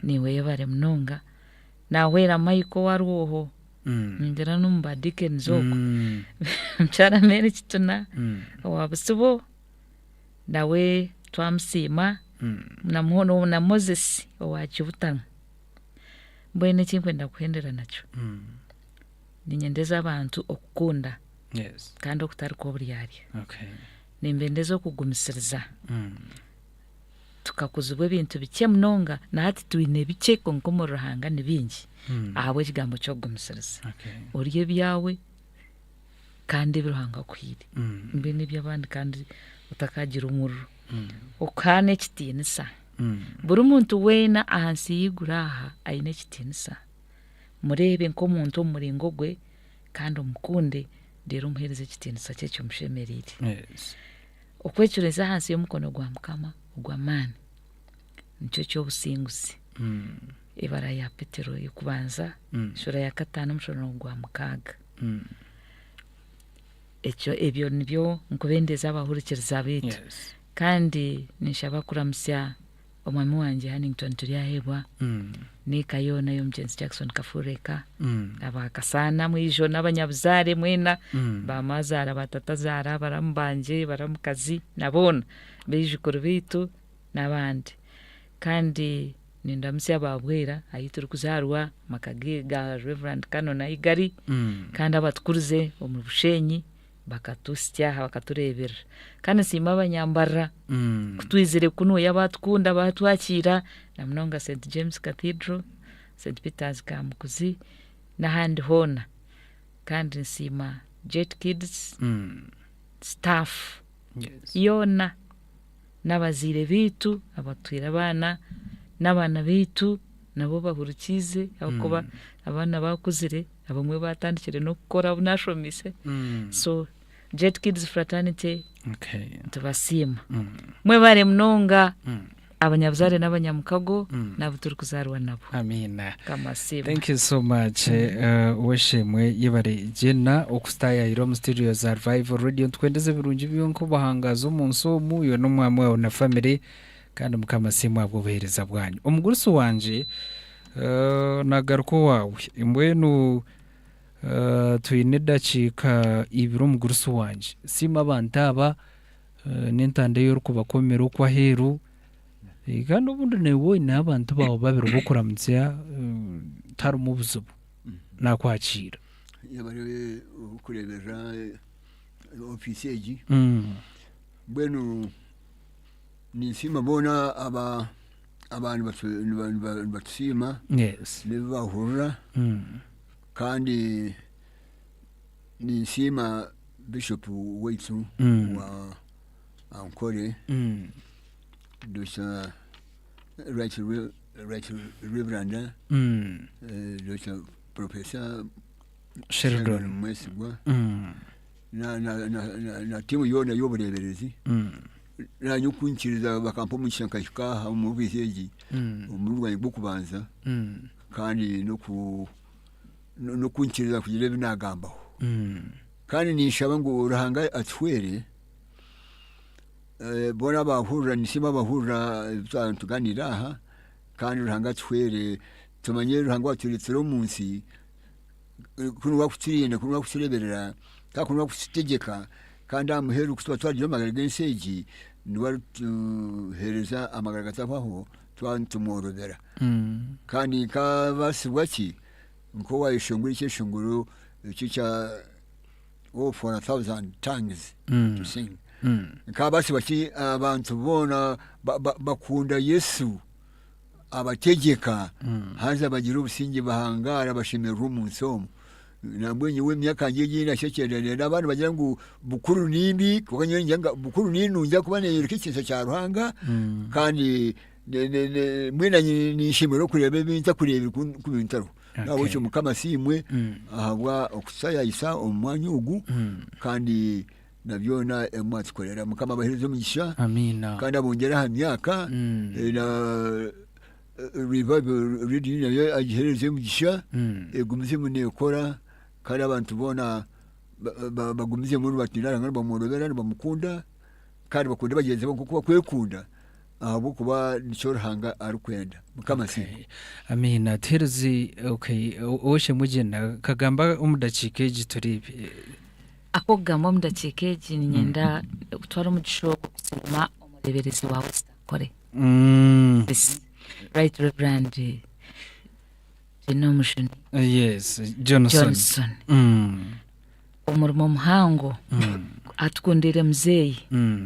naiwe yebare munonga. Nahwera Michael owa Rwoho ningira n'omu ba deacons okwo. Mukyara Mary Kituna owa Busibo nawe twamusiima na Moses owa Kibutano. Mbwenu eki nkwenda kuhendera nakyo, niinyendeza abantu okukunda kandi okutari kw'oburyarya. Nimbendeza okugumisiriza. Tukakuzibwa ebintu bikye munonga, na hati twine bikye kwonka omuri Ruhanga ni bingi ahabw'ekigambo ky'okugumisiriza. Orye ebyawe kandi ebi Ruhanga akuhaire. Mbwenu eby'abandi kandi otakagira omururu. Okuhaana ekitiinisa. Buri muntu weena ahansi y'eiguru aha aine ekitiinisa. Mureebe nk'omuntu omu muringo gwe kandi omukunde reero omuheereze ekitiinisa kye ekimushemereire. Okwecureeza ahansi y'omukono gwa Mukama ogw'amaani nikyo ky'obusinguzi. Ebara ya Petero ey'okubanza eshuura ya kataano omushororongo gwa mukaaga. Ekyo ebyo nibyo nkubendeza abahurikiriza baitu. Kandi ninshaba kuramutsya Omwami wangye Hannington Turyaheebwa n'eka yoona ey'omugyenzi Jackson Kafureka, aba Kasaana Mwijo n'abanyabuzaare mwena, ba maazaara, ba tatazaara, baramu bangye, baramukazi na boona, baijukuru baitu n'abandi. Kandi nindamutsya aba Bwera ahu turikuzaarwa, amaka ga Rev. Canon ahu gari, kandi abatukurize omu Bushenyi. Bakatusya aha bakatureeberera. Kandi nsiima abanyambarira ku twizire kunu oya baatukunda baatwakiira na munonga St James Cathedral, St Peters Kamukuzi n'ahandi hoona. Kandi nsiima Jet Kids staff. Yoona n'abazaire baitu abatwire abaana n'abaana baitu nabo bahurikiize ahabw'okuba abaana baakuzire abamwe baatandikire n'okukora abu naashomiise. So Jet Kids Fraternity nitubasiima. Mwebare munonga abanyabuzaare n'abanyamukago n'abu turikuzaarwa nabo. Amiina. Mukama asiimwe. Thank you so much Oweshemwe yebare Jenna okutayayira omu studio za Revival Radio nitukwendeza ebirungi byonka obuhangazi omu nsi omu iwe n'omwami wawe na family kandi mukama asiimwe ahabw'obuhereza bwanyu. Omugurusi wangye nagaruka owawe mbwenu Twine edakiika ibiri omugurusi wangye. Siima abantu aba n'entanda ei orikubakomera okwo aheeru. Kandi obundi naiwe oineho abantu baawe babiri b'okuramutsya tiharimu buzibu, naakwakiira. Yebare kureeberera ofiisi egi. Mbwenu ninsiima boona aba aba nibatusiima n'ebi baahurira. Kandi ninsiima Bishop waitu wa Ankole, Dokita Right Reverend Dokita Professor Sheldon Mwesigwa na tiimu yoona ey'obureeberezi naanye okunyikiriza bakampa omugisha nkahika aha omu ofiisi egi omurundi gwangye gw'okubanza kandi n'oku n'okunkiriza kugira ebi naagambaho. Kandi ninshaba ngu Ruhanga atuhwere, boona abaahurira ninsiima abahurira ebi twaba nitugaaniira aha, kandi Ruhanga atuhwere tumanye Ruhanga owaatureetsire omu nsi, ku niwe arikuturinda, ku niwe arikutureeberera, kandi ku niwe arikututegyeka, kandi aha muheru ku tuba twagiire omu magara g'ensi egi, niwe arituheereza amagara agatahwaho twaba nitumworobera. Kandi nkaabaasibwa ki nk'owaayeshongora ekyeshongoro eki ekya Oh for a thousand tongues to sing. Nkaabaasibwa ki abantu boona bakunda Yesu abategyeka haza bagira obusingye bahangaara bashemererwa omu nsi omu. Nambwenu nyowe emyaka yangye egi ei nashekyeerera ndeeba abandi nibagira ngu bukuru ni mbi kwonka nyowe ningira ngu bukuru ni nungi ahakuba neeyoreka ekitiinisa kya Ruhanga kandi Mbwenu naanye ninshemererwa okureeba ebi ntakureebire ku bintariho. Nahabwekyo Mukama asiimwe ahabwa okututayayisa omu mwanya ogu kandi na byona ebi mwatukorera. Mukama abahereze omugisha kandi abongyere aha myaka na Revival Radio nayo agihereze omugisha egumizemu nekora kandi abantu boona bagumizemu nibatiina Ruhanga nibamworobera nibamukunda kandi bakunde bagyenzi baabo nk'oku bakwekunda. Ahabw'okuba nikyo Ruhanga arikwenda. Mukama asiimwe. Amiina. Tuheereze okay, ow'eishe-emwe Jane kagamba omu dakiika egi tureebe. Ak'okugamba omu dakiika egi niinyenda kutwara omugisha ogu kusiima omureeberezi wa West Ankole. Right Reverend Twinomujuni. Yes, Johnson. Johnson. Omurimo muhango atukundiire muzeeyi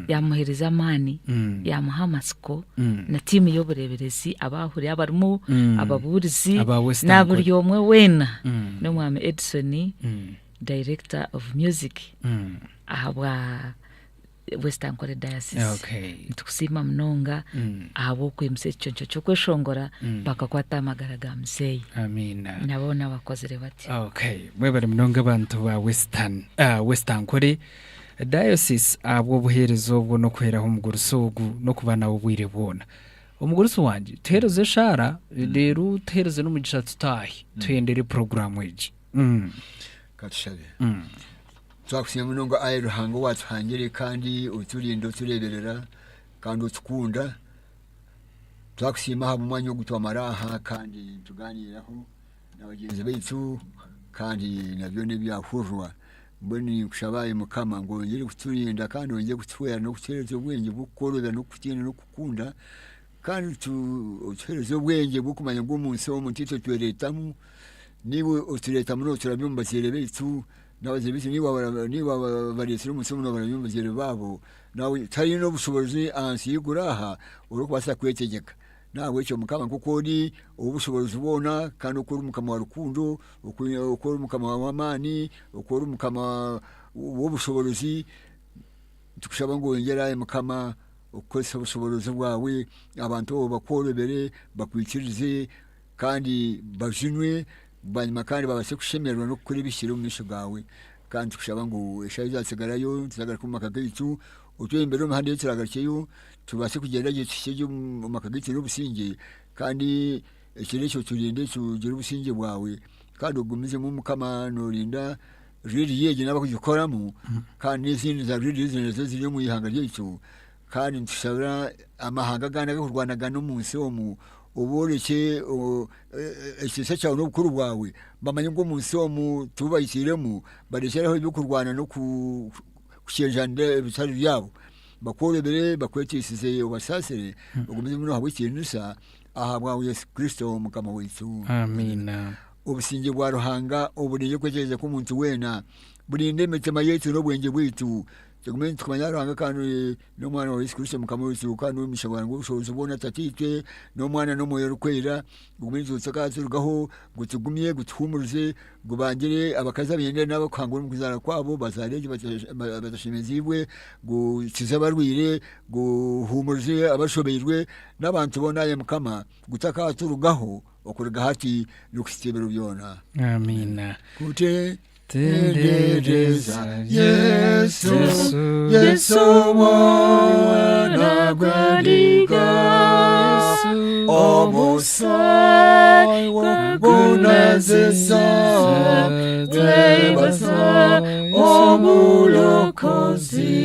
yamuheereza amaani yamuha amatsiko na tiimu y'obureeberezi abaahuri abarimu ababuurizi Aba West na Ankole. buri omwe weena n'omwami Edson director of music ahabwa West Ankole Diocese. Okay. Nitukusiima munonga ahabw'okwimutsya ekiconco ky'okweshongora bakakwata aha magara ga muzeeyi. Amiina. Na boona abakozire batyo. Okay. Mwebare munonga abantu ba Western, ah, West Ankole Diocese ahabw'obuheereza obwo n'okuheeraho omugurusi ogu n'okuba nawe obwire bwona. Omugurusi wangye, tuheereze eshaara reero tuheereze n'omugisha tutaahe tuhendere puroguraamu egi. Katushabe. Twakusiima munonga ai Ruhanga owatuhangire kandi oturinda otureberera kandi otukunda. Twakusiima ahabw'omwanya ogu twamara aha kandi nituganiiraho na bagyenzi baitu kandi na byona ebyahurirwa. Mbwenu ninkushaba ai Mukama ngu oyongyere kuturinda kandi oyongyere kutuhwera n'okutuheereza obwengye bw'okukworobera n'okukutiina n'okukukunda kandi otuheereze obwengye bw'okumanya ngu omu nsi omu tiitwe twereetamu, niiwe otureetamu nooturabya omu bazaire baitu. N'abazaire baitu niiwe wabareetsire omu nsi omu noobaramya omu bazaire baabo, nawe tihariyo n'obushoboorozi ahansi y'eiguru aha orikubaasa kwetegyeka. N'ahabw'ekyo Mukama nk'oku ori ow'obushoboorozi bwona kandi oku ori Mukama wa rukundo, oku ori Mukama w'amaani, oku ori Mukama w'obushoboorozi. Nitukushaba ngu oyongyere ai Mukama okukozesa obushoboorozi bwawe, abantu abo bakworobere, bakwikirize kandi bajunwe, bwanyima kandi babaase kushemererwa n'okukora ebihikire omu maisho gaawe. Kandi nitukushaba ngu eshaaha ezatsigarayo tuzagaruka omu maka gaitu, otwebembere omu mihanda ei turagarukyeyo, tubaase kugyenda gye tuhikye gye omu maka gaitu n'obusingye, kandi ekiro ekyo oturinde tugire obusingye bwawe, kandi ogumizemu Mukama noorinda rediyo egi n'abarikugikoramu kandi n'ezindi za rediyo ezindi nazo eziri omu ihanga ryaitu kandi nitushabira amahanga agandi agarikurwanagana omu nsi omu oborekye ekitiinisa kyawe n'obukuru bwawe bamanye ngu omu nsi omu tibo bahikiremu barekyere aho eby'okurwana n'okukyenjanira ebitari byabo bakworobere bakweteisize obasaasire ogumizemu noohabwa ekitiinisa ahabwa Yesu Kristo mukama waitu. Amiina. Obusingye bwa Ruhanga oburinde okwetegyereza kw'omuntu weena, burinde emitima yaitu n'obwengye bwaitu, tugume nitukumanya Ruhanga kandi n'Omwana wa Yesu Kristo Mukama waitu, kandi omugisha gwa Ruhanga ow'obushoboorozi bwona Tataitwe, n'Omwana n'Omwoyo Orikwera, gugume nituturugaho, gutugumye, gutuhuumurize, gubangire abakazi abaine n'abarikuhangwa omu kuzaara kwabo bazaare gye batashemeziibwe, gukize abarwaire, guhuumurize abashobeirwe, n'abantu boona ayi Mukama, gutakaturugaho. Okuruga hati n'okuhitsya ebiro byona. Amiina. Kutendereza Yesu, Yesu Omwana gw'endiga, omusaayi gunazisa, twebaza Omulokozi.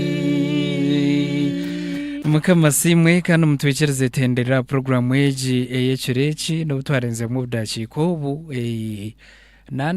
Mukama asiimwe kandi mutwikirize tenderera puroguramu egi ey'ekiro eki n'obu twarenzemu obudakiika obu. Nanda.